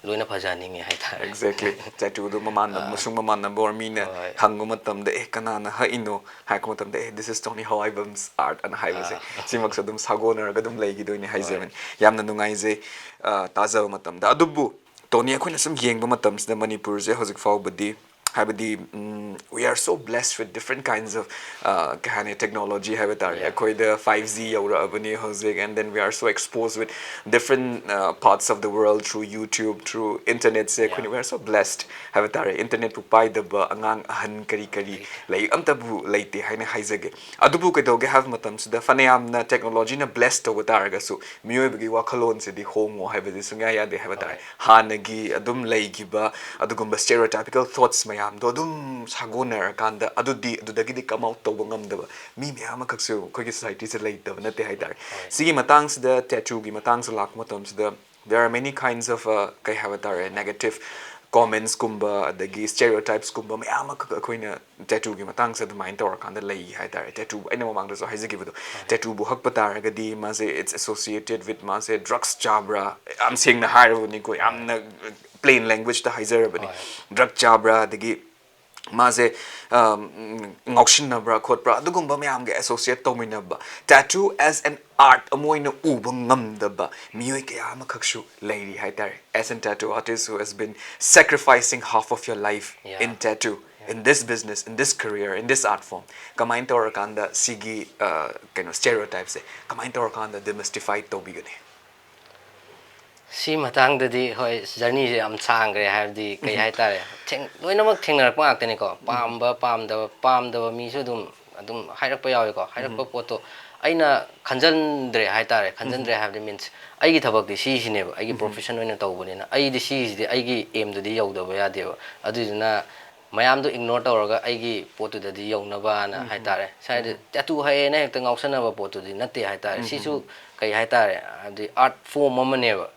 ꯂꯣꯏꯅ ꯐꯖꯍꯟꯅꯤꯡꯉꯦ ꯍꯥꯏꯇꯥꯔꯦ꯫ Exactly. ꯇꯦꯇꯨꯗꯣ ꯃꯃꯥꯟꯅꯕ, ꯃꯁꯨꯡ ꯃꯃꯥꯟꯅꯕ ꯑꯣꯏꯔ ꯃꯤꯅ ꯍꯣꯏ꯫ ꯍꯪꯕ ꯃꯇꯝꯗ, "ꯑꯦ, ꯀꯅꯥꯅ ꯍꯛꯏꯅꯣ?" ꯍꯥꯏꯔꯛꯄ ꯃꯇꯝꯗ, "ꯑꯦ, this is Tony Hawaiibam's art" ꯑꯅ ꯍꯥꯏꯕꯁꯦ, ꯁꯤꯃꯛꯁꯨ ꯑꯗꯨꯝ ꯁꯥꯒꯣꯟꯅꯔꯒ ꯑꯗꯨꯝ ꯂꯩꯈꯤꯗꯣꯏꯅꯦ ꯍꯥꯏꯖꯕꯅꯤ꯫ ꯌꯥꯝꯅ ꯅꯨꯡꯉꯥꯏꯖꯩ ꯑ, ꯇꯥꯖꯕ ꯃꯇꯝꯗ꯫ ꯑꯗꯨꯕꯨ ꯇꯣꯅꯤ, ꯑꯩꯈꯣꯏꯅ ꯁꯨꯝ ꯌꯦꯡꯕ ꯃꯇꯝꯁꯤꯗ ꯃꯅꯤꯄꯨꯔꯁꯦ ꯍꯧꯖꯤꯛ ꯐꯥꯎꯕꯗꯤ, ꯍꯥꯏꯕꯗꯤ, ꯎꯝ, we are so blessed with different kinds of, uh, ꯀꯩ ꯍꯥꯏꯅꯤ, technology ꯍꯥꯏꯕ ꯇꯥꯔꯦ꯫ ꯑꯩꯈꯣꯏꯗ five G ꯌꯧꯔꯛꯑꯕꯅꯤ ꯍꯧꯖꯤꯛ, and then we are so exposed with different, uh, parts of the world through YouTube, through internetꯁꯦ꯫ ꯑꯩꯈꯣꯏꯅ, we are so blessed ꯍꯥꯏꯕ ꯇꯥꯔꯦ꯫ Internetꯄꯨ ꯄꯥꯏꯗꯕ ꯑꯉꯥꯡ ꯑꯍꯟ ꯀꯔꯤ ꯀꯔꯤ ꯂꯩ, ꯑꯝꯇꯕꯨ ꯂꯩꯇꯦ ꯍꯥꯏꯅ ꯍꯥꯏꯖꯒꯦ꯫ ꯑꯗꯨꯕꯨ ꯀꯩꯗꯧꯒꯦ ꯍꯥꯏꯕ ꯃꯇꯝꯁꯤꯗ, ꯐꯅꯌꯥꯝꯅ technologyꯅ bless ꯇꯧꯕ ꯇꯥꯔꯒꯁꯨ, ꯃꯤꯑꯣꯏꯕꯒꯤ ꯋꯥꯈꯜꯂꯣꯟꯁꯤꯗꯤ ꯍꯣꯡꯉꯣ ꯍꯥꯏꯕꯗꯤ ꯁꯨꯡꯌꯥ ꯌꯥꯗꯦ ꯍꯥꯏꯕ ꯇꯥꯔꯦ꯫ ꯍꯥꯟꯅꯒꯤ ꯑꯗꯨꯝ ꯂꯩꯈꯤꯕ ꯑꯗꯨꯒꯨꯝꯕ stereotypical thoughts ꯃꯌꯥꯝꯗꯣ ꯑꯗꯨꯝ ꯁꯥꯒꯣꯟꯅꯔꯀꯥꯟꯗ, ꯑꯗꯨꯗꯤ ꯑꯗꯨꯗꯒꯤꯗꯤ come out ꯇꯧꯕ ꯉꯝꯗꯕ ꯃꯤ ꯃꯌꯥꯝ ꯑꯃꯈꯛꯁꯨ ꯑꯩꯈꯣꯏꯒꯤ societyꯁꯦ ꯂꯩꯇꯕ ꯅꯠꯇꯦ ꯍꯥꯏ ꯇꯥꯔꯦ꯫ ꯁꯤꯒꯤ ꯃꯇꯥꯡꯁꯤꯗ, ꯇꯦꯇꯨꯒꯤ ꯃꯇꯥꯡꯁꯤꯗ ꯂꯥꯛꯄ ꯃꯇꯝꯁꯤꯗ, there are many kinds of, uh, ꯀꯩ ꯍꯥꯏꯕ ꯇꯥꯔꯦ, negative commentsꯀꯨꯝꯕ, ꯑꯗꯒꯤ stereotypesꯀꯨꯝꯕ ꯃꯌꯥꯝ ꯑꯃꯈꯛ ꯑꯩꯈꯣꯏꯅ ꯇꯦꯇꯨꯒꯤ ꯃꯇꯥꯡꯁꯦ ꯑꯗꯨꯃꯥꯏꯅ ꯇꯧꯔꯀꯥꯟꯗ ꯂꯩ ꯍꯥꯏ ꯇꯥꯔꯦ꯫ ꯇꯦꯇꯨ, ꯑꯩꯅ ꯃꯃꯥꯡꯗꯁꯨ ꯍꯥꯏꯖꯈꯤꯕꯗꯣ, ꯇꯦꯇꯨꯕꯨ ꯍꯛꯄ ꯇꯥꯔꯒꯗꯤ ꯃꯥꯁꯦ, it's associated with, ꯃꯥꯁꯦ drugs ꯆꯥꯕ꯭ꯔꯥ, ꯌꯥꯝ ꯁꯦꯡꯅ ꯍꯥꯏꯔꯕꯅꯤꯀꯣ, ꯌꯥꯝꯅ plain languageꯇ ꯍꯥꯏꯖꯔꯕꯅꯤ꯫ Drug ꯆꯥꯕ꯭ꯔꯥ, ꯑꯗꯒꯤ ꯃꯥꯁꯦ, ꯎꯝ, ꯉꯥꯎꯁꯤꯟꯅꯕ꯭ꯔꯥ ꯈꯣꯠꯄ꯭ꯔꯥ, ꯑꯗꯨꯒꯨꯝꯕ ꯃꯌꯥꯝꯒ associate ꯇꯧꯃꯤꯟꯅꯕ, tattoo as an art ꯑꯃ ꯑꯣꯏꯅ ꯎꯕ ꯉꯝꯗꯕ ꯃꯤꯑꯣꯏ ꯀꯌꯥ ꯑꯃꯈꯛꯁꯨ ꯂꯩꯔꯤ ꯍꯥꯏ ꯇꯥꯔꯦ꯫ As an tattoo artist who has been sacrificing half of your life in tattoo, In this business, in this career, in this art form, ꯀꯃꯥꯏꯅ ꯇꯧꯔꯀꯥꯟꯗ ꯁꯤꯒꯤ ꯑ, ꯀꯩꯅꯣ, stereotype ꯁꯦ ꯀꯃꯥꯏꯅ ꯇꯧꯔꯀꯥꯟꯗ demystify ꯇꯧꯕꯤꯒꯅꯤ? ꯁꯤ ꯃꯇꯥꯡꯗꯗꯤ ꯍꯣꯏ, journey ꯁꯦ ꯌꯥꯝ ꯁꯥꯡꯈ꯭ꯔꯦ꯫ ꯍꯥꯏꯕꯗꯤ ꯀꯩ ꯍꯥꯏꯇꯥꯔꯦ, ꯊꯦꯡ- ꯂꯣꯏꯅꯃꯛ ꯊꯦꯡꯅꯔꯛꯄ ꯉꯥꯛꯇꯅꯤꯀꯣ꯫ ꯄꯥꯝꯕ ꯄꯥꯝꯗꯕ, ꯄꯥꯝꯗꯕ ꯃꯤꯁꯨ ꯑꯗꯨꯝ ꯑꯗꯨꯝ ꯍꯥꯏꯔꯛꯄ ꯌꯥꯎꯋꯦꯀꯣ꯫ ꯍꯥꯏꯔꯛꯄ ꯄꯣꯠꯇꯣ ꯑꯩꯅ ꯈꯟꯖꯟꯗ꯭ꯔꯦ ꯍꯥꯏꯇꯥꯔꯦ꯫ ꯈꯟꯖꯟꯗ꯭ꯔꯦ ꯍꯥꯏꯕꯗꯤ means ꯑꯩꯒꯤ ꯊꯕꯛꯇꯤ ꯁꯤꯁꯤꯅꯦꯕ, ꯑꯩꯒꯤ profession ꯑꯣꯏꯅ ꯇꯧꯕꯅꯤꯅ ꯑꯩꯗꯤ ꯁꯤꯁꯤꯗꯤ ꯑꯩꯒꯤ aim ꯗꯨꯗꯤ ꯌꯧꯗꯕ ꯌꯥꯗꯦꯕ꯫ ꯑꯗꯨꯏꯗꯨꯅ ꯃꯌꯥꯝꯗꯣ ignore ꯇꯧꯔꯒ ꯑꯩꯒꯤ ꯄꯣꯠꯇꯨꯗꯗꯤ ꯌꯧꯅꯕꯅ ꯍꯥꯏꯇꯥꯔꯦ꯫ ꯁ꯭ꯋꯥꯏꯗ tattoo ꯍꯛꯑꯦꯅ ꯍꯦꯛꯇ ꯉꯥꯎꯁꯟꯅꯕ ꯄꯣꯠꯇꯨꯗꯤ ꯅꯠꯇꯦ ꯍꯥꯏꯇꯥꯔꯦ꯫ ꯁꯤꯁꯨ ꯀꯩ ꯍꯥꯏꯇꯥꯔꯦ, ꯍꯥꯏꯕꯗꯤ art form ꯑꯃꯅꯦꯕ꯫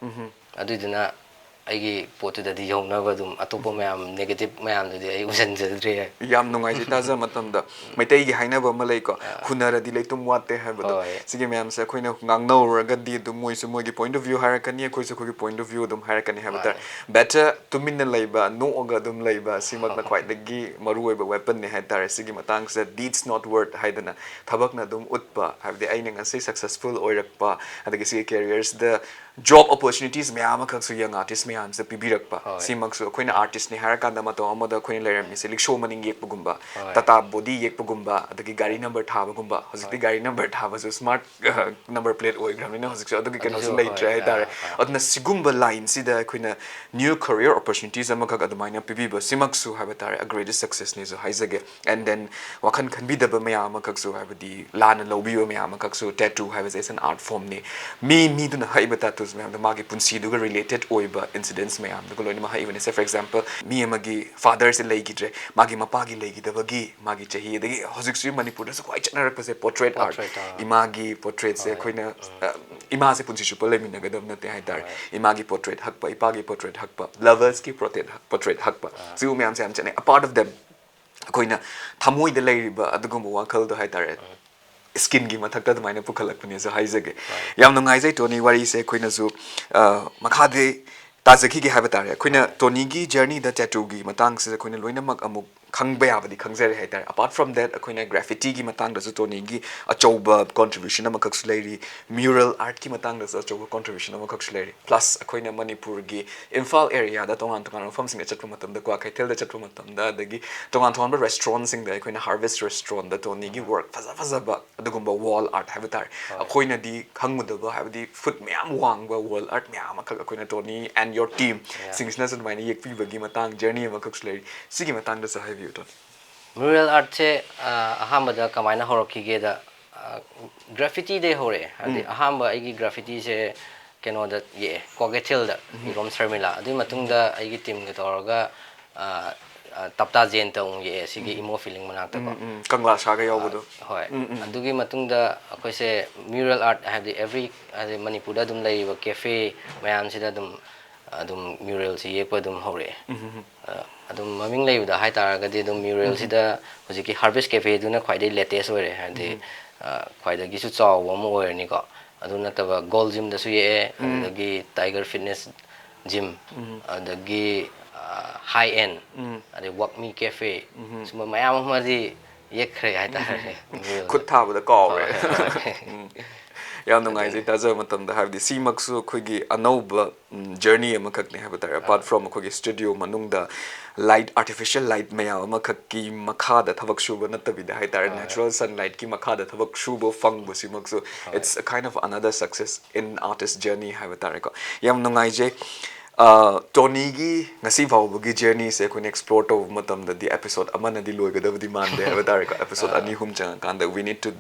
ꯑꯗꯨꯏꯗꯨꯅ ꯑꯩꯒꯤ ꯄꯣꯠꯇꯨꯗꯗꯤ ꯌꯧꯅꯕ ꯑꯗꯨꯝ ꯑꯇꯣꯞꯄ ꯃꯌꯥꯝ negative ꯃꯌꯥꯝꯗꯨꯗꯤ ꯑꯩ ꯎꯁꯟꯖꯗ꯭ꯔꯦ꯫ ꯌꯥꯝ ꯅꯨꯡꯉꯥꯏꯖꯩ ꯇꯥꯖ ꯃꯇꯝꯗ꯫ ꯃꯩꯇꯩꯒꯤ ꯍꯥꯏꯅꯕ ꯑꯃ ꯂꯩꯀꯣ, ꯍꯨꯟꯅꯔꯗꯤ ꯂꯩꯇꯨꯝ ꯋꯥꯠꯇꯦ ꯍꯥꯏꯕꯗꯣ꯫ ꯍꯣꯏ꯫ ꯁꯤꯒꯤ ꯃꯌꯥꯝꯁꯦ ꯑꯩꯈꯣꯏꯅ ꯉꯥꯡꯅꯧꯔꯒꯗꯤ ꯑꯗꯨꯝ ꯃꯣꯏꯁꯨ ꯃꯣꯏꯒꯤ point of view ꯍꯥꯏꯔꯛꯀꯅꯤ, ꯑꯩꯈꯣꯏꯁꯨ ꯑꯩꯈꯣꯏꯒꯤ point of view ꯑꯗꯨꯝ ꯍꯥꯏꯔꯛꯀꯅꯤ ꯍꯥꯏꯕ ꯇꯥꯔꯦ꯫ Better ꯇꯨꯃꯤꯟꯅ ꯂꯩꯕ, ꯅꯣꯛꯑꯒ ꯑꯗꯨꯝ ꯂꯩꯕ, ꯁꯤꯃꯛꯅ ꯈ꯭ꯋꯥꯏꯗꯒꯤ ꯃꯔꯨꯑꯣꯏꯕ weapon ꯅꯦ ꯍꯥꯏꯇꯥꯔꯦ꯫ ꯁꯤꯒꯤ ꯃꯇꯥꯡꯁꯤꯗ deeds not word ꯍꯥꯏꯗꯅ ꯊꯕꯛꯅ ꯑꯗꯨꯝ ꯎꯠꯄ, ꯍꯥꯏꯕꯗꯤ ꯑꯩꯅ ꯉꯁꯤ successful ꯑꯣꯏꯔꯛꯄ, ꯑꯗꯒꯤ ꯁꯤꯒꯤ career ꯁꯤꯗ job opportunities ꯃꯌꯥꯝ ꯑꯃꯈꯛꯁꯨ young artist ꯃꯌꯥꯝꯁꯤꯗ ꯄꯤꯕꯤꯔꯛꯄ꯫ ꯍꯣꯏ꯫ ꯁꯤꯃꯛꯁꯨ ꯑꯩꯈꯣꯏꯅ artist ꯅꯦ ꯍꯥꯏꯔꯀꯥꯟꯗ ꯃꯇꯧ ꯑꯃꯗ ꯑꯩꯈꯣꯏꯅ ꯂꯩꯔꯝꯃꯤꯁꯦ ꯂꯤꯛꯁꯣ ꯃꯅꯤꯡ ꯌꯦꯛꯄꯒꯨꯝꯕ, ꯍꯣꯏ꯫ ꯇꯥꯇꯥ body ꯌꯦꯛꯄꯒꯨꯝꯕ, ꯑꯗꯒꯤ ꯒꯥꯔꯤ number ꯊꯥꯕꯒꯨꯝꯕ꯫ ꯍꯧꯖꯤꯛꯇꯤ ꯒꯥꯔꯤ number ꯊꯥꯕꯁꯨ smart number plate ꯑꯣꯏꯈ꯭ꯔꯕꯅꯤꯅ ꯍꯧꯖꯤꯛꯁꯨ ꯑꯗꯨꯒꯤ ꯀꯩꯅꯣꯁꯨ ꯑꯗꯨꯁꯨ, ꯂꯩꯇ꯭ꯔꯦ ꯍꯣꯏ, ꯍꯥꯏꯇꯥꯔꯦ꯫ ꯑꯥ, ꯑꯥ꯫ ꯑꯗꯨꯅ ꯁꯤꯒꯨꯝꯕ line ꯁꯤꯗ ꯑꯩꯈꯣꯏꯅ new career opportunities ꯑꯃꯈꯛ ꯑꯗꯨꯃꯥꯏꯅ ꯄꯤꯕꯤꯕ ꯁꯤꯃꯛꯁꯨ ꯍꯥꯏꯕ ꯇꯥꯔꯦ, a greatest success ꯅꯦꯁꯨ ꯍꯥꯏꯖꯒꯦ꯫ And then ꯋꯥꯈꯜ ꯈꯟꯕꯤꯗꯕ ꯃꯌꯥꯝ ꯑꯃꯈꯛꯁꯨ, ꯍꯥꯏꯕꯗꯤ ꯂꯥꯟꯅ ꯂꯧꯕꯤꯕ ꯃꯌꯥꯝ ꯑꯃꯈꯛꯁꯨ, tattoo ꯍꯥꯏꯕꯁꯦ is an art form ꯅꯤ꯫ ꯃꯤ ꯃꯤꯗꯨꯅ ꯍꯛꯏꯕ tattoos ꯃꯌꯥꯝꯗꯣ ꯃꯥꯒꯤ ꯄꯨꯟꯁꯤꯗꯨꯒ related ꯑꯣꯏꯕ incidents ꯃꯌꯥꯝꯗꯨꯒ ꯂꯣꯏꯅꯃꯛ ꯍꯛꯏꯕꯅꯦ꯫ Say for example, ꯃꯤ ꯑꯃꯒꯤ father ꯁꯦ ꯂꯩꯈꯤꯗ꯭ꯔꯦ, ꯃꯥꯒꯤ ꯃꯄꯥꯒꯤ ꯂꯩꯈꯤꯗꯕꯒꯤ ꯃꯥꯒꯤ ꯆꯍꯤ, ꯑꯗꯒꯤ ꯍꯧꯖꯤꯛꯁꯨ ꯃꯅꯤꯄꯨꯔꯗꯁꯨ ꯈ꯭ꯋꯥꯏ ꯆꯠꯅꯔꯛꯄꯁꯦ portrait art꯫ Portrait, ꯑꯥ꯫ ꯏꯃꯥꯒꯤ portrait ꯁꯦ ꯍꯣꯏ꯫ ꯑꯩꯈꯣꯏꯅ, ꯑ, ꯏꯃꯥꯁꯦ ꯄꯨꯟꯁꯤ ꯆꯨꯞꯄ ꯂꯩꯃꯤꯟꯅꯒꯗꯕ ꯅꯠꯇꯦ ꯍꯥꯏꯇꯥꯔꯦ꯫ ꯍꯣꯏ꯫ ꯏꯃꯥꯒꯤ portrait ꯍꯛꯄ, ꯏꯄꯥꯒꯤ portrait ꯍꯛꯄ, lovers ꯀꯤ portrait portrait ꯍꯛꯄ, ꯁꯤꯒꯨꯝꯕ ꯃꯌꯥꯝꯁꯦ ꯌꯥꯝ ꯆꯠꯅꯩ꯫ A part of them ꯑꯩꯈꯣꯏꯅ ꯊꯃꯣꯏꯗ ꯂꯩꯔꯤꯕ ꯑꯗꯨꯒꯨꯝꯕ ꯋꯥꯈꯜꯗꯣ ꯍꯥꯏꯇꯥꯔꯦ, skin ꯒꯤ ꯃꯊꯛꯇ ꯑꯗꯨꯃꯥꯏꯅ ꯄꯨꯈꯠꯂꯛꯄꯅꯦꯁꯨ ꯍꯥꯏꯖꯒꯦ꯫ ꯌꯥꯝ ꯅꯨꯡꯉꯥꯏꯖꯩ ꯇꯣꯅꯤ, ꯋꯥꯔꯤꯁꯦ ꯑꯩꯈꯣꯏꯅꯁꯨ, ꯑ, ꯃꯈꯥꯗꯤ ꯇꯥꯖꯈꯤꯒꯦ ꯍꯥꯏꯕ ꯇꯥꯔꯦ꯫ ꯑꯩꯈꯣꯏꯅ ꯇꯣꯅꯤꯒꯤ journey ꯗ tattoo ꯒꯤ ꯃꯇꯥꯡꯁꯤꯗ ꯑꯩꯈꯣꯏꯅ ꯂꯣꯏꯅꯃꯛ ꯑꯃꯨꯛ ꯈꯪꯕ ꯌꯥꯕꯗꯤ ꯈꯪꯖꯔꯦ ꯍꯥꯏꯇꯥꯔꯦ꯫ Apart from that, ꯑꯩꯈꯣꯏꯅ graffiti ꯒꯤ ꯃꯇꯥꯡꯗꯁꯨ ꯇꯣꯅꯤꯒꯤ ꯑꯆꯧꯕ contribution ꯑꯃꯈꯛꯁꯨ ꯂꯩꯔꯤ, mural art ꯀꯤ ꯃꯇꯥꯡꯗꯁꯨ ꯑꯆꯧꯕ contribution ꯑꯃꯈꯛꯁꯨ ꯂꯩꯔꯤ꯫ Plus ꯑꯩꯈꯣꯏꯅ ꯃꯅꯤꯄꯨꯔꯒꯤ ꯏꯝꯐꯥꯜ area ꯗ ꯇꯣꯉꯥꯟ ꯇꯣꯉꯥꯟꯕ ꯃꯐꯝꯁꯤꯡꯗ ꯆꯠꯄ ꯃꯇꯝꯗ, ꯀ꯭ꯋꯥꯀꯩꯊꯦꯜꯗ ꯆꯠꯄ ꯃꯇꯝꯗ, ꯑꯗꯒꯤ ꯇꯣꯉꯥꯟ ꯇꯣꯉꯥꯟꯕ restaurant ꯁꯤꯡꯗ ꯑꯩꯈꯣꯏꯅ Harvest Restaurant ꯇ ꯇꯣꯅꯤꯒꯤ work ꯐꯖ ꯐꯖꯕ ꯑꯗꯨꯒꯨꯝꯕ wall art ꯍꯥꯏꯕ ꯇꯥꯔꯦ, ꯑꯩꯈꯣꯏꯅꯗꯤ ꯈꯪꯉꯨꯗꯕ, ꯍꯥꯏꯕꯗꯤ foot ꯃꯌꯥꯝ ꯋꯥꯡꯕ wall art ꯃꯌꯥꯝ ꯑꯃꯈꯛ ꯑꯩꯈꯣꯏꯅ ꯇꯣꯅꯤ and your team ꯁꯤꯡꯁꯤꯅꯁꯨ ꯑꯗꯨꯃꯥꯏꯅ ꯌꯦꯛꯄꯤꯕꯒꯤ ꯃꯇꯥꯡ journey ꯑꯃꯈꯛꯁꯨ ꯂꯩꯔꯤ꯫ ꯁꯤꯒꯤ ꯃꯇꯥꯡꯗꯁꯨ ꯍꯥꯏꯕꯤꯌꯨ, ꯇꯣꯅꯤ꯫ Mural art ꯁꯦ ꯑꯍꯥꯟꯕꯗ ꯀꯃꯥꯏꯅ ꯍꯧꯔꯛꯈꯤꯒꯦꯗ, graffiti ꯗꯩ ꯍꯧꯔꯛꯑꯦ꯫ ꯍꯥꯏꯗꯤ ꯑꯍꯥꯟꯕ ꯑꯩꯒꯤ graffiti ꯁꯦ ꯀꯩꯅꯣꯗ ꯌꯦꯛꯑꯦ, ꯀ꯭ꯋꯥꯀꯩꯊꯦꯜꯗ, ꯏꯔꯣꯝ ꯁꯔꯃꯤꯂꯥ꯫ ꯑꯗꯨꯒꯤ ꯃꯇꯨꯡꯗ ꯑꯩꯒꯤ team ꯒ ꯇꯧꯔꯒ ꯇꯞꯇꯥ ꯖꯦꯟꯇ ꯑꯃꯨꯛ ꯌꯦꯛꯑꯦ, ꯁꯤꯒꯤ ꯏꯃꯣ feeling ꯃꯅꯥꯛꯇꯀꯣ꯫ ꯎꯝ, ꯀꯪꯂꯥ ꯁꯥꯒ ꯌꯥꯎꯕꯗꯣ꯫ ꯍꯣꯏ꯫ ꯑꯗꯨꯒꯤ ꯃꯇꯨꯡꯗ ꯑꯩꯈꯣꯏꯁꯦ mural art, ꯍꯥꯏꯕꯗꯤ every, ꯍꯥꯏꯗꯤ ꯃꯅꯤꯄꯨꯔꯗ ꯑꯗꯨꯝ ꯂꯩꯔꯤꯕ cafe ꯃꯌꯥꯝꯁꯤꯗ ꯑꯗꯨꯝ ꯑꯗꯨꯝ mural ꯁꯤ ꯌꯦꯛꯄ ꯑꯗꯨꯝ ꯍꯧꯔꯛꯑꯦ꯫ ꯑꯗꯨꯝ ꯃꯃꯤꯡ ꯂꯩꯕꯗ ꯍꯥꯏꯇꯥꯔꯒꯗꯤ ꯑꯗꯨꯝ mural ꯁꯤꯗ ꯍꯧꯖꯤꯛꯀꯤ Harvest Cafe ꯗꯨꯅ ꯈ꯭ꯋꯥꯏꯗꯒꯤ latest ꯑꯣꯏꯔꯦ, ꯍꯥꯏꯕꯗꯤ ꯈ꯭ꯋꯥꯏꯗꯒꯤꯁꯨ ꯆꯥꯎꯕ ꯑꯃ ꯑꯣꯏꯔꯅꯤꯀꯣ꯫ ꯑꯗꯨ ꯅꯠꯇꯕ Gold Gym ꯗꯁꯨ ꯌꯦꯛꯑꯦ, ꯑꯗꯨꯗꯒꯤ Tiger Fitness Gym, ꯑꯗꯒꯤ High End, ꯑꯗꯩ Walk Me Cafe, ꯁꯨꯝꯕ ꯃꯌꯥꯝ ꯑꯃꯗꯤ ꯌꯦꯛꯈ꯭ꯔꯦ ꯍꯥꯏꯇꯥꯔꯦ꯫ ꯈꯨꯠ ꯊꯥꯕꯗ ꯀꯥꯎꯔꯦ꯫ ꯎꯝ꯫ ꯌꯥꯝ ꯅꯨꯡꯉꯥꯏꯖꯩ ꯇꯥꯖꯕ ꯃꯇꯝꯗ, ꯍꯥꯏꯕꯗꯤ ꯁꯤꯃꯛꯁꯨ ꯑꯩꯈꯣꯏꯒꯤ ꯑꯅꯧꯕ journey ꯑꯃꯈꯛꯅꯤ ꯍꯥꯏꯕ ꯇꯥꯔꯦ꯫ Apart from ꯑꯩꯈꯣꯏꯒꯤ studio ꯃꯅꯨꯡꯗ light, artificial light ꯃꯌꯥꯝ ꯑꯃꯈꯛꯀꯤ ꯃꯈꯥꯗ ꯊꯕꯛ ꯁꯨꯕ ꯅꯠꯇꯕꯤꯗ ꯍꯥꯏꯇꯥꯔꯦ, natural sunlight ꯀꯤ ꯃꯈꯥꯗ ꯊꯕꯛ ꯁꯨꯕ ꯐꯪꯕꯁꯤꯃꯛꯁꯨ, it's a kind of another success in artist journey ꯍꯥꯏꯕ ꯇꯥꯔꯦꯀꯣ꯫ ꯌꯥꯝ ꯅꯨꯡꯉꯥꯏꯖꯩ꯫ ꯇꯣꯅꯤꯒꯤ ꯉꯁꯤ ꯐꯥꯎꯕꯒꯤ journey ꯁꯦ ꯑꯩꯈꯣꯏꯅ explore ꯇꯧꯕ ꯃꯇꯝꯗꯗꯤ episode ꯑꯃꯅꯗꯤ ꯂꯣꯏꯒꯗꯕꯗꯤ ꯃꯥꯟꯗꯦ ꯍꯥꯏꯕ ꯇꯥꯔꯦꯀꯣ꯫ Episode ꯑꯅꯤ ꯑꯍꯨꯝ ꯆꯪꯉꯀꯥꯟꯗ we need to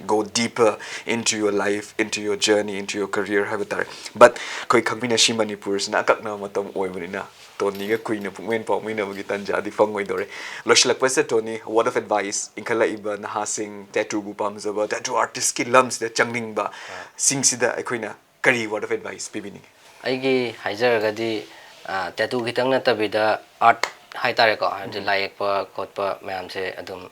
go deeper into your life, into your journey, into your career ꯍꯥꯏꯕ ꯇꯥꯔꯦ꯫ But ꯑꯩꯈꯣꯏ ꯈꯪꯃꯤꯟꯅꯁꯤ ꯃꯅꯤꯄꯨꯔꯁꯤꯅ ꯑꯀꯛꯅꯕ ꯃꯇꯝ ꯑꯣꯏꯕꯅꯤꯅ ꯇꯣꯅꯤꯒ ꯀꯨꯏꯅ ꯄꯨꯛꯃꯦꯟ ꯄꯥꯎꯃꯤꯟꯅꯕꯒꯤ ꯇꯥꯟꯖꯥꯗꯤ ꯐꯪꯉꯣꯏꯗꯧꯔꯦ꯫ ꯂꯣꯏꯁꯤꯜꯂꯛꯄꯁꯤꯗ ꯇꯣꯅꯤ, word of advice, ꯏꯟꯈꯠꯂꯛꯏꯕ ꯅꯍꯥꯁꯤꯡ, tattoo ꯕꯨ ꯄꯥꯝꯖꯕ, tattoo artist ꯀꯤ ꯂꯝꯁꯤꯗ ꯆꯪꯅꯤꯡꯕ ꯁꯤꯡꯁꯤꯗ ꯑꯩꯈꯣꯏꯅ ꯀꯔꯤ word of advice ꯄꯤꯕꯤꯅꯤꯡꯉꯤ? ꯑꯩꯒꯤ ꯍꯥꯏꯖꯔꯒꯗꯤ, tattoo ꯈꯤꯇꯪ ꯅꯠꯇꯕꯤꯗ art ꯍꯥꯏꯇꯥꯔꯦꯀꯣ, ꯍꯥꯏꯕꯗꯤ ꯂꯥꯏ ꯌꯦꯛꯄ ꯈꯣꯠꯄ ꯃꯌꯥꯝꯁꯦ ꯑꯗꯨꯝ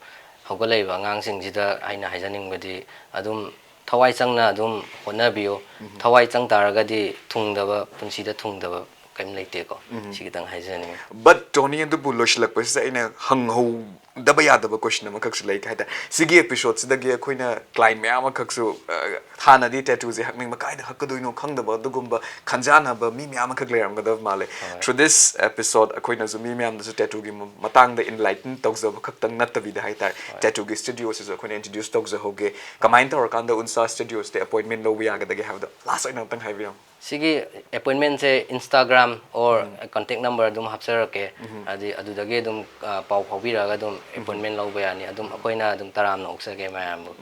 ꯍꯧꯒꯠꯂꯛꯏꯕ ꯑꯉꯥꯡꯁꯤꯡꯁꯤꯗ ꯑꯩꯅ ꯍꯥꯏꯖꯅꯤꯡꯕꯗꯤ ꯑꯗꯨꯝ ꯊꯋꯥꯏ ꯆꯪꯅ ꯑꯗꯨꯝ ꯍꯣꯠꯅꯕꯤꯌꯨ꯫ ꯊꯋꯥꯏ ꯆꯪ ꯇꯥꯔꯒꯗꯤ ꯊꯨꯡꯗꯕ, ꯄꯨꯟꯁꯤꯗ ꯊꯨꯡꯗꯕ ꯀꯩꯝ ꯂꯩꯇꯦꯀꯣ꯫ ꯁꯤ ꯈꯤꯇꯪ ꯍꯥꯏꯖꯅꯤꯡꯉꯤ꯫ But Tony, ꯑꯗꯨꯕꯨ ꯂꯣꯏꯁꯤꯜꯂꯛꯄꯁꯤꯗ ꯑꯩꯅ ꯍꯪꯍꯧꯗꯕ ꯌꯥꯗꯕ question ꯑꯃꯈꯛꯁꯨ ꯂꯩ ꯍꯥꯏꯇꯥꯔꯦ꯫ ꯁꯤꯒꯤ episode ꯁꯤꯗꯒꯤ ꯑꯩꯈꯣꯏꯅ client ꯃꯌꯥꯝ ꯑꯃꯈꯛꯁꯨ, ꯑ, ꯍꯥꯟꯅꯗꯤ tattoo ꯁꯦ ꯍꯛꯅꯤꯡꯕ, ꯀꯥꯏꯗ ꯍꯛꯀꯗꯣꯏꯅꯣ ꯈꯪꯗꯕ ꯑꯗꯨꯒꯨꯝꯕ ꯈꯟꯖꯥꯟꯅꯕ ꯃꯤ ꯃꯌꯥꯝ ꯑꯃꯈꯛ ꯂꯩꯔꯝꯒꯗꯕ ꯃꯥꯜꯂꯦ꯫ Through this episode ꯑꯩꯈꯣꯏꯅꯁꯨ ꯃꯤ ꯃꯌꯥꯝꯗꯁꯨ tattoo ꯒꯤ ꯃꯇꯥꯡꯗ enlighten ꯇꯧꯖꯕ ꯈꯛꯇꯪ ꯅꯠꯇꯕꯤꯗ ꯍꯥꯏꯇꯥꯔꯦ, tattoo ꯒꯤ studio ꯁꯤꯁꯨ ꯑꯩꯈꯣꯏꯅ introduce ꯇꯧꯖꯍꯧꯒꯦ꯫ ꯀꯃꯥꯏꯅ ꯇꯧꯔꯀꯥꯟꯗ ꯎꯟꯁꯥ studio ꯁꯤꯗ appointment ꯂꯧꯕ ꯌꯥꯒꯗꯒꯦ ꯍꯥꯏꯕꯗꯣ last ꯑꯣꯏꯅ ꯑꯝꯇꯪ ꯍꯥꯏꯕꯤꯔꯝꯃꯨ꯫ ꯁꯤꯒꯤ appointment say Instagram or contact number ꯑꯗꯨꯝ ꯍꯥꯞꯆꯔꯛꯀꯦ꯫ ꯍꯥꯏꯗꯤ ꯑꯗꯨꯗꯒꯤ ꯑꯗꯨꯝ, ꯑ, ꯄꯥꯎ ꯐꯥꯎꯕꯤꯔꯛꯑꯒ ꯑꯗꯨꯝ appointment ꯂꯧꯕ ꯌꯥꯅꯤ꯫ ꯑꯗꯨꯝ ꯑꯩꯈꯣꯏꯅ ꯑꯗꯨꯝ ꯇꯔꯥꯝꯅ ꯑꯣꯛꯆꯒꯦ ꯃꯌꯥꯝꯕꯨ꯫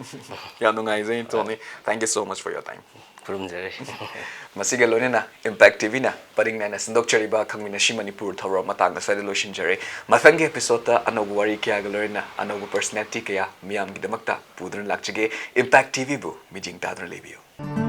ꯌꯥꯝ ꯅꯨꯡꯉꯥꯏꯖꯩ Tony. Thank you so much for your time. ꯈꯨꯔꯨꯝꯖꯔꯤ꯫ ꯃꯁꯤꯒ ꯂꯣꯏꯅꯅ Impact TV ꯅ ꯄꯔꯤꯡ ꯅꯥꯏꯅ ꯁꯟꯗꯣꯛꯆꯔꯤꯕ ꯈꯪꯃꯤꯟꯅꯁꯤ ꯃꯅꯤꯄꯨꯔ ꯊꯧꯔꯝ ꯃꯇꯥꯡ ꯑꯁ꯭ꯋꯥꯏꯗ ꯂꯣꯏꯁꯤꯟꯖꯔꯦ꯫ ꯃꯊꯪꯒꯤ episode ꯇ ꯑꯅꯧꯕ ꯋꯥꯔꯤ ꯀꯌꯥꯒ ꯂꯣꯏꯅꯅ ꯑꯅꯧꯕ personality ꯀꯌꯥ ꯃꯤꯌꯥꯝꯒꯤꯗꯃꯛꯇ ꯄꯨꯗꯨꯅ ꯂꯥꯛꯆꯒꯦ꯫ Impact TV ꯕꯨ ꯃꯤꯠꯌꯦꯡ ꯇꯥꯗꯨꯅ ꯂꯩꯕꯤꯌꯨ꯫